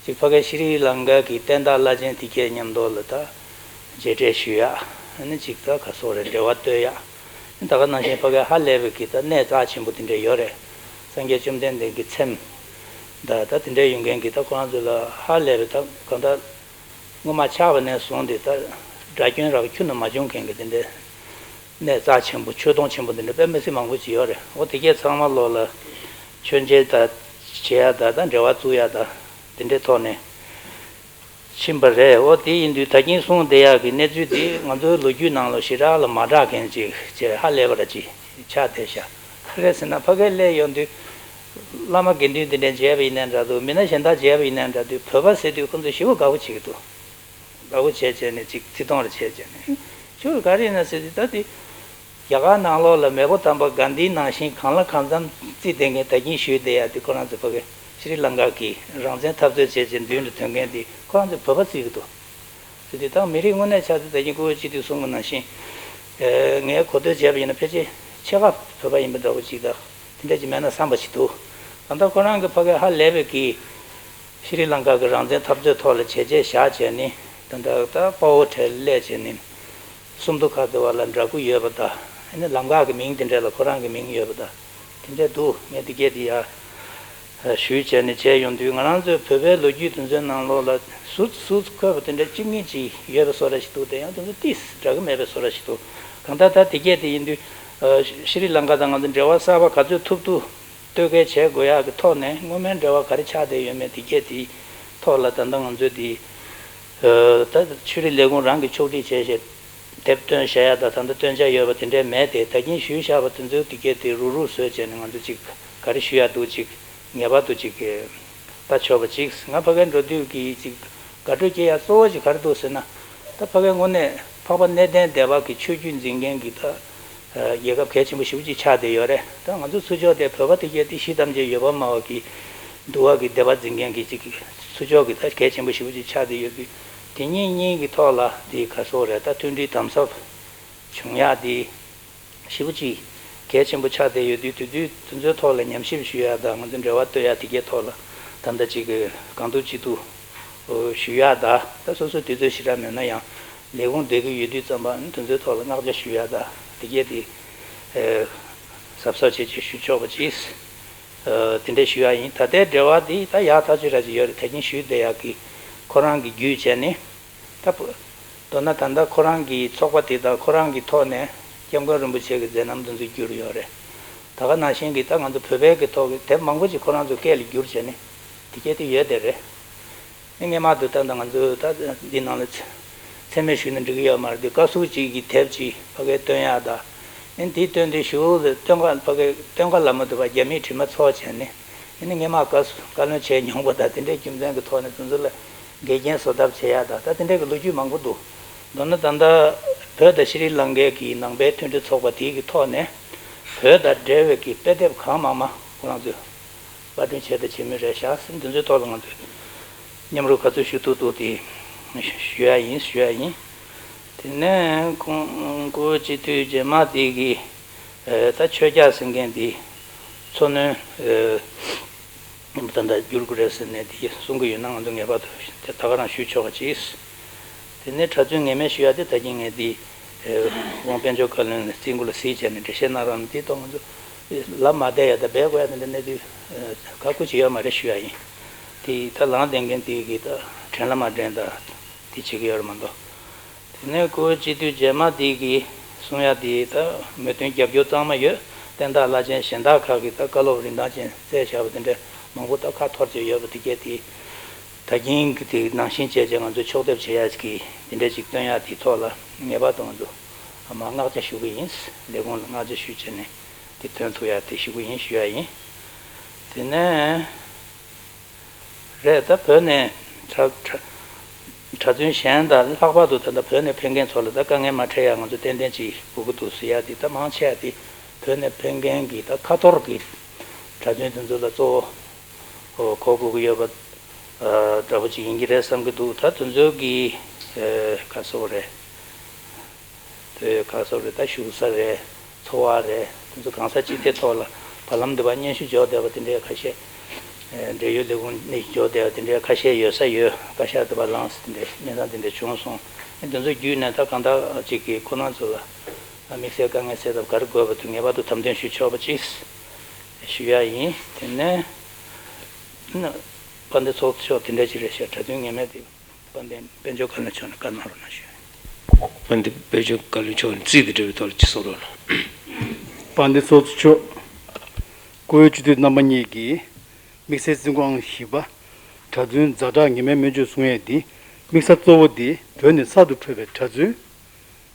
ཅིག་ཕ་གའི་ཤྲི་ལང་ཀ་གི་བསྟན་བདག་བླ་ཆེན་དེ་གའི་མཉམ་དུ་ལ་ད་མཇལ་འཕྲད་ཞུ་ཡག་ཨ་ནི་ཅིག་ད་ག་སོགས་རེད། འབྲེལ་བ་གཏོད་ཡག་ད་ག་ནང་བཞིན་ཕ་གའི་ཧ་ལས་པའི་གི་ད་གནས་རྩ་ཆེན་པོ་དེ་འདྲ་ཡོད་རེད། སངས་རྒྱས་བཅོམ་ལྡན་འདས་ཀྱི་ཚེམས་ད་ད་དེ་འདྲ་ཡོད་མཁན་གི་ད་ཁོ་རང་ཚོ་ལ་ཧ་ལས་པའི་ད་གང་ལྟར། སྔོན་མ་ཆགས་པ་ནས་བཟུང་སྟེ་ད་དགྲ་སྐྱོན་རག་ཁྱོན་ནས་མ་བྱུང་མཁན་གྱི་དེ་འདྲའི་གནས་རྩ་ཆེན་པོ་ཆོས་དུང་ཆེན་པོ་འདི་འདྲ་དཔེ་མི་སྲིད་མང་པོ་ཅིག་ཡོད་རེད། འོ་དེ་གས་ཚང་མ་ལོག་ལ་མཆོད་མཇལ་ད་བྱེད་ཡ་ད་ད་འབྲེལ་བ་བཙུགས་ཡ་ད་དེ་འདྲའི་ཐོག་ནས་ཕྱིན་པ་རེད། འོ་དེ་ཡིན་དུས་ད་གིན་གསུངས་བསྡད་ཡག་གི་གནས་ཚུལ་འདི་ང་ཚོའི་ལོ་རྒྱུས་ནང་ལ་ཞེ་དྲག་ལ་མ་གྲགས་མཁན་ཅིག་བྱས་ཧ་ལས་པ་ར་ཅིག་ཆགས་བསྡད་ཤག་ག་རེ་ཟེར་ན་ཕ་གིར་སླེབས་ཡོང་དུས་བླ་མ་དགེ་འདུན་དེ་འདྲ་མཇལ་བ་ཡིན་ནའི་འདྲ་འདུག་མི་སྣ་གཞན་དག་མཇལ་བ་ཡིན་ནའི་འདྲ་འདུག་བོད་པ་ཟེར་དུས་ཁོ་ཚོ་ཞེ་པོ་དགའ་པོ་བྱེད་ཀྱི་འདུག་དགའ་པོ་བྱས་བྱས་ནས་ཅིག་བརྩི་མཐོང་རེ་བྱས་བྱས་ནས་ཞེ་པོ་ག་རེ་ཡིན་ན་ཟེར་དུས་ད་དེ་རྒྱ་གར་ནང་ལོགས་ལ་མེས་པོ་དམ་པ་གྷན་དྷི་ནང་བཞིན་གང་ལ་གང་འཚམ་བརྩི་བསྡད་མཁན་ད་གིན་ཞུས་བསྡད་ཡ་དེ་ཁོ་རང་ཚོ་ཕ་གི་ཤྲི་ལང་ཀ་གི་རང་བཙན་འཐབ་རྩོད་བྱས་བྱས་མདུན་དུ་ཐོན་མཁན་དེ་ཁོ་རང་ཚོས་བོད་པ་བརྩི་གི་འདུག་ཟེར་དུས་ད་མི་རིགས་དངོས་གནས་ཆགས་ཚུལ་ད་གིན་སྐུ་ངོ་སྤྱི་འཐུས་གསུང་གི་ནང་བཞིན། ངས་གོ་ཐོས་བྱས་པ་ཡིན་ན་ཕལ་ཆེར་ཕྱེད་ཀ་བོད་པ་ཡིན་པ་འདྲ་བོ་ཅིག་དང་དེ་འདྲ་ཅིག་མེད་ན་བསམ་པ་ཞིག་འདུག་གང་ལྟར་ཁོ་རང་གི་ཕ་གི་ཧ་ལས་པའི་གི་ཤྲི་ལང་ཀ་གི་རང་བཙན་འཐབ་རྩོད་ཐོག་ལ་བྱས་རྗེས་བཞག་བྱས་ནས་ད་ལྟ་ད་དཔའ་བོ་གྲལ་སླེབས་བྱས་ནས་སུམ་མདོ་ཁ་བརྡ་བ་ལ་འདྲ་སྐུ་ཡོད་པ་དང་ཨ་ནི་ལམ་ཁ་གི་མིང་དེ་འདྲ་ལ་ཁོ་རང་གི་མིང་ཡོད་པ་དང་དེ་འདྲ་འདུག་ངས་འདི་སྐད་དེ་ཡ། ཞུས་བྱས་ནས་བྱས་ཡོང་དུས་ང་རང་ཚོའི་བོད་པའི་ལོ་རྒྱུས་དེ་ཚོའི་ནང་ལོགས་ལ་ཟུར་ཟུར་འཁོད་པ་དེ་འདྲ་གཅིག་གཉིས་ཅིག་ཡོད་པའི་བཟོ་འདྲ་ཞིག་འདུག་དེ་ཡང་དེ་ཚོ་ཏིས་འདྲ་གི་མེད་པའི་བཟོ་འདྲ་ཞིག་འདུག་གང་ལྟར་ད་དེ་སྐད་དེ་ཡིན་དུས་ཤྲི་ལང་ཀ་དང་ང་ཚོ་འབྲེལ་བ་གསར་པ་ག་ཚོད་ཐུབ་ཐུབ་གཏོད་གལ་བྱེད་དགོས་ཡག་གི་ཐོག་ནས་སྔོན་མའི་འབྲེལ་བ་ག་རེ་ཆགས་བསྡད་ཡོད་མེད་དེ་སྐད་དེའི་ཐོག་ལ་ད་ལྟ་ང་ཚོས་དེ་ད་ཆོས་རིག་ལས་ཁུངས་རང་གིས་ཕྱོགས་སྒྲིག་བྱས་བྱས་དེབ་སྟོན་བྱ་ཡག་དང་ད་ལྟ་སྟོན་བྱ་ཡོད་པ་དེ་འདྲས་མེད་དེ་ད་གིན་ཞུས་བཞག་པ་དེ་ཚོའི་དེ་སྐད་དེ་རུག་རུག་བཟོས་བྱས་ནས་ང་ཚོ་ཅིག་ག་རེ་ཞུ་ཡག་འདུག་ཅིག་ངེས་པར་དུ་ཅིག་ལྟ་ཆོག་པ་ཅིག་ང་ཕ་གིར་འགྲོ་དུས་ཀྱི་ཅིག་དགའ་སྤྲོ་སྐྱེ་ཡ་གཙོ་བོ་ཅིག་ག་རེ་འདུག་ཟེར་ན། ད་ཕ་གིའི་དངོས་གནས་འཕགས་པ་གནས་བརྟན་སྡེ་པ་གི་ཆོས་བརྒྱུད་འཛིན་མཁན་གྱི་ད་རྒྱལ་ཁབ་གལ་ཆེན་པོ་ཞེ་པོ་ཅིག་ཆགས་བསྡད་ཡོད་རེད། ད་ང་ཚོ་ཚུར་ཕྱོགས་དེ་བོད་པ་དེ་གས་དེ་གཞི་ཐམས་ཅད་འོད་དཔག་མེད་པ་གི་འདུལ་བ་གི་སྡེ་པ་འཛིན་མཁན་གྱི་ཅིག་ཚུར་ཕྱོགས་ཀྱི་ད་གལ་ཆེན་པོ་ཞེ་པོ་ཅིག་ཆགས་བསྡད་ཡོད་དུས་དེ་གཉིས་གཉིས་ཀྱི་ཐོག་ལ་དེ་ག་སོགས་རེད། ད་མཐུན་སྒྲིལ་དམ་ཟབ་བྱུང་ཡག་དེ། ཞེ་པོ་ཅིག་གལ་ཆེན་པོ་ཆགས་བསྡད་ཡོད་དུས་དེ་དུས་དེ་ཚོའི་ཐོག་ལ་ཉམས་ཞིབ་ཞུ་ཡག་དང་ང་ཚོ་འབྲེལ་བ་གཏོད་ཡག་དེ་གའི་ཐོག་ལ་ད་ལྟ་ཅིག་གང་ཐུབ་ཅི་ཐུབ་ཞུ་ཡག་དང་ད་སོ་སོ་དུས་ཚོད་ཞེ་དྲག་མེད་ན་ཡང་ལས་ཁུངས་སྡོད་ཀྱི་ཡོད་དུས་ཙམ་པ་དེ་ཚོའི་ཐོག་ལ་བསྔགས་བརྗོད་ཞུ་ཡག་དང་དེ་གའི་དེ་གཟབ་གཟབ་བྱས་བྱས་ཞུ་ཆོག་པ་ཅིག་དེ་འདྲས་ཞུ་ཡག་ཡིན། ད་ལྟའི་འབྲེལ་བ་དེ་ད་ཡག་ཐག་ཆོད་ར་ཅིག་ཡོད་རེད། ད་གིན་ཞུས་བསྡད་ཡག་གི་ཁོ་རང་གི་བརྒྱུད་བྱས་ནས། ད་བུ། མདོར་ན་ད་ལྟ་ཁོ་རང་གི་ཚོགས་པ་དེ་དང་ཁོ་རང་གི་ཐོག་ནས་སྐྱབས་མགོན་རིན་པོ་ཆེ་གི་མཛད་རྣམ་དེ་ཚོ་བསྒྱུར་ཡོད་རེད། ད་ག་ནང་བཞིན་གྱི་ད་ང་ཚོ་བོད་པའི་གི་ཐོག་གི་དེབ་མང་པོ་ཅིག་ཁོ་རང་ཚོའི་སྐད་ལ་བསྒྱུར་བྱས་ནས་དེ་སྐད་དེ་ཡོད་དེ་རེད། ཨ་ནི་སྔོན་མ་དུ་ད་ལྟ་ང་ཚོ་ད་འདི་ནང་ལ་མཚན་སྨད་ཞུས་ན་འགྲིག་གི་ཡོད་མ་རེད་དེ། བཀའ་ཟུར་ཅིག་གི་དེབ་ཅིག་ཕ་གིར་བཏོན་ཡག་ད། ཨ་ནི་དེ་བཏོན་དུས་གཞུག་ལ་སྟོན་ཁ་ཕ་གིར་སྟོན་ཁ་ལ་མ་ཐུབ་པ་རྒྱ་མིས་དྲི་མ་ཚོགས་བྱས་ནས། ཨ་ནི་སྔོན་མ་བཀའ་བཀའ་བློན་བྱས་མྱོང་པ་དང་དེ་འདྲའི་རྒྱུ་མཚན་གྱི་ཐོག་ནས་དེ་ཚོ་ལ་འགལ་རྐྱེན་བཟོ་ཐབས་བྱེད་ཡག་དང་ད་དེ་འདྲའི་གི་ལོ་རྒྱུས་མང་པོ་འདུག་མདོར་ན་ད་ལྟ་བོད་དང་ཤྲི་ལང་ཀའི་གི་ནང་པའི་མཐུན་སྒྲིལ་ཚོགས་པ་དེའི་གི་ཐོག་ནས་བོད་དང་འབྲེལ་བའི་གི་དཔེ་དེབ་གང་མང་མང་ཁོ་རང་ཚོས་པར་སྐྲུན་བྱས་དང་བྱེད་མུས་རེད་ཤག་དེ་ཚོའི་ཐོག་ལ་ང་ཚོས་མཉམ་རུབ་ག་ཚོད་ཞུ་ཐུབ་ཐུབ་དེ་ཞུ་ཡག་ཡིན་ཞུ་ཡག་ཡིན། དེ་ནས་ཁོང་སྐུ་སྤྱི་འཐུས་རྗེས་མ་དེ་གི་ད་ཆོས་རྒྱག་ཟེར་མཁན་དེ་ འཚོ་སྣོན་ད་ལྟ་འགྱུར་དགོས་རེད་ཟེར་ནས་དེ་གསུང་གི་ཡོད་ན། ང་ཚོ་ངེས་པར་དུ་དེ་ད་ག་རང་ཞུ་ཆོག་ག་ཅིག་དེ་ནས་གྲྭ་བཙུན་ངེས་མེད་ཞུ་ཡ་དེ་ད་གིན་ངས་དེ་དབང་དཔལ་འབྱོར་བཀའ་བློན་རྩིས་འགོ་ལ་གཟིགས་བྱས་ནས་འགྲེལ་བཤད་གནང་རོགས་གནང་། དེ་ཐོག་ང་ཚོ་ལབ་མ་བསྡད་ཡ་དང་འབད་དགོས་ཡ་དེ་འདྲ་གནས་ཚུལ་ག་ཁུ་ཅི་ཡོད་མ་རེད་ཞུ་ཡ་ཡིན། དེ་ད་ལངས་བསྡད་མཁན་དེ་གི་ད་དྲན་ལ་མ་དྲན་ད་དེ་བྱེད་ཀྱི་ཡོད་རེད་མ་གཏོགས། དེ་ནས་ཁོ་སྤྱི་འཐུས་རྗེས་མ་དེ་གིས་གསུང་ཡ་དེ་ད་མོས་མཐུན་རྒྱབ་སྐྱོར་གཙང་མ་ཡོད། བསྟན་བདག་བླ་ཆེན་གཞན་དག་ཁག་གིས་ད་བཀའ་སློབ་རིན་ཐང་ཅན་བསྩལ་བཞག་པ་དེ་འདྲ་མང་པོ་ད་ཁ་འཐོར་བྱས་ཡོད་པ་དེ་གས་དེ་ད་གིན་གྱི་དེ་ནང་བཞིན་བྱས་བྱས་ང་ཚོ་ཕྱོགས་བསྡེབས་བྱེད་ཡ་གི་དེ་འདྲ་ཅིག་སྟོན་ཡ་དེའི་ཐོག་ལ་ངེས་པར་དུ་ང་ཚོ་མར་བསྔགས་བརྗོད་ཞུ་གི་ཡིན། ལས་ཁུངས་ལ་བསྔགས་བརྗོད་ཞུས་བྱས་ནས་དེ་ཐོན་ཐུབ་ཡ་དེ་ཞུ་གི་ཡིན་ཞུ་ཡ་ཡིན། དེ་ནས། རེད། ད་བོད་ནས་གྲྭ་གྲྭ་གྲྭ་བཙུན་གཞན་དང་ལྷག་པར་དུ་ད་ལྟ་བོད་ནས་ཕེབས་མཁན་ཚོ་ལ་ད་དཀའ་ངལ་མ་འཕྲད་ཡ་ང་ཚོ་ཏན་ཏན་ཅིག་དགོས་ཀྱི་འདུག་ཟེར་ཡ་དེ་ད་མང་ཆེ་བ་དེ་བོད་ནས་ཕེབས་མཁན་གྱི་ད་ཁ་ཐོར་གྱི་གྲྭ་བཙུན་དེ་ཚོ་ལ་གཙོ་བོ་གོ་དགོས་ཀྱི་ཡོད་པ་འདྲ་པོ་ཅིག་ཡིན་གྱི་རེད་བསམ་གྱི་འདུག་ད་དེ་ཚོ་གི་ག་སོ་རེད། དེ་ག་སོགས་རེད། ད་བཞུགས་ས་རེད། འཚོ་བ་རེད། དེ་ཚོ་གང་ས་ཅི་ཐད་ཐོག་ལ་བར་ལམ་འདི་བར་སྙན་ཞུ་འབྱོར་བསྡད་པ་དེ་འདྲའི་ཁ་ཤས། འབྲེལ་ཡོད་ལས་ཁུངས་ནས་འབྱོར་བསྡད་པ་དེ་འདྲའི་ཁ་ཤས་ཡོད་ས་ཡོད། བཀའ་ཤག་འདི་བར་ལངས་ས་དེ་འདྲའི་གནས་སྟངས་དེ་འདྲ་བྱུང་སོང་། དེ་ཚོ་བརྒྱུད་ནས་ད་གང་དག་ཅིག་གིས་ཁོ་རང་ཚོ་ལ་དམིགས་བསལ་དཀའ་ངལ་སེལ་ཐབས་ག་རེ་དགོས་པ་དེ་ངེས་པར་དུ་དམ་དོན་ཞུ་ཆོག་པ་ཅིག་ཞུ་ཡ་ཡིན། དེ་ནས་དཔལ་ལྡན་ཚོགས་གཙོ་མཆོག་དེ་འདྲ་ཅིག་རེད་ཤག་གྲྭ་བཙུན་ངེས་མེད་དེ། དཔལ་ལྡན་དཔལ་འབྱོར་བཀའ་བློན་མཆོག་ནས་བཀའ་གནང་རོགས་གནང་ཞུ། དཔལ་ལྡན་དཔལ་འབྱོར་བཀའ་བློན་མཆོག་ནས་རྩིས་དེ་འབྲེལ་བའི་ཐོག་ལ་ཅིག་གསུང་རོགས་གནང་། དཔལ་ལྡན་ཚོགས་གཙོ་མཆོག་བཀུར་འོས་སྤྱི་འཐུས་རྣམ་པ་གཉིས་ཀྱིས་དམིགས་བསལ་རྩིས་འགོ་ཨང་བཞི་པ་གྲྭ་བཙུན་ཛ་དྲག་ངེས་མེད་སྨན་བཅོས་གསུང་ཡས་འདི་དམིགས་ས་གཙོ་བོ་འདི་བོད་ནས་གསར་དུ་འཕྲོད་པའི་གྲྭ་བཙུན།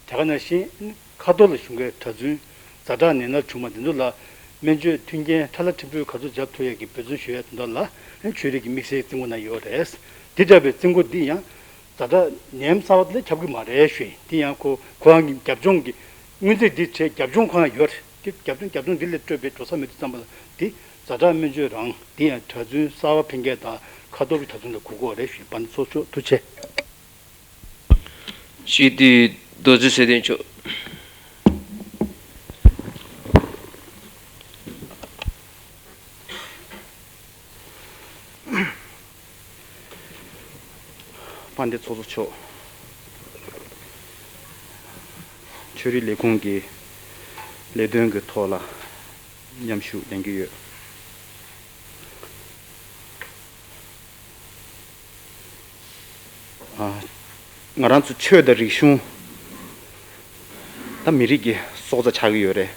དེ་ག་ནང་བཞིན་ཁ་ཐོར་ལ་བཞུགས་མཁན་གྲྭ་བཙུན་ཛ་དྲག་ནད་མནར་བྱུང་བ་འདི་ཚོ་ལ་སྨན་བཅོས་མཐུན་རྐྱེན་ཁྲ་ལ་ཁྲིམས་སྤྲོད་ག་ཚོད་བརྒྱབ་ཐུབ་ཡས་ཀྱི་འབད་བརྩོན་ཞུ་ཡས་དོན་དག་ལ་ཆོས་རིག་གི་དམིགས་བསལ་རྩིས་འགོ་གནང་ཡོད་རེད། དེ་འདྲ་བའི་རྩིས་འགོ་འདི་ཡང་ཛ་དྲག་ནད་ཡམས་གསར་བ་དེ་ལ་ཁྱབ་ཀྱི་མ་རེད་ཞུ་ཡིན། དེ་ཡང་ཁོ་ཁོ་རང་གི་རྒྱབ་ལྗོངས་ཀྱི་སྔོན་རྩིས་འདི་བྱས་རྒྱབ་ལྗོངས་ཁོ་རང་ཡོད་རེད། དེ་རྒྱབ་ལྗོངས་རྒྱབ་ལྗོངས་འདི་ལས་སྤྲོད་པའི་འགྲོ་ས་མེད་དུས་ཙམ་པ་ལ་དེ་ཛ་དྲག་སྨན་བཅོས་རང་དེ་ཡང་གྲྭ་བཙུན་གསར་བ་ཕེབས་མཁན་དང་ཁ་ཐོར་གྱི་གྲྭ་བཙུན་ལ་དགོས་ཀྱི་ཡོད་རེད་ཞུ་ཡིན། དཔལ་ལྡན་ཚོགས་གཙོ་མཆོག་ཐུགས་རྗེ་ཆེ། སྤྱི་འཐུས་རྡོ་རྗེ་ཚེ་བརྟན་མཆོག་དཔལ་ལྡན་ཚོགས་གཙོ་མཆོག་ཆོས་རིག་ལས་ཁུངས་ཀྱི་ལས་དོན་གྱི་ཐོག་ལ་མཉམ་ཞུགས་ལེན་གྱི་ཡོད། ང་རང་ཚོ་ཆོས་དང་རིག་གཞུང་ད་མི་རིགས་ཀྱི་སྲོག་རྩ་ཆགས་ཀྱི་ཡོད་རེད།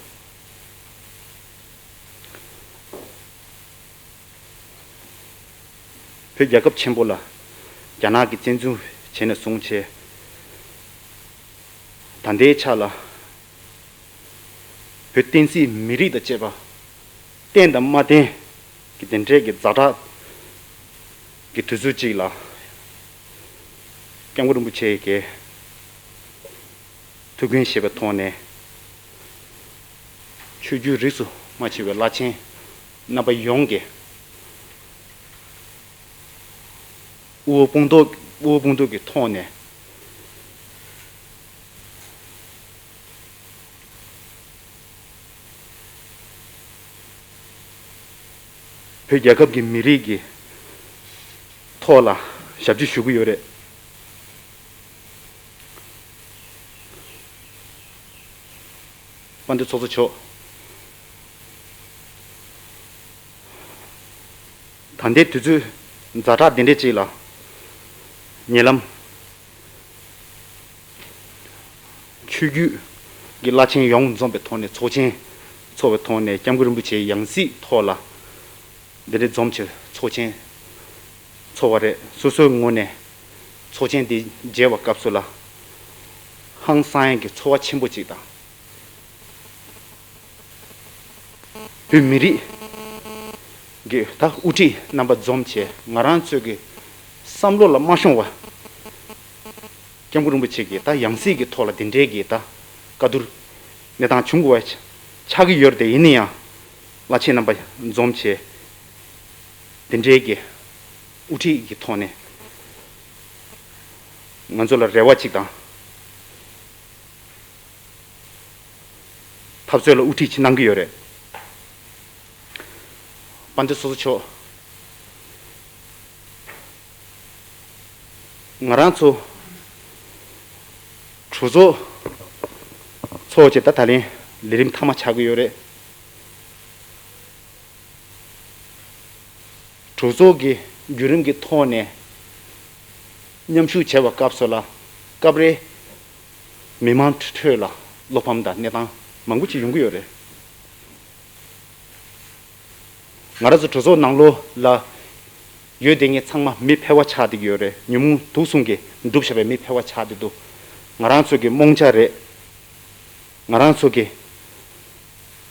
བོད་རྒྱལ་ཁབ་ཆེན་པོ་ལ་རྒྱ་ནག་གིས་བཙན་འཛུལ་བྱས་ནས་བཟུང་བྱས། ད་ལྟའི་ཆ་ལ་བོད་བསྟན་སྲིད་མི་རིགས་དང་བཅས་པ་བརྟན་དང་མ་བརྟན་གྱི་དེ་འདྲའི་གི་ཛ་དྲག་གི་དུས་ཚོད་ཅིག་ལ་སྐྱབས་མགོན་རིན་པོ་ཆེ་གི་ཐུགས་འགན་བཞེས་པའི་ཐོག་ནས་ཆོས་བརྒྱུད་རིས་སུ་མ་ཆད་པའི་བླ་ཆེན་རྣམ་པ་ཡོངས་ཀྱི་དབུ་འོག་དཔུང་གཏོགས་དབུ་འོག་དཔུང་གཏོགས་ཀྱི་ཐོག་ནས། བོད་རྒྱལ་ཁབ་ཀྱི་མི་རིགས་ཀྱི་ཐོག་ལ་ཞབས་ཕྱི་ཞུ་གི་ཡོད་རེད། དཔལ་ལྡན་ཚོགས་གཙོ་མཆོག་ད་ལྟའི་དུས་ཚོད་ཛ་དྲག་འདི་འདྲའི་ཅིག་ལ་ཉེ་ལམ། ཆོས་བརྒྱུད་ཀྱི་བླ་ཆེན་ཡོངས་འཛོམས་པའི་ཐོག་ནས་ཚོགས་ཆེན་འཚོགས་པའི་ཐོག་ནས་སྐྱབས་མགོན་རིན་པོ་ཆེའི་ཡང་སྲིད་ཐོག་ལ་འདི་འདྲའི་འཛོམས་ཆེ་ཚོགས་ཆེན་འཚོགས་པ་རེད། སོ་སོའི་ངོས་ནས་ཚོགས་ཆེན་འདི་མཇལ་བའི་སྐབས་སུ་ལ་ཧང་སང་ཡག་གི་ཚོར་བ་ཆེན་པོ་ཅིག་དང་། བོད་མི་རིགས་ཀྱི་ད་དབུ་ཁྲིད་རྣམ་པ་འཛོམས་བྱས་ང་རང་ཚོའི་གི་བསམ་བློ་ལ་མ་ཤོང་བ། སྐྱབས་མགོན་རིན་པོ་ཆེ་གི་ད་ཡང་སྲིད་ཀྱི་ཐོག་ལ་དེ་འདྲའི་གི་ད་བཀའ་བསྡུར་གནས་སྟངས་བྱུང་དགོས་པ་ཆགས་ཀྱི་ཡོད་རེད་དེ། ཡིན་ན་ཡང་བླ་ཆེན་རྣམ་པ་འཛོམས་བྱས་དེ་འདྲའི་གི་དབུ་ཁྲིད་ཀྱི་ཐོག་ནས་ང་ཚོ་ལ་རེ་བ་ཅིག་དང་། འཐབ་རྩོད་ལ་དབུ་ཁྲིད་ཅིག་གནང་གི་ཡོད་རེད། དཔལ་ལྡན་ཚོགས་གཙོ་མཆོག་ང་རང་ཚོ་གྲོས་ཚོགས་ཚོགས་བྱས་ད་ད་ལན་ལས་རིམ་མཐའ་མ་ཆགས་ཀྱི་ཡོད་རེད། གྲོས་ཚོགས་ཀྱི་བརྒྱུད་རིམ་གྱི་ཐོག་ནས་མཉམ་ཞུགས་བྱས་པ་སྐབས་སུ་ལ་སྐབས་རེ་མི་མང་ཁྲོད་ལ་བློ་ཕམ་དང་གནས་སྟངས་མང་པོ་ཅིག་ཡོང་གི་ཡོད་རེད། ང་རང་ཚོ་གྲོས་ཚོགས་ནང་ལོགས་ལ་ཡོད་བསྡད་མཁན་ཚང་མ་མི་ཕལ་བ་ཆགས་བསྡད་ཀྱི་ཡོད་རེད། ཉོན་མོངས་དུག་གསུམ་གྱིས་གྲུབ་བཞག་པའི་མི་ཕལ་བ་ཆགས་བསྡད་འདུག་ང་རང་ཚོ་གི་རྨོངས་ཆ་རེད། ང་རང་ཚོ་གི་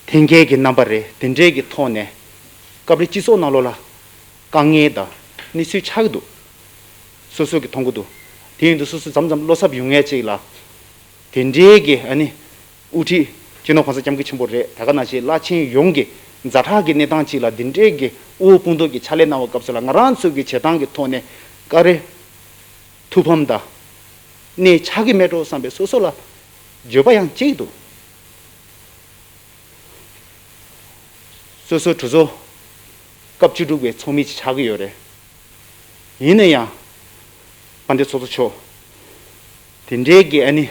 འཐེན་འཁྱེར་གྱི་རྣམ་པ་རེད། དེ་འདྲའི་གི་ཐོག་ནས་སྐབས་རེ་སྤྱི་ཚོགས་ནང་ལོགས་ལ་དཀའ་ངལ་དང་གནས་ཚུལ་ཆགས་ཀྱི་འདུག་སོ་སོ་གི་མཐོང་གི་འདུག་དེ་ཡིན་དུས་སོ་སོ་མཚམས་མཚམས་བློ་འཚབ་ཡོང་ངེས་ཅིག་ལ། དེ་འདྲའི་གི་ཨ་ནི་དབུ་ཁྲིད་སྤྱི་ནོར་གོང་ས་སྐྱབས་མགོན་ཆེན་པོ་རེད། ད་ག་ནང་བཞིན་བླ་ཆེན་ཡོངས་ཀྱི་ཛ་དྲག་གི་གནས་སྟངས་ཅིག་ལ་འདི་འདྲའི་གི་དབུ་དཔུང་དོན་གྱི་ཕྱག་ལས་གནང་བ་སྐབས་སུ་ལ་ང་རང་ཚོ་གི་བྱེད་སྟངས་ཀྱི་ཐོག་ནས་ཀ་རེ་ཐུགས་ཕམ་དང་གནས་ཆགས་ཀྱི་མེད་འགྲོ་བསམ་པའི་སོ་སོ་ལ་འགྱོད་པ་ཡང་སྐྱེ་གི་འདུག་སོ་སོ་གྲོས་ཚོགས་སྐབས་བཅུ་དྲུག་པའི་ཚོགས་མི་ཅིག་ཆགས་ཀྱི་ཡོད་རེད། ཡིན་ན་ཡང་དཔལ་ལྡན་ཚོགས་གཙོ་མཆོག་དེ་འདྲའི་གི་ཨ་ནི་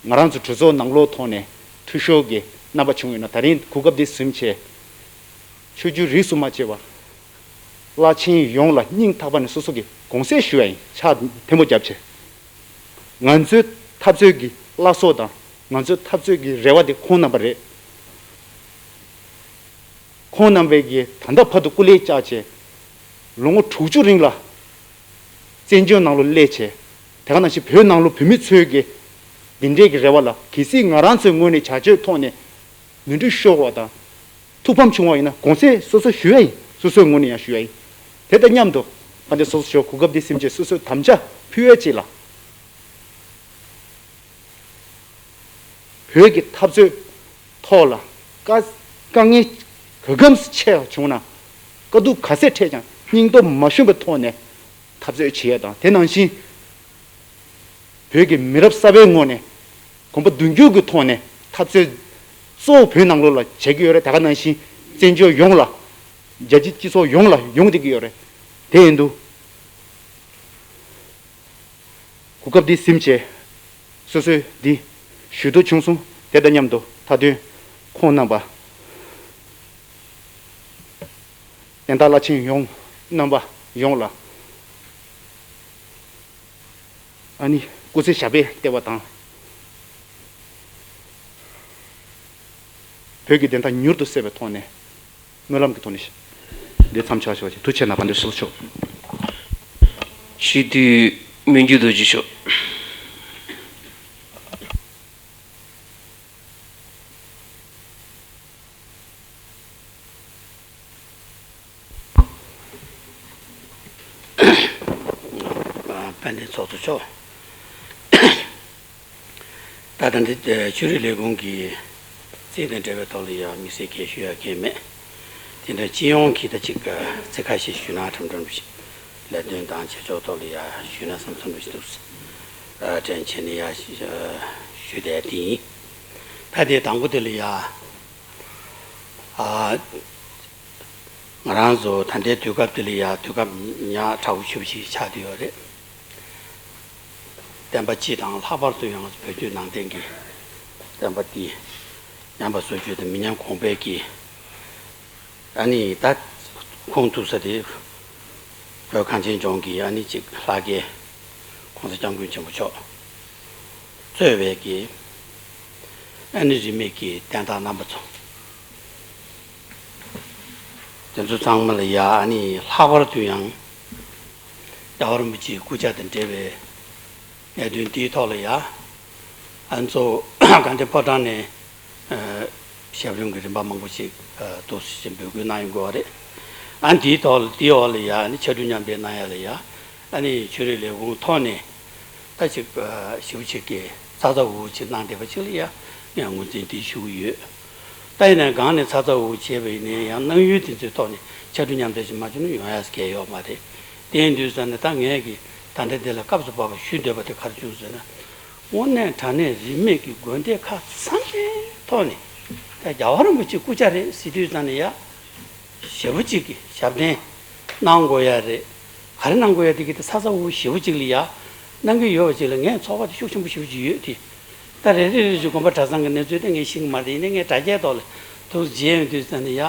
ང་རང་ཚོ་གྲོས་ཚོགས་ནང་ལོགས་ཐོག་ནས་འཐུས་ཤོར་གྱི་རྣམ་པ་བྱུང་ཡོད་ན། ད་རིང་གོ་སྐབས་འདི་ཟིན་བྱས་ཆོས་བརྒྱུད་རིས་སུ་མ་ཆད་པ་བླ་ཆེན་ཡོངས་ལ་སྙིང་ཐག་པ་ནས་སོ་སོ་གི་དགོངས་སེལ་ཞུ་ཡ་ཡིན། ཕྱག་ཐལ་མོ་བརྒྱབ་བྱས། ང་ཚོའི་འཐབ་རྩོད་ཀྱི་བླ་སྲོག་དང་ང་ཚོའི་འཐབ་རྩོད་ཀྱི་རེ་བ་དེ་ཁོང་རྣམ་པ་རེད། ཁོང་རྣམ་པས་ཀྱིས་ད་ལྟ་བར་དུ་སྐུ་ལས་བཅག་བྱས་ལོ་ངོ་དྲུག་ཅུ་རིང་ལ་བཙན་བྱོལ་ནང་ལོགས་སླེབས་བྱས། དེ་ག་ནང་བཞིན་བོད་ནང་ལོགས་བོད་མི་ཚོའི་གི་འདི་འདྲའི་གི་རེ་བ་ལ་གལ་སྲིད་ང་རང་ཚོའི་ངོས་ནས་བྱ་སྤྱོད་ཐོག་ནས་ནོར་འཁྲུལ་ཤོར་བ་དང་ཐུགས་ཕམ་བྱུང་བ་ཡིན་ན་དགོངས་སེལ་སོ་སོ་ཞུ་ཡ་ཡིན། སོ་སོའི་ངོས་ནས་ཡང་ཞུ་ཡ་ཡིན། དེ་དང་མཉམ་དུ་དཔལ་ལྡན་ཚོགས་གཙོ་མཆོག་གོ་སྐབས་འདི་ཟིན་བྱས་སོ་སོའི་དམ་བཅའ་ཕུལ་ཡ་གཅིག་ལ། བོད་ཀྱི་འཐབ་རྩོད་ཐོག་ལ་དཀའ་དཀའ་ངལ་ག་གམ་ཆེ་བ་བྱུང་ན། དཀའ་སྡུག་ག་ཚད་འཕྲད་ཀྱང་སྙིང་སྟོབས་མ་ཞུམ་པའི་ཐོག་ནས་འཐབ་རྩོད་བྱེད་ཡ་དང་། དེ་ནང་བཞིན་བོད་ཀྱི་མི་རབས་གསར་པའི་ངོས་ནས་གོམ་པ་མདུན་སྐྱོད་ཀྱི་ཐོག་ནས་འཐབ་རྩོད་གཙོ་བོ་བོད་ནང་ལོགས་ལ་བྱེད་ཀྱི་ཡོད་རེད། ད་ག་ནང་བཞིན་བཙན་བྱོལ་ཡོངས་ལ་རྒྱལ་སྤྱིའི་སྤྱི་ཚོགས་ཡོངས་ལ་ཡོང་བསྡད་ཀྱི་ཡོད་རེད། དེ་ཡིན་དུས། གོ་སྐབས་འདི་ཟིན་བྱས་སོ་སོས་འདི་ཞུ་འདོད་བྱུང་སོང་། དེ་དང་མཉམ་དུ་མཐའ་དོན་ཁོང་རྣམ་པ་བསྟན་བདག་བླ་ཆེན་ཡོངས་རྣམ་པ་ཡོངས་ལ་ཨ་ནི་སྐུ་ཚེ་ཞབས་པད་བརྟན་པ་དང་། བོད་ཀྱི་བདེན་མཐའ་མྱུར་དུ་གསལ་བའི་ཐོག་ནས། སྨོན་ལམ་གྱི་ཐོག་ནས་འདི་མཚམས་འཇོག་ཞུ་བ་ཞིག་ཐུགས་རྗེ་གནང་། དཔལ་ལྡན་ཚོགས་གཙོ་མཆོག་སྤྱི་འཐུས་མི་འགྱུར་རྡོ་རྗེ་མཆོག་དཔལ་ལྡན་ཚོགས་གཙོ་མཆོག་ད་ལྟ་འདི་ཆོས་རིག་ལས་ཁུངས་ཀྱི་རྩིས་དང་འབྲེལ་བའི་ཐོག་ལ་ཡང་དམིགས་བསལ་གྱི་ཞུ་ཡ་གང་ཡང་མེད། དེ་འདྲ་སྤྱི་ཡོངས་ཀྱི་ད་ཅིག་ཚིག་ཁ་ཤས་ཞུས་ན་ཁྲམ་ཁྲམ་ཞིག་ལས་དོན་དང་བྱེད་ཕྱོགས་ཐོག་ལ་ཡང་ཞུས་ན་བསམ་བསམ་ཞིག་འདུག་དྲན་བྱས་ནས་ཡང་ཞུ་བསྡད་དེ་ཡིན། ད་དེ་དང་པོ་དེ་ལ་ཡང་ང་རང་ཚོ་ད་ལྟའི་དུས་སྐབས་འདི་ལ་ཡང་དུས་སྐབས་ཉག་ཕྲ་བོ་ཆེ་བོ་ཞིག་ཆགས་བསྡད་ཡོད་རེད། བསྟན་པ་སྤྱི་དང་ལྷག་པར་དུ་ཡང་བོད་བརྒྱུད་ནང་བསྟན་གྱི་བསྟན་པ་འདི་ཉམས་པ་སོར་ཆུད་དང་མི་ཉམས་གོང་འཕེལ་གྱི་ཨ་ནི་ད་ཁུངས་ཐུབ་ས་དེ་བོད་གངས་ཅན་ལྗོངས་ཀྱི་ཨ་ནི་གཅིག་ལྷ་སྐལ་༸གོང་ས་༸སྐྱབས་མགོན་ཆེན་པོ་མཆོག་གཙོས་པའི་གི་ཨ་ནི་རིས་མེད་ཀྱི་བསྟན་བདག་རྣམ་པ་ཚོ། དེ་ཚོ་ཚང་མ་ལ་ཡ་ཨ་ནི་ལྷག་པར་དུ་ཡང་རྒྱལ་བ་རིན་པོ་ཆེའི་སྐུ་ཕྱག་དང་འབྲེལ་བའི་གནད་དོན་འདིའི་ཐོག་ལ་ཡ་ཨ་ནི་གཙོ་བོ་དགའ་ལྡན་ཕོ་བྲང་ནས་ཨ་ཞབས་རིམ་གྱི་རིམ་པ་མང་པོ་ཞིག་ཨ་འདུག་སེ་འབོད་སྐུལ་གནང་ཡོང་གི་ཡོད་རེད། ཨ་ནི་འདིའི་ཐོག་ལ་འདིའི་འོག་ལ་ཡ་ཨ་ནི་ཕྱར་གྲུ་མཉམ་འབྲེལ་གནང་ཡ་ལ་ཡ་ཨ་ནི་ཆོས་རིག་ལས་ཁུངས་ཐོག་ནས། ད་ཅིག་ཞིབ་ཅིག་གིས་ཚ་ཚ་འུར་འུར་ཅིག་གནང་བསྡད་པ་ཅིག་ལ་ཡ་ངས་ངོས་འཛིན་འདི་ཞུ་གི་ཡོད། ད་ཡིན་ནའི་སྒང་ནས་ཚ་ཚ་འུར་འུར་བྱས་པ་ཡིན་ནའི་ཡང་གནང་ཡུལ་དེ་ཚོའི་ཐོག་ནས་ཕྱར་གྲུ་མཉམ་འབྲེལ་ཅིག་མ་བྱུང་ན་ཡོང་ཡ་གང་ཡང་ཡོད་མ་རེད། དེ་ཡིན་དུས་ཙང་ནས་ད་ངས་ཀྱིས་ད་ལྟ་འདི་ལ་སྐབས་སུ་བབས་པ་ཞུ་འདོད་པ་དེ་ག་རེ་བྱུང་ཟེར་ན། དངོས་གནས་དྲང་གནས་རིས་མེད་ཀྱི་དགོན་སྡེ་ཁག་ཚང་མའི་ཐོག་ནས་ད་རྒྱལ་བ་རིན་པོ་ཆེའི་སྐུ་ཕྱག་རེད་ཟེར་དུས་ཙང་ནས་ཡ། ཞེ་པོ་ཅིག་གི་ཞབས་བརྟན་གནང་དགོས་ཡ་རེད། ག་རེ་གནང་དགོས་ཡ་དེ་གི་དེ་ཚ་ཚ་འུར་འུར་ཞེ་པོ་ཅིག་ལ་ཡ་གནང་གི་ཡོད་པ་ཅིག་ལ་ངས་ཚོར་བ་དེ་ཤུགས་ཆེན་པོ་ཞེ་པོ་ཅིག་ཡོད་དེ། ད་རེ་རེ་རེ་བཞིན་དགོན་པ་གྲྭ་ཚང་གི་གནས་ཚུལ་དེ་ངས་ཤེས་ཀྱི་མ་རེད། ཡིན་ནའི་ངས་དྲ་རྒྱའི་ཐོག་ལ་ཐུགས་རྗེ་ཡོང་དུས་ཙམ་ནས་ཡ་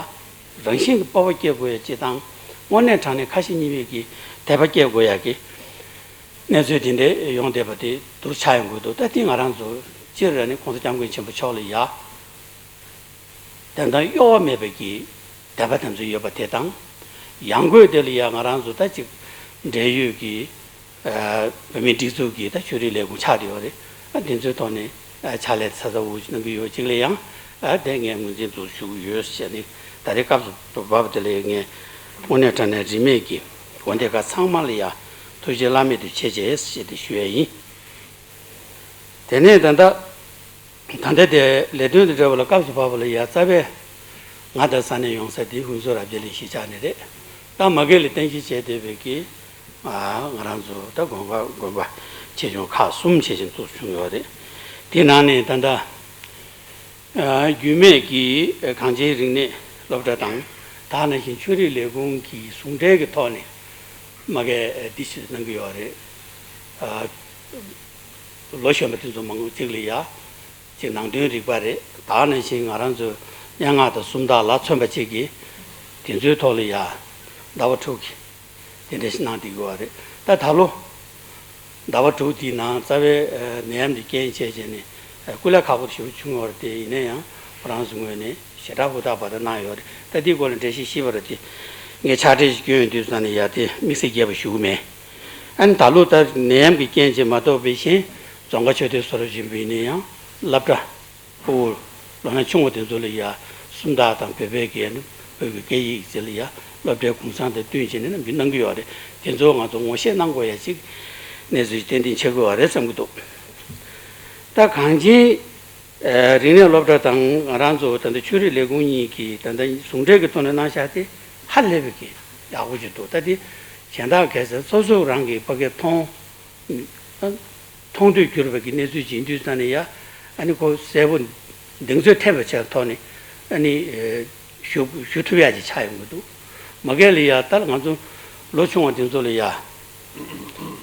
རང་བཞིན་གྱི་སྤོབས་པ་སྐྱེ་དགོས་ཡ་ཅིག་དང་། དངོས་གནས་དྲང་གནས་ཁ་ཞེ་གཉིས་མེད་ཀྱི་དད་པ་སྐྱེ་དགོས་ཡ་གི་གནས་ཚུལ་དེ་འདྲ་ཡོང་བསྡད་པ་དེ་སྡུག་ཆགས་ཡོང་གི་འདུག་ད་དེ་ང་རང་ཚོ་སྤྱིར་ནས་༸གོང་ས་༸སྐྱབས་མགོན་ཆེན་པོ་མཆོག་ལ་ཡ། དོན་དང་གཡོ་བ་མེད་པའི་གི་དད་པ་དེ་ཚོ་ཡོད་པ་དེ་དང་། ཡང་སྒོས་དེ་ལ་ཡང་ང་རང་ཚོ་ད་ཅིག་འབྲེལ་ཡོད་ཀྱི་ཨ་བོད་མིའི་སྒྲིག་འཛུགས་ཀྱི་ད་ཆོས་རིག་ལས་ཁུངས་ཆགས་བསྡད་ཡོད་རེད། ཨ་དེ་ཚོའི་ཐོག་ནས་ཨ་ཕྱག་ལས་ཚ་ཚ་འུར་འུར་གནང་གི་ཡོད་ཅིག་ལ་ཡང་ཨ་དེ་ངས་ངོས་འཛིན་དུ་ཞུ་གི་ཡོད་ཟེར་ནས། ད་རེས་སྐབས་སུ་བབས་པ་དེ་ལ་ངས་དངོས་གནས་དྲང་གནས་རིས་མེད་ཀྱི་དགོན་སྡེ་ཁག་ཚང་མ་ལ་ཡང་ཐུགས་རྗེ་བླ་མེད་དུ་ཆེ་ཆེ་ཞེས་དེ་ཞུ་ཡས་ཡིན། དེ་ནས་ད་ལྟ། ད་ལྟ་དེ་ལས་དོན་དང་འབྲེལ་བ་ལ་སྐབས་སུ་བབས་པ་ལ་ཡ་རྩ་བའི་ང་དང་ས་གནས་ཡོང་ས་དེ་ཧུན་སུར་རབ་རྒྱས་གླིང་གཞིས་ཆགས་ནས་རེད། ད་མ་གི་ལ་རྟེན་གཞི་བྱས་བསྡད་པའི་གི་ང་རང་ཚོ་ད་དགོན་པ་དགོན་པ་ཆེ་ཆུང་ཁག་གསུམ་བྱས་ཤིང་བཙུགས་བྱུང་ཡོད་རེད། དེ་ནང་ནས་ད་ལྟ་རྒྱུད་སྨད་ཀྱི་གངས་ཅན་རིག་གནས་སློབ་གྲྭ་དང་། ད་ནང་བཞིན་ཆོས་རིག་ལས་ཁུངས་ཀྱི་ཟུང་འབྲེལ་གྱི་ཐོག་ནས་མ་གི་འདི་ཞིག་གནང་གི་ཡོད་རེད། ལོ་གཞོན་པ་དེ་ཚོ་མང་པོ་ཅིག་ལ་ཡ་ཅིག་ནང་དོན་རིག་པ་རེད། ད་ནང་བཞིན་ང་རང་ཚོ་སྙན་ངག་དང་སུམ་རྟགས་ལ་མཚོན་པ་ཅིག་གིས་དེ་ཚོའི་ཐོག་ལ་ཡ་ཟླ་བ་དྲུག་གི་དེ་འདྲ་ཞིག་གནང་བསྡད་ཀྱི་ཡོད་རེད། ད་ད་ལོ་ཟླ་བ་དྲུག་དེའི་ནང་རྩ་བའི་ནད་ཡམས་དེ་རྐྱེན་བྱས་བྱས་ནས་སྐུ་ལས་ཁག་པོ་ཞེ་པོ་བྱུང་ཡོད་རེད། དེ་ཡིན་ན་ཡང་ཁོ་རང་ཚོའི་ངོས་ནས་ཞེ་དྲག་ཧུར་ཐག་འབད་ཐག་གནང་ཡོད་རེད། ད་དེའི་སྐོར་ལ་འགྲེལ་བཤད་ཞིབ་པ་རེད་དེ་ངས་ཕྱག་བྲིས་ཤིག་བསྐྱོན་ཡོང་དུས་ཙམ་ནས་ཡ་དེ་དམིགས་བསལ་རྒྱས་པ་ཞུ་གི་མེད། ཨ་ནི་ད་ལོ་ལྟར་ནད་ཡམས་ཀྱི་རྐྱེན་བྱས་མ་གཏོགས་པའི་གཞན་རྫོང་དཀར་ཆོས་སྡེ་སོ་སོ་ཆེན་པོ་ཡིན་ན་ཡང་སློབ་གྲྭ་ཕྲུ་གུ་ལོ་ན་ཆུང་བ་དེ་ཚོ་ལ་ཡ་སུམ་རྟགས་དང་བོད་པའི་གི་བོད་ཀྱི་སྐད་ཡིག་ཟེར་ལ་ཡ་སློབ་གྲྭའི་གུང་སེང་དང་བསྟུན་བྱས་ནས་ནམ་རྒྱུན་གནང་གི་ཡོད་རེད། དེ་ཚོ་ང་ཚོ་ངོ་ཤེས་གནང་དགོས་ཡ་ཅིག་གནས་ཚུལ་ཏན་ཏན་ཆགས་ཀྱི་ཡོད་རེད་བསམ་གྱི་འདུག་ད་གངས་ཅན་རིག་གནས་སློབ་གྲྭ་དང་ང་རང་ཚོ་ད་ལྟ་ཆོས་རིག་ལས་ཁུངས་གཉིས་ཀྱིས་ད་ལྟ་ཟུང་འབྲེལ་གྱི་ཐོག་ནས་གནང་བཞག་དེ་ཧ་ལས་པའི་གི་ཡག་པོ་ཅིག་འདུག་ད་དེ་གཞན་དག་གལ་སྲིད་སོ་སོ་རང་གི་ཕ་གིར་མཐོང་མཐོང་ཐོས་གྱུར་པའི་གི་གནས་ཚུལ་ཅིག་ཡིན་དུས་ཙང་ནས་ཡ་ཨ་ནི་ཁོ་གསལ་པོ་གདེང་ཚོད་ཐེབས་པ་བྱས་ཐོག་ནས་ཨ་ནི་ཞུ་ཞུ་ཐུབ་ཡ་ཅིག་ཆགས་ཡོང་གི་འདུག་མ་གི་ལ་ཡ་ད་ང་ཚོ་ལོ་ཆུང་བ་དེ་ཚོ་ལ་ཡ་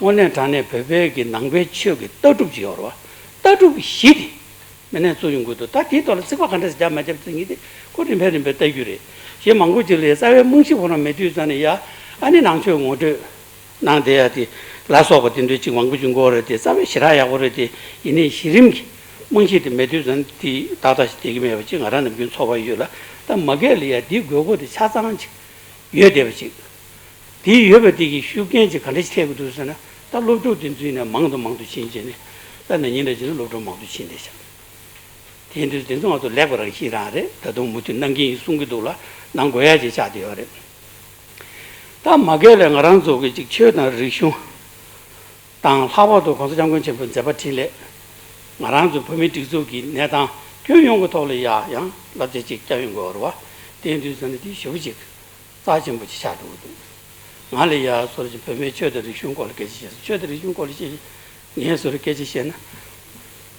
དངོས་གནས་དྲང་གནས་བོད་པའི་གི་ནང་པའི་ཆོས་ཀྱི་ལྟ་གྲུབ་ཅིག་ཡོད་རེད་བ། ལྟ་གྲུབ་གཞི་དེ། མི་སྣས་བཙུགས་ཡོང་གི་འདུག་ད་དེའི་ཐོག་ལ་རྩིག་པ་ག་འདྲ་ཞིག་རྒྱབ་མ་རྒྱབ་ཟེར་མཁན་དེ་ཁོ་རིམ་པས་རིམ་པས་ལྟ་རྒྱུ་རེད། གཞན་མང་པོ་ཅིག་ལ་རྩ་བའི་རྨང་གཞི་ཁོ་རང་མེད་དུས་ཙང་ནས་ཡ་ཨ་ནི་ནང་ཆོས་ངོ་སྤྲོད་གནང་བསྡད་ཡ་དེ་ལ་སོགས་པ་དེ་འདྲ་ཅིག་མང་པོ་བྱུང་གི་ཡོད་རེད་དེ་རྩ་བའི་ཞེ་དྲག་ཡག་པོ་རེད་དེ། ཡིན་ནའི་གཞི་རིམ་གྱི་རྨང་གཞི་དེ་མེད་དུས་ཙང་དེ་ཏག་ཏག་ཞིག་བསྡད་ཀྱི་མེད་པ་ཅིག་ང་རང་ནམ་རྒྱུན་ཚོར་བ་ཡོད་ལ། ད་མ་གི་ལ་ཡ་དེའི་དགོས་མཁོ་དེ་ཆ་ཚང་ཅིག་ཡོད་བསྡད་པ་ཅིག་དེ་ཡོད་པ་དེ་གི་ཤུགས་རྐྱེན་ཅིག་ག་འདྲ་ཞིག་ཐེབས་ཀྱི་འདུག་ཟེར་ན། ད་སློབ་ཕྲུག་དེ་ཚོ་ཡིན་ན་མང་དུ་མང་དུ་ཕྱིན་བྱས་ནས་ད་ན་ནིང་འདྲ་བྱས་ན་སློབ་ཕྲུག་མང་དུ་ཕྱིན་བསྡད་ཤག་དེ་ཡིན་དུས་དེ་ཚོ་ང་ཚོ་ལེགས་པ་རང་བཞིན་རང་རེད། ད་དུང་མུ་མཐུད་གནང་གི་ཡིན་གསུང་གི་འདུག་ལ་གནང་དགོས་ཡ་ཅིག་ཆགས་བསྡད་ཡོད་རེད། ད་མ་གི་ལ་ང་རང་ཚོ་གི་ཅིག་ཆོས་དང་རིག་གཞུང་དང་ལྷག་པར་དུ་༸གོང་ས་༸སྐྱབས་མགོན་ཆེན་པོའི་མཛད་པ་འཕྲིན་ལས་ང་རང་ཚོ་བོད་མིའི་སྒྲིག་འཛུགས་ཀྱི་གནས་སྟངས་ཁྱོན་ཡོངས་ཀྱི་ཐོག་ལ་ཡ་ཡང་བསླབ་བྱ་ཅིག་བསྐྱལ་ཡོང་དགོས་རེད་བ། དེ་ཡིན་དུས་ཙང་ནས་དེ་ཞེ་པོ་ཅིག་རྩ་ཆེན་པོ་ཅིག་ཆགས་འགྲོ་གི་འདུག་ང་ལ་ཡ་སོ་སོ་བོད་མིའི་ཆོས་དང་རིག་གཞུང་སྐོར་ལ་སྐད་ཆ་བཤད་ཆོས་དང་རིག་གཞུང་སྐོར་ལ་བཤད་ངས་སོ་སོ་སྐད་ཆ་བཤད་ན་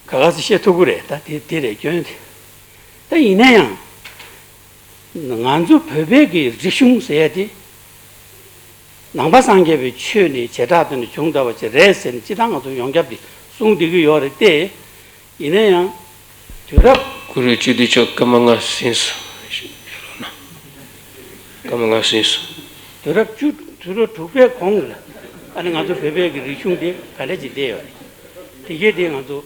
ག་ག་ཚོད་བཤད་ཐུབ་ཀྱི་རེད། ད་དེ་དེ་རེད་སྐྱོན་དེ། ད་ཡིན་ན་ཡང་ང་ཚོ་བོད་པའི་གི་རིག་གཞུང་ཟེར་ཡ་དེ་ནང་པ་སངས་རྒྱས་པའི་ཆོས་ནས་བྱེ་བྲག་ཏུ་ནས་བྱུང་ཚར་བ་ཅིག་རེད་ཟེར་ནས་སྤྱིར་བཏང་ང་ཚོ་ཡོངས་ཁྱབ་ཀྱིས་གསུང་བསྡད་ཀྱི་ཡོད་རེད་དེ། ཡིན་ན་ཡང་དུས་རབས། གུ་རུ་སྤྱི་འདུས་མཆོག་སྐར་མ་ལྔ་ཟིན་སོང་། སྐར་མ་ལྔ་ཟིན་སོང་། དུས་རབས་བཅུ་དུས་རབས་དྲུག་པའི་གོང་ལ་ཨ་ནི་ང་ཚོ་བོད་པའི་གི་རིག་གཞུང་དེ་ག་འདྲ་ཅིག་བསྡད་ཡོད་རེད། དེ་གས་དེ་ང་ཚོ་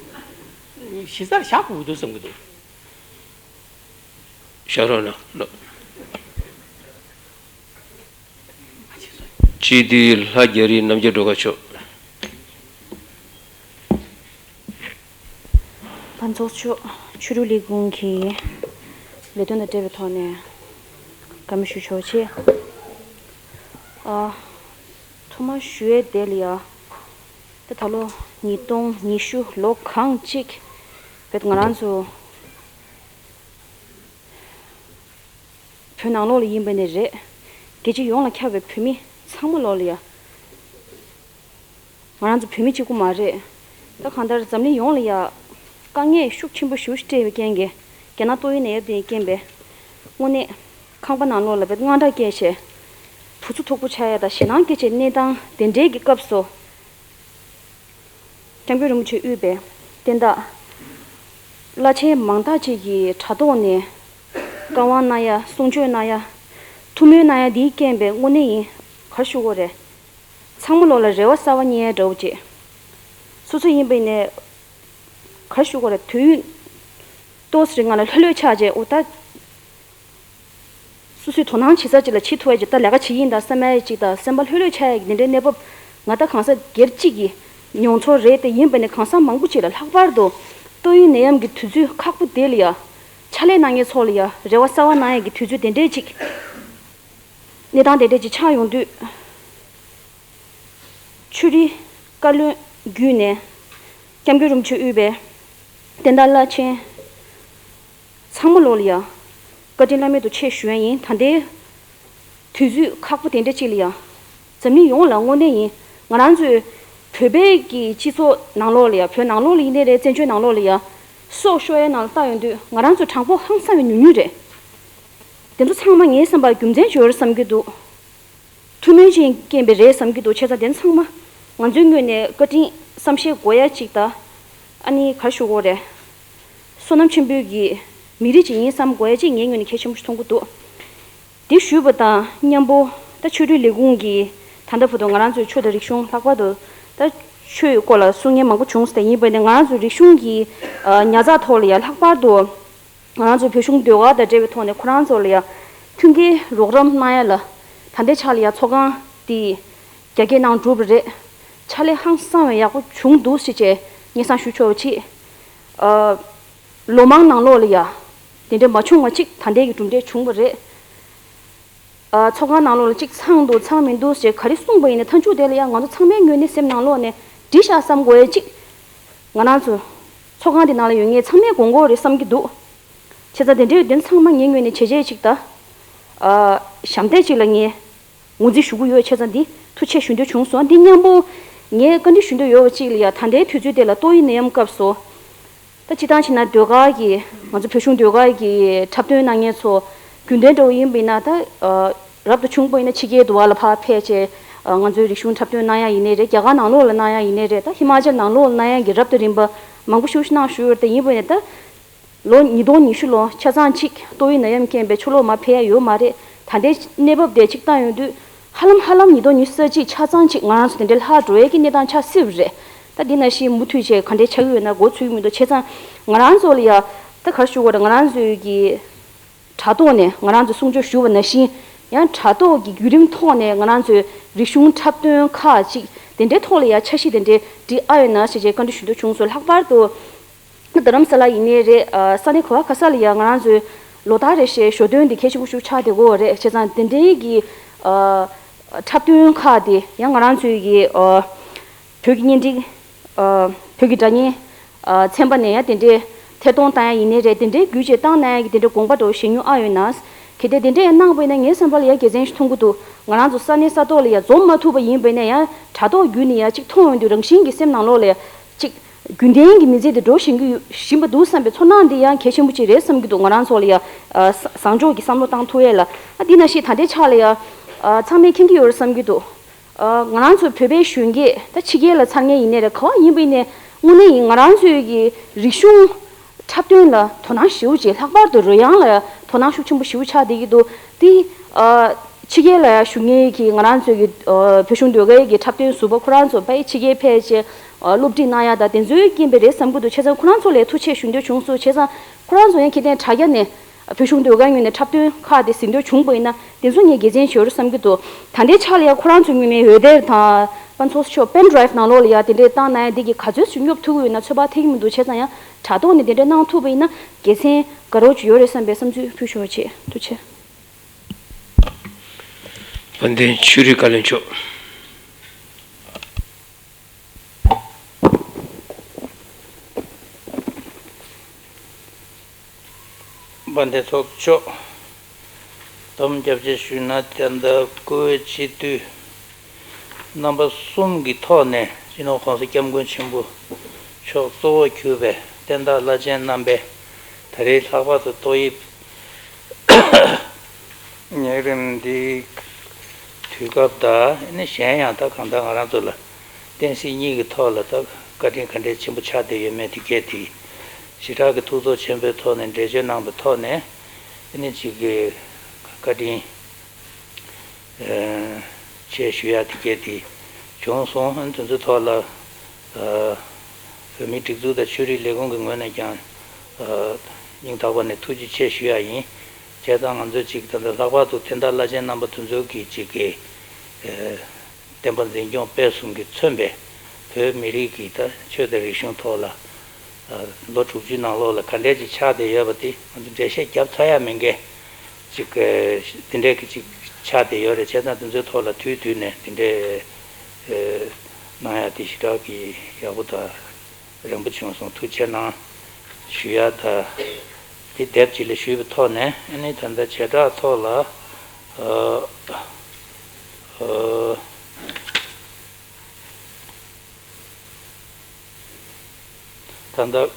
གཞི་རྩར་བཞག་དགོས་འདུག་བསམ་གྱི་འདུག་བཞག་རོགས་གནང་། སྤྱི་འཐུས་ལྷ་རྒྱ་རི་རྣམ་རྒྱལ་སྒྲོལ་དཀར་མཆོག་ཕུན་ཚོགས་མཆོག་ཆོས་རིག་ལས་ཁུངས་ཀྱི་ལས་དོན་དང་འབྲེལ་བའི་ཐོག་ནས་བཀའ་མོལ་ཞུ་ཆོག་ཆེ། ཨ། ཐོག་མར་ཞུ་ཡས་དེ་ལ་ཡ། ད་ད་ལོ་ཉིས་སྟོང་ཉི་ཤུ་ལོ་གང་གཅིག་བོད་ང་རང་ཚོ་བོད་ནང་ལོགས་ལ་ཡིན་པ་ནི་རེད། རྒྱལ་སྤྱི་ཡོངས་ལ་ཁྱབ་པའི་བོད་མི་ཚང་མ་ལོགས་ལ་ཡ། ང་རང་ཚོ་བོད་མི་གཅིག་པུ་མ་རེད། ད་གང་ལྟར་འཛམ་གླིང་ཡོངས་ལ་ཡ། དཀའ་ངལ་ཤུགས་ཆེན་པོ་ཞེ་པོ་ཞིག་འཕྲད་པའི་རྐྱེན་གྱིས་རྒྱ་ནག་ཏོག་དབྱིབས་ནད་ཡམས་དེའི་རྐྱེན་པས་དངོས་གནས་ ཁང་པ་ནང་ལོགས་ལ་དཔེ་དངངས་སྐྲག་སྐྱེས་བྱས། དུག་རྩུབ་མཐུག་པོ་ཆགས་ཡ་དང་ཞེད་སྣང་སྐྱེ་བྱས་གནས་སྟངས་དེ་འདྲའི་གི་སྐབས་སུ། སྐྱབས་མགོན་རིན་པོ་ཆེ་དབུས་པའི་བསྟན་བདག་བླ་ཆེན་མང་དག་ཅིག་གིས་དྲ་ཐོག་ནས་བཀའ་དབང་གནང་ཡ། གསུང་ཆོས་གནང་ཡ། ཐུགས་སྨོན་གནང་ཡ་འདིའི་རྐྱེན་པས་དངོས་གནས་ཡིན། ག་རེ་ཞུ་དགོས་རེད། ཚང་མ་ལོག་ལ་རེ་བ་གསར་པ་རྙེད་ཡ་འདྲ་བོ་ཅིག་སོ་སོ་ཡིན་པ་ཡིན་ནའི། ག་རེ་ཞུ་དགོས་རེད། དུས་ཡུན་ཏོག་ཙམ་རིང་ང་ལ་ལྷོད་ལྷོད་ཆགས་རྗེས། འོ་ད། སོ་སོའི་དོ་སྣང་བྱེད་ས་ཅིག་ལ་བྱེད་ཐུབ་ཡ་ཅིག་ད་ལས་ཀ་བྱེད་ཡིན་ད་བསམ་ཡ་ཅིག་དང་། སེམས་པ་ལྷོད་ལྷོད་ཆགས་ཡ་གི་འདི་འདྲའི་གནས་བབ་ང་ད་གང་ཟག་སྒེར་གཅིག་གི་མྱོང་ཚོར་རེད། དེ་ཡིན་པ་ནི་གང་ཟག་མང་པོ་ཅིག་ལ། ལྷག་པར་དུ་ཏོག་དབྱིབས་ནད་ཡམས་ཀྱི་དུས་ཚོད་ཁག་པོ་དེ་ལ་ཡ། ཕྱག་ལས་གནང་མཁན་ཚོ་ལ་ཡ་རེ་བ་གསར་པ་གནང་ཡ་གི་དུས་ཚོད་དེ་འདྲས་ཅིག་གནས་སྟངས་དེ་འདྲས་ཅིག་ཆགས་ཡོང་དུས། ཆོས་རིག་བཀའ་བློན་བརྒྱུད་ནས་སྐྱབས་མགོན་རིན་པོ་ཆེ་དབུས་པའི་བསྟན་བདག་བླ་ཆེན་ཚང་མ་ལོག་ལ་ཡ་བཀའ་དྲིན་བླ་མེད་དུ་ཆེ་ཞུ་ཡ་ཡིན། ད་ལྟའི་དུས་ཚོད་ཁག་པོ་དེ་འདྲ་ཅིག་ལ་ཡ། འཛམ་གླིང་ཡོངས་ལ་དངོས་གནས་ཡིན། ང་རང་ཚོའི་བོད་པའི་གི་སྤྱི་ཚོགས་ནང་ལོགས་ལ་ཡ། བོད་ནང་ལོགས་ལ་ཡིན་ནའི་རེད། བཙན་བྱོལ་ནང་ལོགས་ལ་ཡ། སྲོག་ཤོར་ཡའི་ནང་ལ་བལྟ་ཡོང་དུས་ང་རང་ཚོ་གྲངས་འབོར་ཧང་སང་བའི་ཉུང་ཉུང་རེད། དེ་ཚོ་ཚང་མ་ངའི་བསམ་པར་རྒྱུ་མཚན་ཅིག་ཡོད་རེད་བསམ་གྱི་འདུག་ཐུགས་སྨོན་ཅིག་རྐྱེན་པས་རེད་བསམ་གྱི་འདུག་བྱས་ཙང་དེ་ཚང་མ་ང་ཚོའི་ངོས་ནས་བཀའ་དྲིན་བསམ་ཤེས་དགོས་ཡ་གཅིག་དང་། ཨ་ནི་ག་རེ་ཞུ་དགོས་རེད། བསོད་ནམས་ཆེན་པོའི་གི་མི་རིགས་ཅིག་ཡིན་བསམ་དགོས་ཡ་གཅིག་ངའི་ངོས་ནས་གལ་ཆེན་པོ་ཞིག་མཐོང་གི་འདུག་དེ་ཞུས་པ་དང་མཉམ་པོ། ད་ཆོས་རིག་ལས་ཁུངས་ཀྱིས་ད་ལྟ་བར་དུ་ང་རང་ཚོའི་ཆོས་དང་རིག་གཞུང་། ལྷག་པར་དུ་ད་ཆོས་ཀྱི་སྐོར་ལ་གསུང་མཁན་མང་པོ་བྱུང་སྟེ། ཡིན་པ་ནི་ང་རང་ཚོའི་རིག་གཞུང་གི་ཉར་ཚགས་ཐོག་ལ་ཡ། ལྷག་པར་དུ། ང་རང་ཚོ་བོད་གཞུང་ཟློས་གར་དང་འབྲེལ་བའི་ཐོག་ནས་ཁོ་རང་ཚོ་ལ་ཡ་མཐུན་རྐྱེན་རོགས་རམ་གནང་ཡ་ལ། ད་ལྟའི་ཆ་ལ་ཡ་ཚོགས་ཁང་དེ་རྒྱ་སྐྱེད་གནང་གྲུབ་པ་རེད། ཕྱག་ལས་ཧང་སང་བའི་ཡག་པོ་བྱུང་འདུག་ཟེར་བྱས་སྙན་སེང་ཞུ་ཆོག་པ་ཅིག་ཨ། ལོ་མང་ནང་ལོགས་ལ་ཡ་དེ་འདྲ་མ་བྱུང་བ་ཅིག་ད་ལྟའི་གི་གྲུབ་འབྲས་བྱུང་བ་རེད། ཨ། ཚོགས་ཁང་ནང་ལོགས་ལ་གཅིག་ཚང་འདུག་ཚང་མི་འདུག་ཞེས་ག་རེ་གསུངས་པ་ཡིན་ན། མཐའ་མཇུག་དེ་ལ་ཡང་ང་ཚོ་ཚང་མའི་ངོས་ནས་སེམས་ནང་ལོགས་ནས་འགྲིག་ཤག་བསམ་དགོས་ཡ་གཅིག་ང་རང་ཚོ་ཚོགས་ཁང་འདི་ནང་ལ་ཡོད་མཁན་ཚང་མས་དགོངས་ཀྱི་ཡོད་རེད་བསམ་གྱི་འདུག་བྱས་ཙང་དེ་འདྲའི་དོན་ཚང་མ་ངའི་ངོས་ནས་བྱས་རྗེས་གཅིག་དང་། ཨ། ཞབས་འདེགས་གཅིག་ལ་ངས་ངོས་འཛིན་ཞུ་གི་ཡོད། བྱས་ཙང་འདི་ཐུགས་ཆེ་ཞུ་འདོད་བྱུང་སོང་། འདི་མཉམ་པོ་ངས་བཀའ་འདྲི་ཞུ་འདོད་ཡོད་པ་གཅིག་ལ་ཡ། ད་ལྟའི་དུས་ཚོད་དེ་ལ་ཏོག་དབྱིབས་ནད་ཡམས་སྐབས་སུ། ད་སྤྱིར་བཏང་བྱས་ན་ཟློས་གར་གྱི། ང་ཚོ་བོད་གཞུང་ཟློས་གར་གྱི་འཁྲབ་སྟོན་གནང་མཁན་ཚོ་རྒྱུན་ལྡན་འདྲ་བོ་ཡིན་པ་ཡིན་ན། ད་ཨ། རབ་ཏུ་བྱུང་པ་ཡིན་ན་ཕྱི་རྒྱལ་དུ་བ་ལ་ཕར་ཕེབས་བྱས། ཨ། ང་ཚོའི་རིག་གཞུང་འཁྲབ་སྟོན་གནང་ཡ་ཡིན་ནའི་རེད། རྒྱ་གར་ནང་ལོགས་ལ་གནང་ཡ་ཡིན་ནའི་རེད། ད་ཧི་མ་ཅལ་ནང་ལོགས་ལ་གནང་ཡ་གི་རབ་དང་རིམ་པ་མང་པོ་ཞིག་གནང་བཞུགས་ཡོད་རེད། དེ་ཡིན་པ་ཡིན་ན་ད་ལོ་ཉིས་སྟོང་ཉི་ཤུ་ལོ་ཆ་ཚང་གཅིག་ཏོག་དབྱིབས་ནད་ཡམས་རྐྱེན་པས་ཕྱི་ལོགས་མར་ཕེབས་ཡ་ཡོད་མ་རེད། ད་ལྟའི་གནས་བབ་དེ་གཅིག་བལྟ་ཡོང་དུས། ཧ་ལམ་ཧ་ལམ་ཉིས་སྟོང་ཉི་ཤུ་རྩ་གཅིག་ཆ་ཚང་གཅིག་ང་རང་ཚོ་དེ་འདྲའི་ལྷག་འགྲོ་ཡས་ཀྱི་གནས་སྟངས་ཆགས་སྲིད་པ་རེད། ད་འདི་ནང་བཞིན་མུ་མཐུད་བྱས་ག་འདྲའི་ཆགས་ཀྱི་ཡོད་ན་མགོ་ཚོད་ཀྱི་མི་འདུག་བྱས་ཙང་ང་རང་ཚོ་ལ་ཡ། ད་ག་རེ་ཞུ་དགོས་རེད། ང་རང་ཚོའི་གི་དྲ་ཐོག་ནས་ང་རང་ཚོ་གསུང་ཆོས་ཞུ་བ་ནང་བཞིན། ཡང་དྲ་ཐོག་གི་བརྒྱུད་རིམ་ཐོག་ནས་ང་རང་ཚོའི་རིག་གཞུང་འཁྲབ་སྟོན་ཁག་ཅིག་དེ་འདྲའི་ཐོག་ལ་ཡ་འཆར་གཞི་དེ་འདྲའི་སྒྲིག་ཨ་ཡོད་ན་ཞེས་བྱས་བཀའ་འདྲི་ཞུ་འདོད་བྱུང་སོང་། ལྷག་པར་དུ། རྡ་རམ་ས་ལ་ཡིན་ནའི་རེད། ཨ། ས་གནས་ག་བ་ག་ས་ལ་ཡང་ང་རང་ཚོའི་ལོ་ལྟར་རེ་བཞིན་ཞོ་སྟོན་འདི་གལ་ཆེན་པོ་ཞིག་ཆགས་བསྡད་ཀྱི་ཡོད་རེད། བྱས་ཙང་དེ་འདྲའི་གི། ཨ། འཁྲབ་སྟོན་ཁག་དེ་ཡང་ང་རང་ཚོའི་གི། ཨ། བོད་ཀྱི་བརྙན་འཕྲིན། ཨ། བོད་ཀྱི་སྒྲ་བརྙན། ཨ། ཚན་པ་ནས་ཡང་དེ་འདྲའི་ཐད་གཏོང་བཏང་ཡ་ཡིན་ནའི་རེད། དེ་འདྲའི་བརྒྱུད་བྱས་བཏང་གནང་ཡ་གི་དེ་འདྲའི་དགོངས་པ་འདྲ་བོ་བཞེས་མྱོང་ཨ་ཡོད་ན། གལ་ཏེ་དེ་འདྲའི་ཡང་གནང་བ་ཡིན་ན་ངའི་བསམ་པ་ལ་ཡང་དགེ་མཚན་ཞིག་མཐོང་གི་འདུག་ང་རང་ཚོ་ས་གནས་ས་ཐོག་ལ་ཡང་འཛོམས་མ་ཐུབ་པ་ཡིན་པ་ཡིན་ན་ཡང་དྲ་ཐོག་བརྒྱུད་ནས་ཡང་གཅིག་མཐོང་ཡོང་དུས་རང་བཞིན་གྱི་སེམས་ནང་ལོགས་ལ་ཡང་གཅིག་རྒྱུན་ལྡན་གྱི་མི་ཚེ་དེ་འགྲོ་བཞིན་གྱི་ཡོད་བཞིན་པ་འདུག་བསམ་པའི་ཚོར་སྣང་འདི་ཡང་གལ་ཆེན་པོ་ཅིག་རེད་བསམ་གྱི་འདུག་ང་རང་ཚོ་ལ་ཡང་། ཨ། ས་བཟང་ཕྱོགས་ཀྱི་བསམ་བློ་བཏང་ཐུབ་ཡས་ལ། ཨ། འདི་ནང་བཞིན་ད་ལྟའི་ཆ་ལ་ཡང་། ཨ། ཚང་མས་མཁྱེན་གྱི་ཡོད་རེད་བསམ་གྱི་འདུག་ཨ། ང་རང་ཚོ་བོད་པའི་གཞོན་སྐྱེས་ད་ཕྱི་རྒྱལ་ལ་འཚར་མཁན་ཡིན་ནའི་རེད། ག་བ་ཡིན་པ་ཡིན་ནའི་དངོས་གནས་ཡིན་ང་རང་ཚོའི་གི་རིག་གཞུང་འཁྲབ་སྟོན་ལ་དོ་སྣང་ཞེ་པོ་ཅིག་ལྷག་པར་དུ་རོལ་དབྱངས་ལ་དོ་སྣང་ཤུགས་ཆེན་པོ་ཞེ་པོ་ཆགས་བསྡད་ཀྱི་འདུག་དེ། ཨ། ཕྱི་རྒྱལ་ལ་ཡང་བཞུགས་མཁན་གྱི་ང་རང་ཚོའི་གི། ཨ། བོད་གཞུང་ཟློས་གར་གྱི་འཁྲབ་སྟོན་ཟུར་པ་ཁོ་རང་ཚོ་ཕ་གི་ཕྱི་རྒྱལ་ཕེབས་བྱས། ཨ། སློབ་ཁྲིད་གནང་ཡ་དང་དེ་ཚོའི་རྐྱེན་པས་རེད་བསམ་གྱི་འདུག་བྱས་ཙང་ཁོ་རང་ཚོ་ལ་ཐུགས་རྗེ་ཆེ་ཞུ་འདོད་བྱུང་སོང་། བྱས་ཙང་ཁོ་རང་ཚོ་ཡང་ཁེ་ཏན་དྲ་རྒྱ་ནས་བོད་གཞུང་ཟློས་གར་ངོས་ནས་འཁྲབ་སྟོན་ཁག་དེ་གཟིགས་འདོད་བྱུང་པ་ཡིན་ན་དེ་ཚོ་ངས་དགེ་མཚན་ཞུ་རུ་བསམ་གྱི་འདུག་ད་ལྟའི་ཆ་ལ་ཡང་ཁོ་རང་ཚོའི་ངོས་ནས་འོད་སྡེར་དང་། པ་ཚོགས་ཤོག་པེན་ཌ་རའིབ་ནང་ལོགས་ལ་ཡང་དེ་འདྲའི་བཏང་གནང་ཡ་འདི་གི་ག་ཚོད་ཅིག་སྙོབ་ཐུབ་ཀྱི་ཡོད་ན་ཚོད་དཔག་ཐེབས་ཀྱི་མི་འདུག་བྱས་ཙང་ཡང་དྲ་ཐོག་ནས་དེ་འདྲ་གནང་ཐུབ་པ་ཡིན་ན་དགེ་མཚན་དགའ་རབ་ཅིག་ཡོད་རེད་བསམ་པའི་བསམ་ཚུལ་ཕུལ་ཞུ་བ་བྱེད། ཐུགས་རྗེ་ཆེ། དཔལ་ལྡན་ཆོས་རིག་བཀའ་བློན་མཆོག་དཔལ་ལྡན་ཚོགས་གཙོ་མཆོག་དམ་བཅའ་བཞེས་ཞུས་ན། ད་ལྟ་སྐུ་འོས་སྤྱི་འཐུས་རྣམ་པ་གསུམ་གྱི་ཐོག་ནས་སྤྱི་ནོར་༸གོང་ས་༸སྐྱབས་མགོན་ཆེན་པོ་མཆོག་གཙོ་བོར་གྱུར་པའི་བསྟན་བདག་བླ་ཆེན་རྣམ་པས་ད་རེས་ལྷག་པར་དུ་ཏོག་དབྱིབས་ ཉེ་རིམ་འདི་དུས་སྐབས་དང་ནི་གཞན་ཡང་ད་གང་ལྟར་ང་རང་ཚོ་ལ་བསྟན་སྲིད་གཉིས་ཀྱི་ཐོག་ལ་ད་བཀའ་དྲིན་ག་འདྲའི་ཆེན་པོ་ཆགས་བསྡད་ཡོད་མེད་དེ་གས་དེ་ཞེ་དྲག་གི་ཐུགས་ཚོར་ཆེན་པོའི་ཐོག་ནས་འགྲེལ་བརྗོད་གནང་བའི་ཐོག་ནས་ནི་གཅིག་གི་བཀའ་དྲིན་ཆེ་ཞུ་ཡ་དེ་གས་དེ་བྱུང་སོང་། དེ་ཚོའི་ཐོག་ལ་བོད་མིའི་སྒྲིག་འཛུགས་དང་ཆོས་རིག་ལས་ཁུངས་ཀྱི་ངོས་ནས་ཀྱང་སྙིང་ཐག་པ་ནས་ཐུགས་རྗེ་ཆེ་ཞུ་ཡ་ཡིན། བྱས་ཙང་ང་ཚོས་ཅིག་ད་ལྟ་ལྷག་པར་དུ་བསྟན་བདག་བླ་ཆེན་རྣམ་པ་དེ་ཚོ་གིས་ཅིག་གི་བསྟན་པ་འཛིན་སྐྱོང་སྤེལ་གསུམ་གྱིས་མཚོན་པའི་བོད་མི་རིགས་ཀྱི་ད་ཆོས་དང་རིག་གཞུང་ཐོག་ལ་ལོ་དྲུག་ཅུའི་ནང་ལོགས་ལ་ག་འདྲས་ཅིག་ཆགས་བསྡད་ཡོད་པ་དེ་ང་ཚོ་འགྲེལ་བཤད་བརྒྱབ་ཚར་ཡ་མེད་མཁན་ཅིག་དེ་འདྲས་ཀྱི་ཅིག་ཆགས་བསྡད་ཡོད་རེད། བྱས་ཙང་དེ་ཚོའི་ཐོག་ལ་དུས་དུས་ནས་དེ་འདྲས་གནང་ཡ་དེ་ཞེ་དྲག་གི་ཡག་པོ་དང་རན་པོ་བྱུང་སོང་། ཐུགས་རྗེ་གནང་ཞུ་ཡ་དང་། དེ་དེབ་ཅིག་ལ་ཞུས་པའི་ཐོག་ནས་ཨ་ནི་ད་ལྟ་བྱེ་བྲག་ཐོག་ལ་ཨ་ཨ་ད་ལྟ་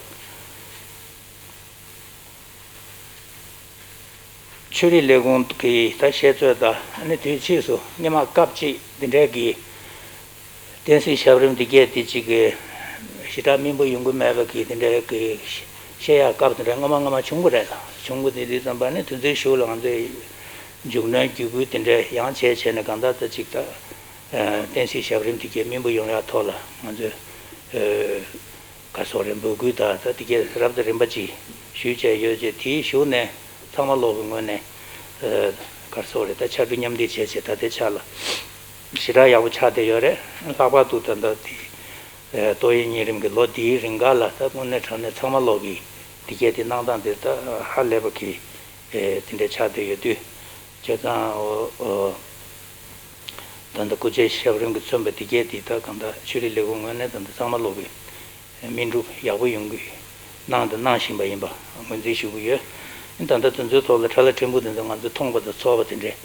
ཆོས་རིག་ལས་ཁུངས་ཀྱི་ད་བཤད་ཚོད་དང་ཨ་ནི་དུས་ཕྱིས་སུ་སྔོན་མ་སྐབས་གཅིག་འདི་འདྲའི་གི་བསྟན་སྲིད་ཞབས་རིམ་འདི་གས་དེ་གཅིག་གི་ཞེ་དྲག་སྨིན་པོ་ཡོང་གི་མེད་པ་གི་དེ་འདྲའི་གི་བཤད་ཡག་སྐབས་དེ་འདྲ་སྔོན་མ་སྔོན་མ་བྱུང་གི་རེད་ལ། བྱུང་གི་དེ་དུས་ཙམ་པ་ནི་དེ་ཚོའི་གཞུག་ལ་ང་ཚོས་མཇུག་གནོན་བརྒྱུད་སྐུལ་དེ་འདྲ་ཡང་བྱས་བྱས་ནས་གང་ལྟར་ད་ཅིག་ད་བསྟན་སྲིད་ཞབས་རིམ་དེ་གས་སྨིན་པོ་ཡོང་ཡག་ཐོག་ལ་ང་ཚོས་ག་སོགས་རེད་འབོད་སྐུལ་དང་ད་དེ་གས་རབ་དང་རིམ་པ་ཅིག་ཞུས་བྱས་ཡོད་ཅེས། དེའི་གཞུག་ནས་ཚང་མ་ལོག་གི་ངོས་ནས་ག་སོགས་རེད་ད་ཕྱར་གྲུ་མཉམ་འདེགས་བྱས་བྱས་ད་ལྟའི་ཆ་ལ་ཞེ་དྲག་ཡག་པོ་ཆགས་བསྡད་ཡོད་རེད། ལྷག་པར་དུ་ད་ལྟ་དེ་ཏོག་དབྱིབས་གཉན་རིམས་ཀྱི་ལོ་འདིའི་རིང་ག་ལ་ད་དངོས་གནས་དྲང་གནས་ཚང་མ་ལོག་གི་དེ་གས་དེ་གནང་སྟངས་དེ་ད་ཧ་ལས་པ་གི་དེ་འདྲ་ཆགས་བསྡད་ཡོད་དུས། བྱས་ཙང་ཨོ་ཨོ། ད་ལྟ་སྐུ་ཕྱྭའི་ཞབས་རིམ་གྱིས་མཚོན་པ་འདི་གས་འདི་ད་གང་ལྟར་ཆོས་རིག་ལས་ཁུངས་ངོས་ནས་ད་ལྟ་ཚང་མ་ལོག་གི་སྨིན་གྲུབ་ཡག་པོ་ཡོང་གི་གནང་དང་གནང་བཞིན་པ་ཡིན་པ་ངོས་འཛིན་ཞུ་གི་ཡོད། ད་ལྟ་དེ་ཚོའི་ཐོག་ལ་ཁྲ་ལ་ཕྲན་བུ་དེ་ཚོ་ང་ཚོས་མཐོང་པ་དང་ཚོར་བ་དེ་འདྲས་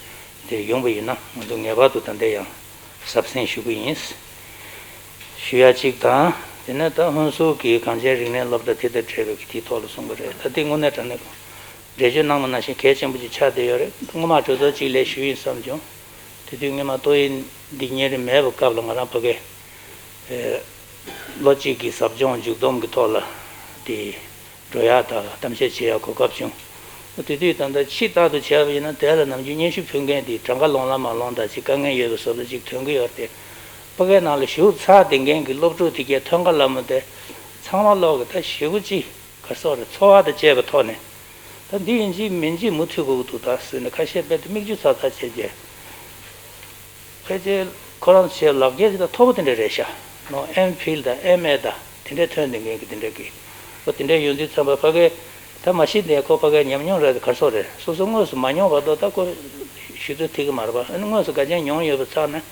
དེ་ཡོང་པ་ཡིན་ན་ང་ཚོ་ངེས་པར་དུ་ད་ལྟ་ཡང་གཟབ་གཟབ་ཞུ་གི་ཡིན། ཞུ་ཡ་གཅིག་དང་། དེ་ནས་ད་ཧོན་སུར་གྱི་གངས་ཅན་རིག་གནས་སློབ་གྲྭ་དེ་དང་འབྲེལ་བའི་དེའི་ཐོག་ལ་གསུང་གི་རེད། ད་དེ་དངོས་གནས་དྲང་གནས། འགྲེལ་བརྗོད་གནང་བ་ནང་བཞིན་གལ་ཆེན་པོ་ཅིག་ཆགས་བསྡད་ཡོད་རེད། སྔོན་མ་གྲོས་ཚོགས་གཅིག་ལ་ཞུས་ཡིན་བསམ་བྱུང་། དེ་དུས་སྔོན་མ་ཏོག་དབྱིབས་འདི་གཉན་རིམས་མེད་པའི་སྐབས་ལ་ང་རང་ཕ་གི་ལོ་གཅིག་གི་ཟབ་སྦྱོང་མཇུག་བསྡོམས་ཀྱི་ཐོག་ལ་དེ་འགྲོ་ཡག་དང་གཏམ་བཤད་བྱེད་ཡག་གོ་སྐབས་བྱུང་། དེ་དུས་ད་ལྟ་ཕྱི་ལྟར་དུ་བྱས་པ་ཡིན་ན་དེ་ལ་ནམ་རྒྱུན་སྙན་ཞུ་ཕུལ་མཁན་དེ་གྲངས་ཀ་ལོང་ལ་མ་ལོང་དང་ཅིག་དཀའ་ངལ་ཡོད་པའི་བཟོ་འདྲ་ཅིག་ཐོན་གྱི་ཡོད་རེད་དེ། ཕ་གིའི་ནང་ལ་ཞུགས་ཚར་བསྡད་མཁན་གྱི་སློབ་ཕྲུག་དེ་གས་ཐོན་ཁ་ལ་མོ་དེ་ཚང་མ་ལོག་གི་ད་ཞེ་པོ་ཅིག་ག་སོགས་རེད། ཚོར་བ་དང་བཅས་པའི་ཐོག་ནས་ད་འདི་ཡིན་གཅིག་མིན་གཅིག་མུ་མཐུད་དགོས་ཀྱི་འདུག་ད་ཟེར་ནས་ཁ་ཤས་རྦད་དེ་མིག་ཆུ་ཚ་ཚ་བྱས་རྗེས་ཕལ་ཆེར་ཁོ་རང་ཚོའི་ལག་འཁྱེར་དེ་ད་མཐོ་པོ་དེ་འདྲ་རེད་ཤག་ནོ་ཨེམ་ཕིལ་དང་ཨེམ་ཨེ་དང་དེ་འདྲས་ཐོན་བསྡད་མཁན་གྱི་དེ་འདྲས་ཀྱི་ཨོ་དེ་འདྲས་ཡོང་དུས་ཙམ་པ་ཕ་གི་ད་མ་གཞི་ནས་ཁོ་ཕ་གི་ཉམས་མྱོང་རེད། ག་སོགས་རེད། སོ་སོ་དངོས་སུ་མ་མྱོང་བར་དུ་ད་ཁོ་ཞུ་ཚོད་ཐིག་གི་མ་རེད་པ། ཨ་ནི་དངོས་སུ་དགའ་ཆེན་མྱོང་ཡོད་པའི་ཚབ་ནས་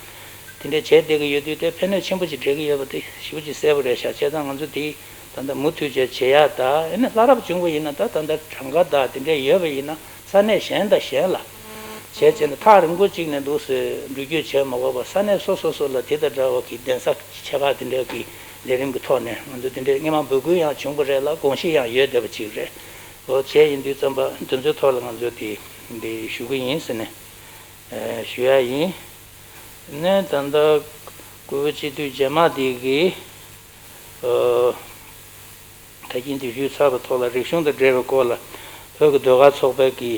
དེ་འདྲས་བྱས་བསྡད་ཀྱི་ཡོད་དུས་དེ་ཕན་ནུས་ཆེན་པོ་ཅིག་འབྲེལ་གྱི་ཡོད་པ་དེ་ཞེ་པོ་ཅིག་གསལ་པོ་རེད་ཤག་བྱས་ཙང་ང་ཚོ་དེ་ད་ལྟ་མུ་མཐུད་བྱས་བྱེད་ཡག་ད་ཨ་ནི་སླར་རབ་བྱུང་བ་ཡིན་ན་ད་ད་ལྟ་གྲངས་ཀ་ད་དེ་འདྲས་ཡོད་པ་ཡིན་ན་ས་གནས་གཞན་དང་གཞན་ལ་བྱས་བྱས་ནས་ཐག་རིང་པོ་གཅིག་ནས་འདུག་སེ་འགྲུལ་སྐྱོད་བྱས་མ་དགོས་པར་ས་གནས་སོ་སོ་སོ་ལ་དེ་དང་འདྲ་བ་གི་གདན་ས་ཆེ་ཁག་དེ་འདྲ་གི་ལས་རིམ་གྱི་ཐོག་ནས་ང་ཚོ་དེ་འདྲའི་སྔོན་མ་འབོད་སྐུལ་ཡང་བྱུང་བ་རེད་ལ་དགོངས་གཞི་ཡང་ཡོད་བསྡད་པ་ཅིག་རེད། འོ་བྱས་ཡིན་དུས་ཙམ་པ་དེ་ཚོའི་ཐོག་ལ་ང་ཚོ་དེ་འདི་ཞུ་གི་ཡིན་ཟེར་ནས་ཞུ་ཡ་ཡིན། ནས་ད་ལྟ་སྐུ་བོད་སྤྱི་འཐུས་རྗེས་མ་དེ་གི་ད་གིན་དུ་ཞུས་ཚར་བའི་ཐོག་ལ་རིག་གཞུང་དང་འབྲེལ་བའི་སྐོར་ལ་བོད་ཀྱི་ཟློས་གར་ཚོགས་པའི་གི་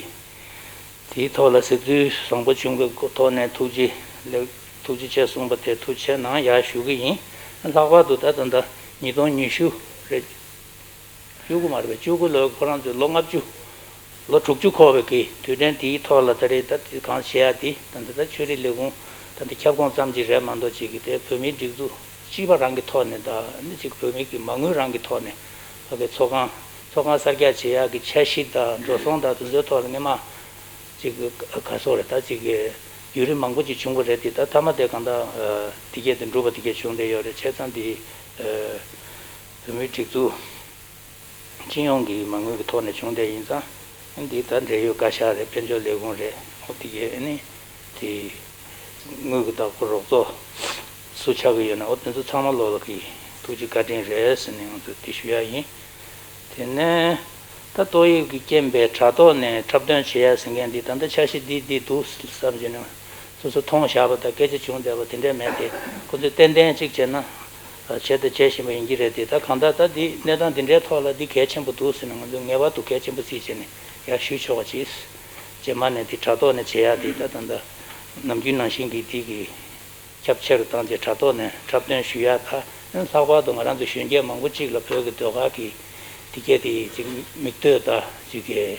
དེའི་ཐོག་ལ་གཟིགས་ཚུལ་བཟང་པོ་བྱུང་བའི་ཐོག་ནས་ཐུགས་རྗེ་ལེགས་ཐུགས་རྗེ་ཆེ་གསུངས་པ་དེ་ཐུགས་རྗེ་གནང་ཡག་ཞུ་གི་ཡིན། ལྷག་པར་དུ་ད་ད་ལྟ་ཉིས་སྟོང་ཉི་ཤུ་རེད། བཅུ་དགུ་མ་རེད་པས། བཅུ་དགུ་ལོའི་ཁོ་རང་ཚོའི་ལོ་ལྔ་བཅུ། ལོ་དྲུག་ཅུ་འཁོར་བའི་གི་དུས་དྲན་དེའི་ཐོག་ལ་ད་རེས་ད་གང་བྱེད་ཡ་དེ་ད་ལྟ་ད་ཆོས་རིག་ལས་ཁུངས་ད་ལྟ་ཁྱབ་ཁོངས་ཙམ་གྱི་རེད་མ་གཏོགས་ཅིག་གི་དེ་བོད་མིའི་སྒྲིག་འཛུགས་སྤྱི་པ་རང་གི་ཐོག་ནས་ད་ནི་ཅིག་བོད་མི་གི་མ་དངུལ་རང་གི་ཐོག་ནས་ཕ་གི་ཚོགས་ཁང་ཚོགས་ཁང་གསར་རྒྱག་བྱེད་ཡག་གི་འཆར་གཞི་དང་འགྲོ་སོང་དང་དེ་ཚོའི་ཐོག་ལ་སྔོན་མ་ཅིག་ག་སོགས་རེད། ད་ཅིག་གི་བརྒྱུད་རིམ་མང་པོ་ཅིག་བྱུང་བ་རེད་དེ། ད་མཐའ་མ་དེ་གང་ལྟར་དེ་གས་དེ་འགྲུབ་པ་དེ་གས་བྱུང་བསྡད་ཡོད་རེད། བྱས་ཙང་དེ་བོད་མིའི་སྒྲིག་འཛུགས་སྤྱི་ཡོངས་ཀྱི་མ་དངུལ་གྱི་ཐོག་ནས་བྱུང་བསྡད་ཡིན་ཙང་། འདི་ད་འབྲེལ་ཡོད་བཀའ་ཤག་རེད། དཔལ་འབྱོར་ལས་ཁུངས་རེད། འོ་དེ་གས་ཨ་ནི་དེ་དངུལ་གྱི་བདག་པོ་རོགས་ཚོགས་སུ་ཆགས་ཀྱི་ཡོད་ན་འོ་དེ་ཚོ་ཚང་མ་ལོག་ལ་གི་ཐུགས་རྗེ་བཀའ་དྲིན་རེད་ཟེར་ནས་ང་ཚོ་དེ་ཞུ་ཡ་ཡིན། དེ་ནས་ ད་ཏོག་དབྱིབས་ཀྱི་རྐྱེན་པས་དྲ་ཐོག་ནས་འཁྲབ་སྟོན་བྱེད་ཡ་ཟེར་མཁན་འདི་ད་ལྟ་འཆར་གཞི་འདི་འདི་འདུག་བསམ་བྱས་ནས་སོ་སོ་མཐོང་བཞག་པ་དང་སྐད་ཆ་བྱུང་བསྡད་པ་དེ་འདྲས་མེད་དེ། ཁོ་ཚོས་ཏན་ཏན་གཅིག་བྱས་ན་བྱས་དང་བྱེད་བཞིན་པ་ཡིན་གྱི་རེད་དེ། ད་གང་ལྟར་ད་འདི་གནས་སྟངས་འདི་འདྲའི་ཐོག་ལ་འདི་གལ་ཆེན་པོ་འདུག་ཟེར་ནས་ང་ཚོས་ངེས་པར་དུ་གལ་ཆེན་པོ་བརྩིས་བྱས་ནས་ཡར་ཞུ་ཆོག་པ་གྱིས། རྗེས་མ་ནས་འདི་དྲ་ཐོག་ནས་བྱེད་ཡ་འདི་ད་ད་ད་ནམ་རྒྱུན་ནང་བཞིན་གྱི་འདི་གི་ཁྱབ་ཆེ་རུ་བཏང་རྗེས་དྲ་ཐོག་ནས་འཁྲབ་སྟོན་ཞུ་ཡ་དང་། ལྷག་པར་དུ་ང་རང་ཚོ་གཞོན་སྐྱེས་མང་པོ་གཅིག་ལ་བོད་ཀྱི་ཟློས་གར་གྱི་འདི་སྐད་དེ་ཅིག་མིག་ལྟོས་དང་ཅིག་གི་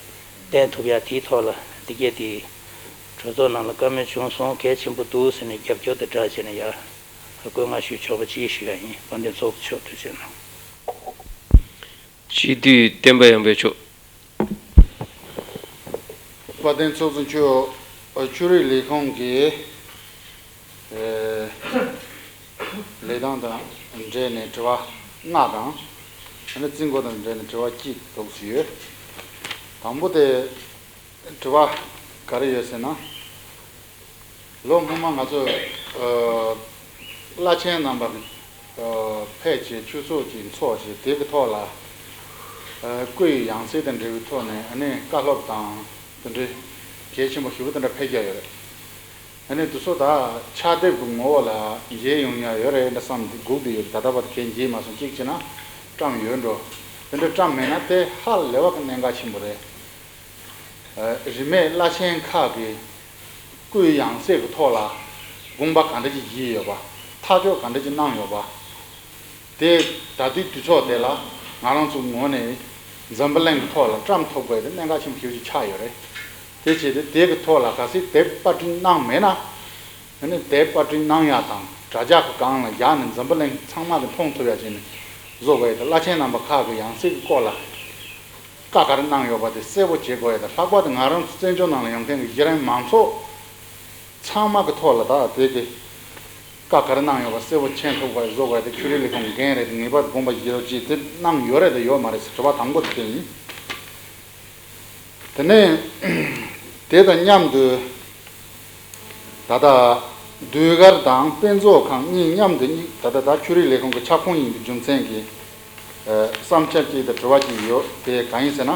བསྟན་ཐུབ་ཡ་དེའི་ཐོག་ལ་འདི་སྐད་དེ་གྲོས་ཚོགས་ནང་ལ་བཀའ་མོལ་བྱུང་སོང་། གལ་ཆེན་པོ་འདུག་ཟེར་ནས་རྒྱབ་སྐྱོར་དང་སྦྲགས་བྱས་ནས་ཡ་བཀོད་མངགས་ཞུས་ཆོག་པ་ཅིག་ཞུ་ཡ་ཡིན། དཔལ་ལྡན་ཚོགས་གཙོ་མཆོག་ཐུགས་རྗེ་གནང་། སྤྱི་འཐུས་བསྟན་པ་ཡར་འཕེལ་མཆོག་དཔལ་ལྡན་ཚོགས་གཙོ་མཆོག་ཆོས་རིག་ལས་ཁུངས་ཀྱི་ལས་སྟངས་དང་འབྲེལ་ནས་དྲི་བ་ལྔ་དང་། ཨ་ནི་རྩིས་འགོ་དང་འབྲེལ་ནས་དྲི་བ་གཅིག་ལོགས་སུ་ཡོད། དང་པོ་དེ་དྲི་བ་ག་རེ་ཡོད་ཟེར་ན། ལོ་སྔོན་མ་ང་ཚོ་ཨ་བླ་ཆེན་རྣམ་པ་གི་ཨ་ཕེབས་བྱས་ཆོས་ཚོགས་ཀྱི་ཚོགས་བྱས་དེ་གི་ཐོག་ལ་ཨ་སྐུའི་ཡང་སྲིད་དང་འབྲེལ་བའི་ཐོག་ནས་ཨ་ནི་བཀའ་སློབ་དང་དེ་འདྲའི་གལ་ཆེན་པོ་ཞེ་པོ་དེ་འདྲ་ཕེབས་ཀྱི་ཡོད་རེད། ཨ་ནི་དེ་ཚོ་ད་ཕྱག་དེབ་ཀྱི་ངོ་བོ་ལ་མཇལ་ཡོང་ཡ་ཡོད་རེད་འདྲ་བསམ་སྒུག་བསྡད་ཡོད། ད་ལྟ་བར་དུ་གས་མཇལ་མ་སོང་། གཅིག་བྱས་ན་བཀྲམ་ཡོད་འགྲོ། དེ་འདྲ་བཀྲམ་མེད་ན་དེ་ཧ་ལས་པ་གི་གནད་འགག་ཆེན་པོ་རེད། རིས་མེད་བླ་ཆེན་ཁག་གིས་སྐུའི་ཡང་སྲིད་ཀྱི་ཐོག་ལ་དགོངས་པ་ག་འདྲ་ཅིག་བཞེས་ཡོད་པ། ཐག་གཅོད་ག་འདྲ་ཅིག་གནང་ཡོད་པ། དེ་ད་ལྟའི་དུས་ཚོད་དེ་ལ་ང་རང་ཚོའི་ངོས་ནས་འཛམ་བུ་གླིང་གི་ཐོག་ལ་བཀྲམ་ཐུབ་དགོས་དེ་གནད་འགག་ཆེན་པོ་ཞེ་པོ་ཅིག་ཆགས་ཡོད་རེད། དེ་བྱས་ཏེ་དེ་གི་ཐོག་ལ་གལ་སྲིད་དེབ་པར་སྐྲུན་གནང་མེད་ན། ཨ་ནི་དེབ་པར་སྐྲུན་གནང་ཡག་དང་དྲ་རྒྱ་གི་སྒང་ལ་བཞག་ནས་འཛམ་བུ་གླིང་ཚང་མ་གིས་མཐོང་ཐུབ་ཡག་བྱས་ནས་བཟོ་དགོས་ཡག་དེ། བླ་ཆེན་རྣམ་པ་ཁག་གི་ཡང་སྲིད་ཀྱི་སྐོར་ལ་བཀའ་ག་རེ་གནང་ཡོད་པ་དེ་གསལ་པོ་བྱེད་དགོས་ཡག་དང་། ལྷག་པར་དུ་ང་རང་ཚོ་བཙན་བྱོལ་ནང་ལ་ཡོང་མཁན་གྱི་གཞི་རིམ་མང་ཚོགས་ཚང་མ་གི་ཐོག་ལ་ད་དེ་གི་བཀའ་ག་རེ་གནང་ཡོད་པ་གསལ་པོ་མཁྱེན་ཐུབ་པ་བཟོ་དགོས་ཡག་དེ་ཆོས་རིག་ལས་ཁུངས་འགན་རེད་དེ། ངེས་པར་དུ་དགོངས་པ་བཞེས་རོགས་གྱིས། དེ་གནང་ཡོད་རེད་དང་ཡོད་མ་རེད་ཟེར་དྲི་བ་དང་པོ་དེ་དེ་ཡིན། དེ་ནས་དེ་དང་མཉམ་དུ་ད་ལྟ་ཟློས་གར་དང་དཔེ་མཛོད་ཁང་གཉིས་མཉམ་དུ་གཉིས་ད་ལྟ་ད་ཆོས་རིག་ལས་ཁུངས་ཀྱི་ཁྱབ་ཁོངས་ཡིན་པའི་རྒྱུ་མཚན་གྱིས་ཨ་བསམ་འཆར་གཅིག་དང་དྲི་བ་གཅིག་ཡོད། དེ་གང་ཡིན་ཟེར་ན།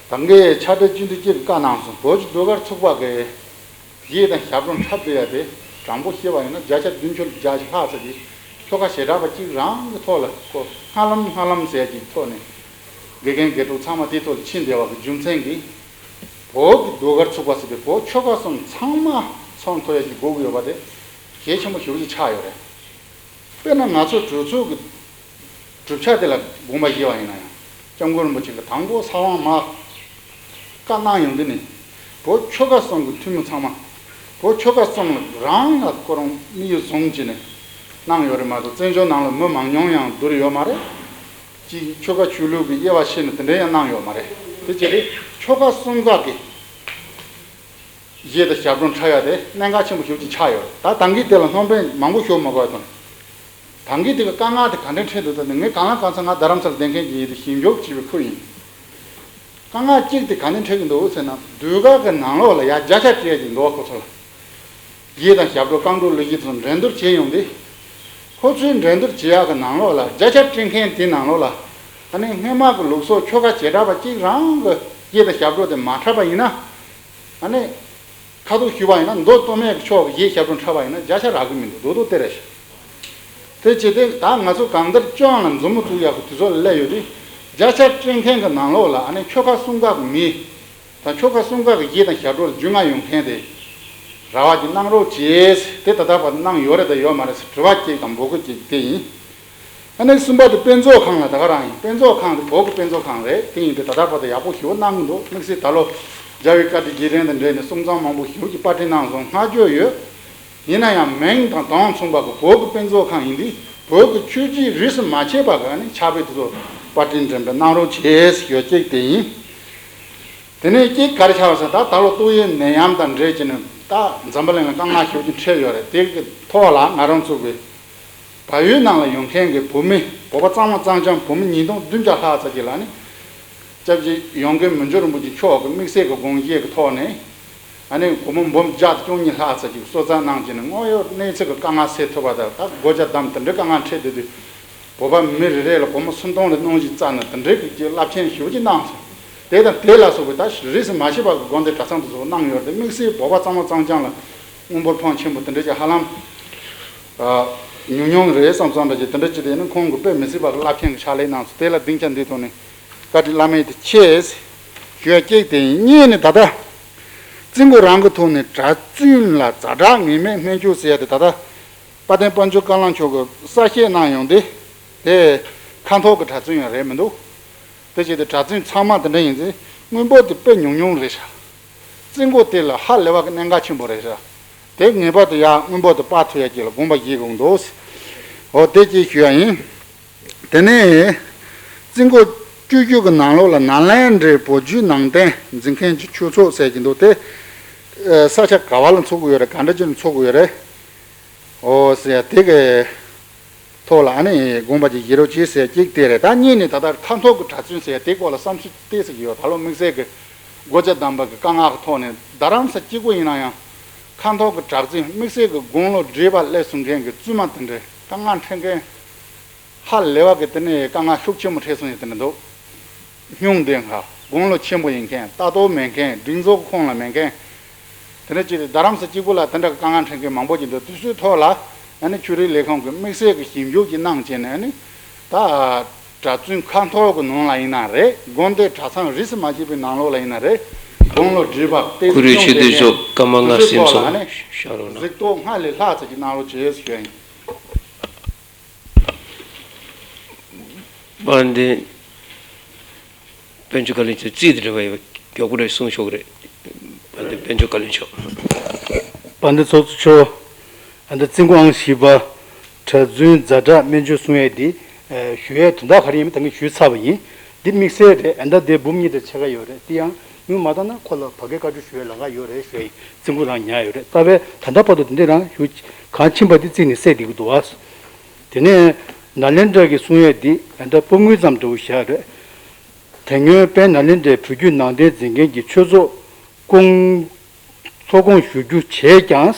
ད་གིན་ཕྱག་སྦྲེལ་སྤྱི་འཐུས་གཅིག་གིས་བཀའ་གནང་སོང་། བོད་ཀྱི་ཟློས་གར་ཚོགས་པ་གི་གཞས་དང་ཞབས་བྲོ་འཁྲབ་བསྡད་ཡ་དེ་དྲང་པོ་བཤད་པ་ཡིན་ན་བརྒྱ་ཆ་བདུན་ཅུ་ལ་བརྒྱ་ཆ་ལྷག་ཙམ་གྱིས་ཆོལ་ཁ་བྱེ་བྲག་པ་གཅིག་རང་གི་ཐོག་ལ་ཁོ་སྔ་ལམ་སྔ་ལམ་ཟེར་གྱི་ཐོག་ནས་དགེ་རྒན་དགེ་ཕྲུག་ཚང་མ་དེའི་ཐོག་ལ་ཕྱིན་བསྡད་པ་གི་རྒྱུ་མཚན་གྱིས། བོད་ཀྱི་ཟློས་གར་ཚོགས་པ་ཟེར་བའི་བོད་ཆོལ་ཁ་གསུམ་ཚང་མ་ཚོགས་ཐུབ་ཡ་ཞིག་དགོས་ཀྱི་ཡོད་པ་དེ་གལ་ཆེན་པོ་ཞེ་པོ་ཅིག་ཆགས་ཡོད་རེད། དཔེར་ན་ང་ཚོ་གྲོས་ཚོགས་ཀྱི་གྲུབ་ཆ་དེ་ལ་དགོངས་པ་བཞེས་པ་ཡིན་ན་ཡང་། སྐྱབས་མགོན་རིན་པོ་ཆེ་གིས་དང་པོ་ས་དབང་མར་བཀའ་གནང་ཡོང་དུས་ནས་བོད་ཆོལ་ཁ་གསུམ་གྱི་འཐུས་མི་ཚང་མ་བོད་ཆོལ་ཁ་གསུམ་ལ་རང་ལ་ཁོ་རང་དམིགས་ཡུལ་བཟུང་བྱས་ནས་གནང་ཡོད་རེད་མ་གཏོགས། བཙན་བྱོལ་ནང་ལ་མི་མང་ཉུང་ཡང་བསྡུར་ཡོད་མ་རེད། གཅིག་ཆོལ་ཁ་ཆོས་ལུགས་ཀྱི་དབྱེ་བ་ཕྱེ་ནས་དེ་འདྲ་ཡང་གནང་ཡོད་མ་རེད། དེ་བྱས་ཏེ་ཆོལ་ཁ་གསུམ་ཀ་གི་གཞས་དང་ཞབས་བྲོ་འཁྲབ་ཡ་དེ་གནད་འགག་ཆེན་པོ་ཞེ་པོ་ཅིག་ཆགས་ཡོད། ད་ད་གིན་དེ་ལ་སྣོན་པ་མང་པོ་ཞུ་མ་དགོས་དང་། ད་གིན་དེ་གི་དཀའ་ངལ་དེ་ག་འདྲ་འཕྲད་འདུག་ད་ནི་ངས་གང་ལ་གང་འཚམ། ང་རྡ་རམ་ས་ལ་བསྡད་མཁན་ཅིག་ཡིན་དུས་ཞིབ་འཇུག་བྱས་པའི་ཁུལ་ཡིན། དཀའ་ངལ་གཅིག་དེ་ག་འདྲ་འཕྲད་ཀྱི་འདུག་ཟེར་ན། ཟློས་གར་གྱི་ནང་ལོགས་ལ་ཡ་བརྒྱ་ཆ་སྤྲད་ཀྱི་འདུག་བ། ཁོ་ཚོ་ལ་གཞས་དང་ཞབས་བྲོ་རྐང་བྲོ་གླུ་གཞས་དེ་ཚོ་འགྲན་བསྡུར་བྱས་ཡོང་དུས། ཁོ་ཚོའི་འགྲན་བསྡུར་བྱེད་ཡག་གི་ནང་ལོགས་ལ་བརྒྱ་ཆ་སྤྲད་མཁན་དེའི་ནང་ལོགས་ལ་ཨ་ནི་སྔོན་མ་གི་ལུགས་སྲོལ་ཆོལ་ཁ་བྱེ་བྲག་པ་གཅིག་རང་གི་གཞས་དང་ཞབས་བྲོ་དེ་མ་འཁྲབ་པ་ཡིན་ན། ཨ་ནི་ཁ་ཐུག་ཞུས་པ་ཡིན་ན། མདོ་སྟོད་སྨད་ཀྱི་ཕྱོགས་ཀྱི་གཞས་ཞབས་བྲོ་འཁྲབ་པ་ཡིན་ན་བརྒྱ་ཆ་རག་གི་མི་འདུག་རྡོག་རྡོག་དེ་རེད་ཤག་དེ་བྱས་ཏེ་ད་ང་ཚོ་གང་ལྟར་སྤྱི་ཡོངས་ལ་མཛུབ་མོ་བཙུགས་ཡག་གི་དུས་ཚོད་ལ་སླེབས་ཡོད་དུས། བརྒྱ་ཆ་སྤྲད་མཁན་གྱི་ནང་ལོགས་ལ་ཨ་ནི་ཆོལ་ཁ་གསུམ་ཀ་གི་མི་དང་ཆོལ་ཁ་གསུམ་ཀ་གི་གཞས་དང་ཞབས་བྲོ་ལ་རྒྱུས་མངའ་ཡོད་མཁན་དེ་རག་པ་ཅིག་གནང་རོགས་བྱེད། དེ་ད་ལྟ་བར་གནང་ཡོད་རེད་དང་ཡོད་མ་རེད་ཟེར་དྲི་བ་གཅིག་དང་འབོད་སྐུལ་གཅིག་དེ་ཡིན། ཨ་ནི་གསུམ་པ་དེ་དཔེ་མཛོད་ཁང་ལ་ད་ག་རང་ཡིན། དཔེ་མཛོད་ཁང་དེ་བོད་ཀྱི་དཔེ་མཛོད་ཁང་རེད། དེ་ཡིན་དུས་ད་ལྟ་བར་དུ་ཡག་པོ་ཞེ་པོ་གནང་གི་འདུག་དམིགས་བསལ་ད་ལོ་རྒྱལ་བའི་བཀའ་དྲིན་རྗེས་དྲན་དང་འབྲེལ་ནས་གསུང་རྩོམ་མང་པོ་ཞེ་པོ་ཅིག་པར་སྐྲུན་གནང་སོང་། བསྔགས་བརྗོད་ཡོད། ཡིན་ན་ཡང་མིང་དང་དོན་མཚུངས་པ་གི་བོད་ཀྱི་དཔེ་མཛོད་ཁང་ཡིན་དུས་བོད་ཀྱི་ཆོས་བརྒྱུད་རིས་སུ་མ་ཆད་པ་གི་ཨ་ནི་ཕྱག་དཔེ་དེ་ཚོ་པར་སྐྲུན་འགྲེམས་སྤེལ་གནང་རོགས་བྱེད་ཟེར་ཡོད་ཅིག་དེ་ཡིན། དེ་ནས་གཅིག་ག་རེ་ཆགས་ཟེར། ད་ད་ལོ་ཏོག་དབྱིབས་ནད་ཡམས་དང་འབྲེལ་བྱས་ནས་ད་འཛམ་བུ་གླིང་ལ་དཀའ་ངལ་ཞེ་པོ་ཅིག་འཕྲད་ཡོད་རེད། དེ་གི་ཐོག་ལ་ང་རང་ཚོ་གི་བལ་ཡུལ་ནང་ལ་ཡོད་མཁན་གྱི་བོད་མི་བོད་པ་གཙང་མ་གཙང་རྐྱང་བོད་མི་ཉིས་སྟོང་བདུན་བརྒྱ་ལྷག་ཙམ་ཅིག་ལ་ནི་སྐྱབས་རྗེ་ཡོངས་དགེ་མི་འགྱུར་རིན་པོ་ཆེ་མཆོག་གི་དམིགས་བསལ་གྱི་དགོངས་བཞེད་ཀྱི་ཐོག་ནས་ཨ་ནི་སྒོར་མོ་འབུམ་བརྒྱ་དང་བཅུ་གཉིས་ལྷག་ཙམ་ཅིག་གསོལ་སྩལ་གནང་བྱས་ནས་དངོས་ཡོད་གནས་ཚུལ་གྱི་དཀའ་ངལ་སེལ་ཐུབ་པ་དང་། ད་སྒོ་ལྕགས་བསྡམས་དེ་འདྲའི་དཀའ་ངལ་འཕྲད་བསྡད་དུས། བོད་པ་མི་རེ་རེ་ལ་སྒོར་མོ་སུམ་སྟོང་རེ་གནང་གཞི་བཙལ་ནས་དེ་འདྲའི་གི་རླབས་ཆེན་ཞེ་པོ་ཅིག་གནང་སོང་། དེ་དང་དེ་ལ་སོགས་པའི་ད་རིས་སུ་མ་ཆད་པ་གི་དགོན་སྡེ་གྲྭ་ཚང་དེ་ཚོ་གནང་ཡོད་རེད་དེ། དམིགས་བསལ་བོད་པ་གཙང་མ་གཙང་རྐྱང་ལ་དངུལ་འབོར་ཕོན་ཆེན་པོ་དེ་འདྲ་ཅིག་ཧ་ལམ་ཉུང་ཉུང་རེད་བསམ་བསམ་འདྲ་ཅིག་དེ་འདྲ་ཅིག་དེ་ནི་ཁོང་གི་དཔེ་མི་སྲིད་པ་གི་རླབས་ཆེན་གི་ཕྱག་ལས་གནང་སོང་། དེ་ལ་སྡིངས་ཆ་འདིའི་ཐོག་ནས་བཀའ་དྲིན་བླ་མའི་དེ་ཆེ་ཞུ་ཡ་གཅིག་དེ་ཡིན། གཉིས་ནི་ད་ལྟ་རྩིས་འགོ་རང་གི་ཐོག་ནས་གྲྭ་བཙུན་ལ་ཛ་དྲག་ངེས་མེད་སྨན་བཅོས་ཟེར་ཡ་དེ་ད་ལྟ་དཔལ་ལྡན་དཔལ་འབྱོར་བཀའ་བློན་མཆོག་གིས་གསལ་བཤད་གནང་ཡོང་དུས། དེ་ཁ་འཐོར་གྱི་གྲྭ་བཙུན་ཡང་རེད་མི་འདུག་དེ་བྱས་ཏེ་གྲྭ་བཙུན་ཚང་མ་དེ་འདྲ་ཡིན་ཚེ་དངུལ་འབོར་དེ་དཔེ་ཉུང་ཉུང་རེད་ཤག་རྩིས་འགོ་དེ་ལ་ཧ་ལས་པ་གི་གནད་འགག་ཆེན་པོ་རེད་ཤག་དེ་ངེས་པར་དུ་ཡར་དངུལ་འབོར་དེ་སྤར་ཐུབ་ཡ་གཅིག་ལ་དགོངས་པ་བཞེས་དགོས་འདུག་འོ་དེ་གཅིག་ཞུ་ཡ་ཡིན། དེ་ནས་རྩིས་འགོ་བཅུ་བཅུ་གི་ནང་ལོགས་ལ་ནཱ་ལེནྡྲའི་བོད་བརྒྱུད་ནང་བསྟན་འཛིན་མཁན་གྱི་ཆོས་ཚོགས་ཟེར་གྱི་འདུག་དེ་ས་ཆ་ག་བ་ལ་འཚོགས་ཀྱི་ཡོད་རེད། ག་འདྲ་ཅིག་ལ་འཚོགས་ཀྱི་ཡོད་རེད། འོ་ཟེར་ཡ་དེ་གི་ཐོག་ལ་ཨ་ནི་དགོངས་པ་ཅིག་བཞེས་རོགས་གྱིས་ཟེར་གཅིག་དེ་རེད། ད་གཉིས་ནི་ད་ལྟ་ཁ་འཐོར་གྱི་གྲྭ་བཙུན་ཟེར་དེ་སྐོར་ལ་བསམ་ཚུལ་ཏོག་ཙམ་ཡོད། ད་ལོ་དམིགས་བསལ་གྱི་སྒོ་ལྕགས་བསྡམས་པ་གི་དཀའ་ངལ་གྱི་ཐོག་ནས་རྡ་རམ་ས་གཅིག་པུ་ཡིན་ན་ཡང་ཁ་འཐོར་གྱི་གྲྭ་བཙུན་དམིགས་བསལ་གྱི་དགུང་ལོ་བགྲེས་པ་སླེབས་སོང་མཁན་གྱི་བཙུན་མ་དེ་འདྲའི་དཀའ་ངལ་འཕྲད་མཁན་ཧ་ལས་པ་གི་དེ་ནས་དཀའ་ངལ་ཤུགས་ཆེན་པོ་འཕྲད་སོང་ཡ་དེ་འདྲ་འདུག་སྨྱུང་འདེད་ཧ་དགུང་ལོ་ཆེན་པོ་ཡིན་མཁན། ལྟ་རྟོག་མེད་མཁན། སྒྲིག་འཛུགས་ཁོངས་ལ་མེད་མཁན། དེ་འདྲ་ཅིག་རེད། རྡ་རམ་ས་གཅིག་པུ་ལ་དེ་འདྲ་གི་དཀའ་ངལ་འཕྲད་མཁན་མང་པོ་ཅིག་འདུག་དུས་ཚོད་ཐོག་ལ་ཨ་ནི་ཆོས་རིག་ལས་ཁུངས་ཀྱིས་དམིགས་བསལ་གྱི་ཞིབ་འཇུག་ཅིག་གནང་བྱས་ནས་ཨ་ནི་ད་གྲྭ་བཙུན་ཁ་འཐོར་གྱི་ནང་ལ་ཡིན་ན་རེད། དགོན་སྡེ་གྲྭ་ཚང་རིས་སུ་མ་ཆད་པའི་ནང་ལོགས་ལ་ཡིན་ན་རེད། དགུང་ལོ་བགྲེས་པ་དེ་བཀུར་འོས་སྤྱི་འཐུས་མཁན་མཆོག་སྐར་མ་དུས་ལྔ་ཚོད་ཟིན་ཐོག་ལ་སོང་ཨ་ནི་བཞག་རོགས་གནང་། གཟིགས་རྟོག་སྔར་ལས་ལྷག་ཙམ་ཅིག་གནང་རོགས་བྱེད་ཞུ་ཡ་ཡིན། དཔལ་ལྡན་དཔལ་འབྱོར་བཀའ་བློན་མཆོག་རྩིས་དེ་འདྲ་བ་ཡོད་མགྱོགས་པོ་རེ་གསུང་ཆོག་གི་རེད། དཔལ་ལྡན་དཔལ་འབྱོར་བཀའ་བློན་མཆོག་དཔལ་ལྡན་ཚོགས་གཙོ་མཆོག་ཨ་ནི་རྩིས་འགོ་ཨང་བཞི་པ་གྲྭ་བཙུན་ཛ་དྲག་སྨན་བཅོས་གསུང་ཡས་འདི་ཞུ་ཡས་དོན་དག་ག་རེ་ཡིན་མིན་ད་ངས་ཞུས་ཚར་བ་ཡིན། འདི་དམིགས་བསལ་རེད། ཨ་ནི་ད་འདི་འབུམ་གཉིས་དང་ཕྱེད་ཀ་ཡོད་རེད། དེ་ཡང་དངུལ་མ་བཏང་ན་ཁོ་ལ་ཕ་གིའི་བཀའ་འཁྲོལ་ཞུ་ཡས་ལམ་ཁ་ཡོད་རེད་ཞུ་ཡས་ཡིན། རྩིས་འགོ་རང་ཉར་ཡོད་རེད། རྩ་བའི་ད་ལྟ་བར་དུ་དེ་འདྲ་རང་ཞུ་གང་ཕྱིན་པ་འདི་རྩིས་ནས་གསལ་བསྡད་ཀྱི་འདུག་བ། དེ་ནས་ནཱ་ལེནྡྲ་གི་གསུང་ཡས་འདི་ཨ་ནི་ད་དཔང་དངུལ་ཙམ་འདྲ་བོ་བཞག་རེད། དེ་སྔོན་དཔལ་ནཱ་ལེནྡྲའི་བོད་བརྒྱུད་ནང་བསྟན་འཛིན་མཁན་གྱི་ཆོས་ཚོགས་སྐོང་ཚོགས་སྐོང་ཞུ་རྒྱུ་བྱས་ཀྱང་།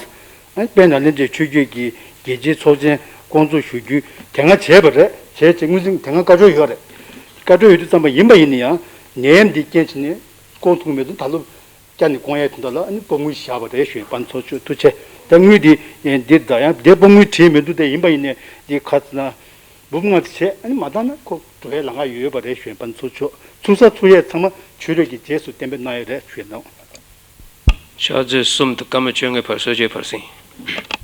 དཔལ་ནཱ་ལེནྡྲའི་ཆོས་བརྒྱུད་ཀྱི་རྒྱལ་སྤྱིའི་ཚོགས་ཆེན་སྐོང་ཚོགས་ཞུ་རྒྱུའི་དེ་སྔ་བྱས་པ་རེད། བྱས་ཚེ་དངུལ་སྲིང་དེ་སྔ་བཀའ་འཁྲོལ་ཡོད་རེད། བཀའ་འཁྲོལ་ཡོད་དུས་ཙམ་པ་ཡིན་པ་ཡིན་ན་ཡང་ནད་ཡམས་འདི་རྐྱེན་བྱས་ནས་སྐོང་ཐུབ་མེད་དུས་ད་ལོ་བསྐྱར་ནས་སྐོང་ཡས་དོན་དག་ལ་ཨ་ནི་དཔང་དངུལ་བཞག་པ་རེད་ཞུ་ཡིན། དཔལ་ལྡན་ཚོགས་གཙོ་ཐུགས་རྗེ་ཆེ། ད་དངུལ་འདི་འདིར་ད་ཡང་འདིར་དཔང་དངུལ་བྲིས་མི་འདུག་དེ་ཡིན་པ་ཡིན་ནས་འདི་ཁ་ན། འབུམ་ལྔ་དེ་བྱས་ཨ་ནི་མ་བཏང་ན་ཁོ་འགྲོ་ཡའི་ལམ་ཁ་ཡོད་པ་རེད་ཞུ་ཡིན། དཔལ་ཚོགས་མཆོག་ཚུགས་ས་ཚུགས་ཡས་ཚང་མ་ཆོས་རིག་གི་རྗེས་སུ་གཏན་འབེབས་གནང་ཡོད་རེད་ཞུ་ཡིན། ཕྱག་ཚོད་གསུམ་དང་སྐར་མ་བཅོ་ལྔའི་བར་གསོལ་ཇའི་བར་ཟིན།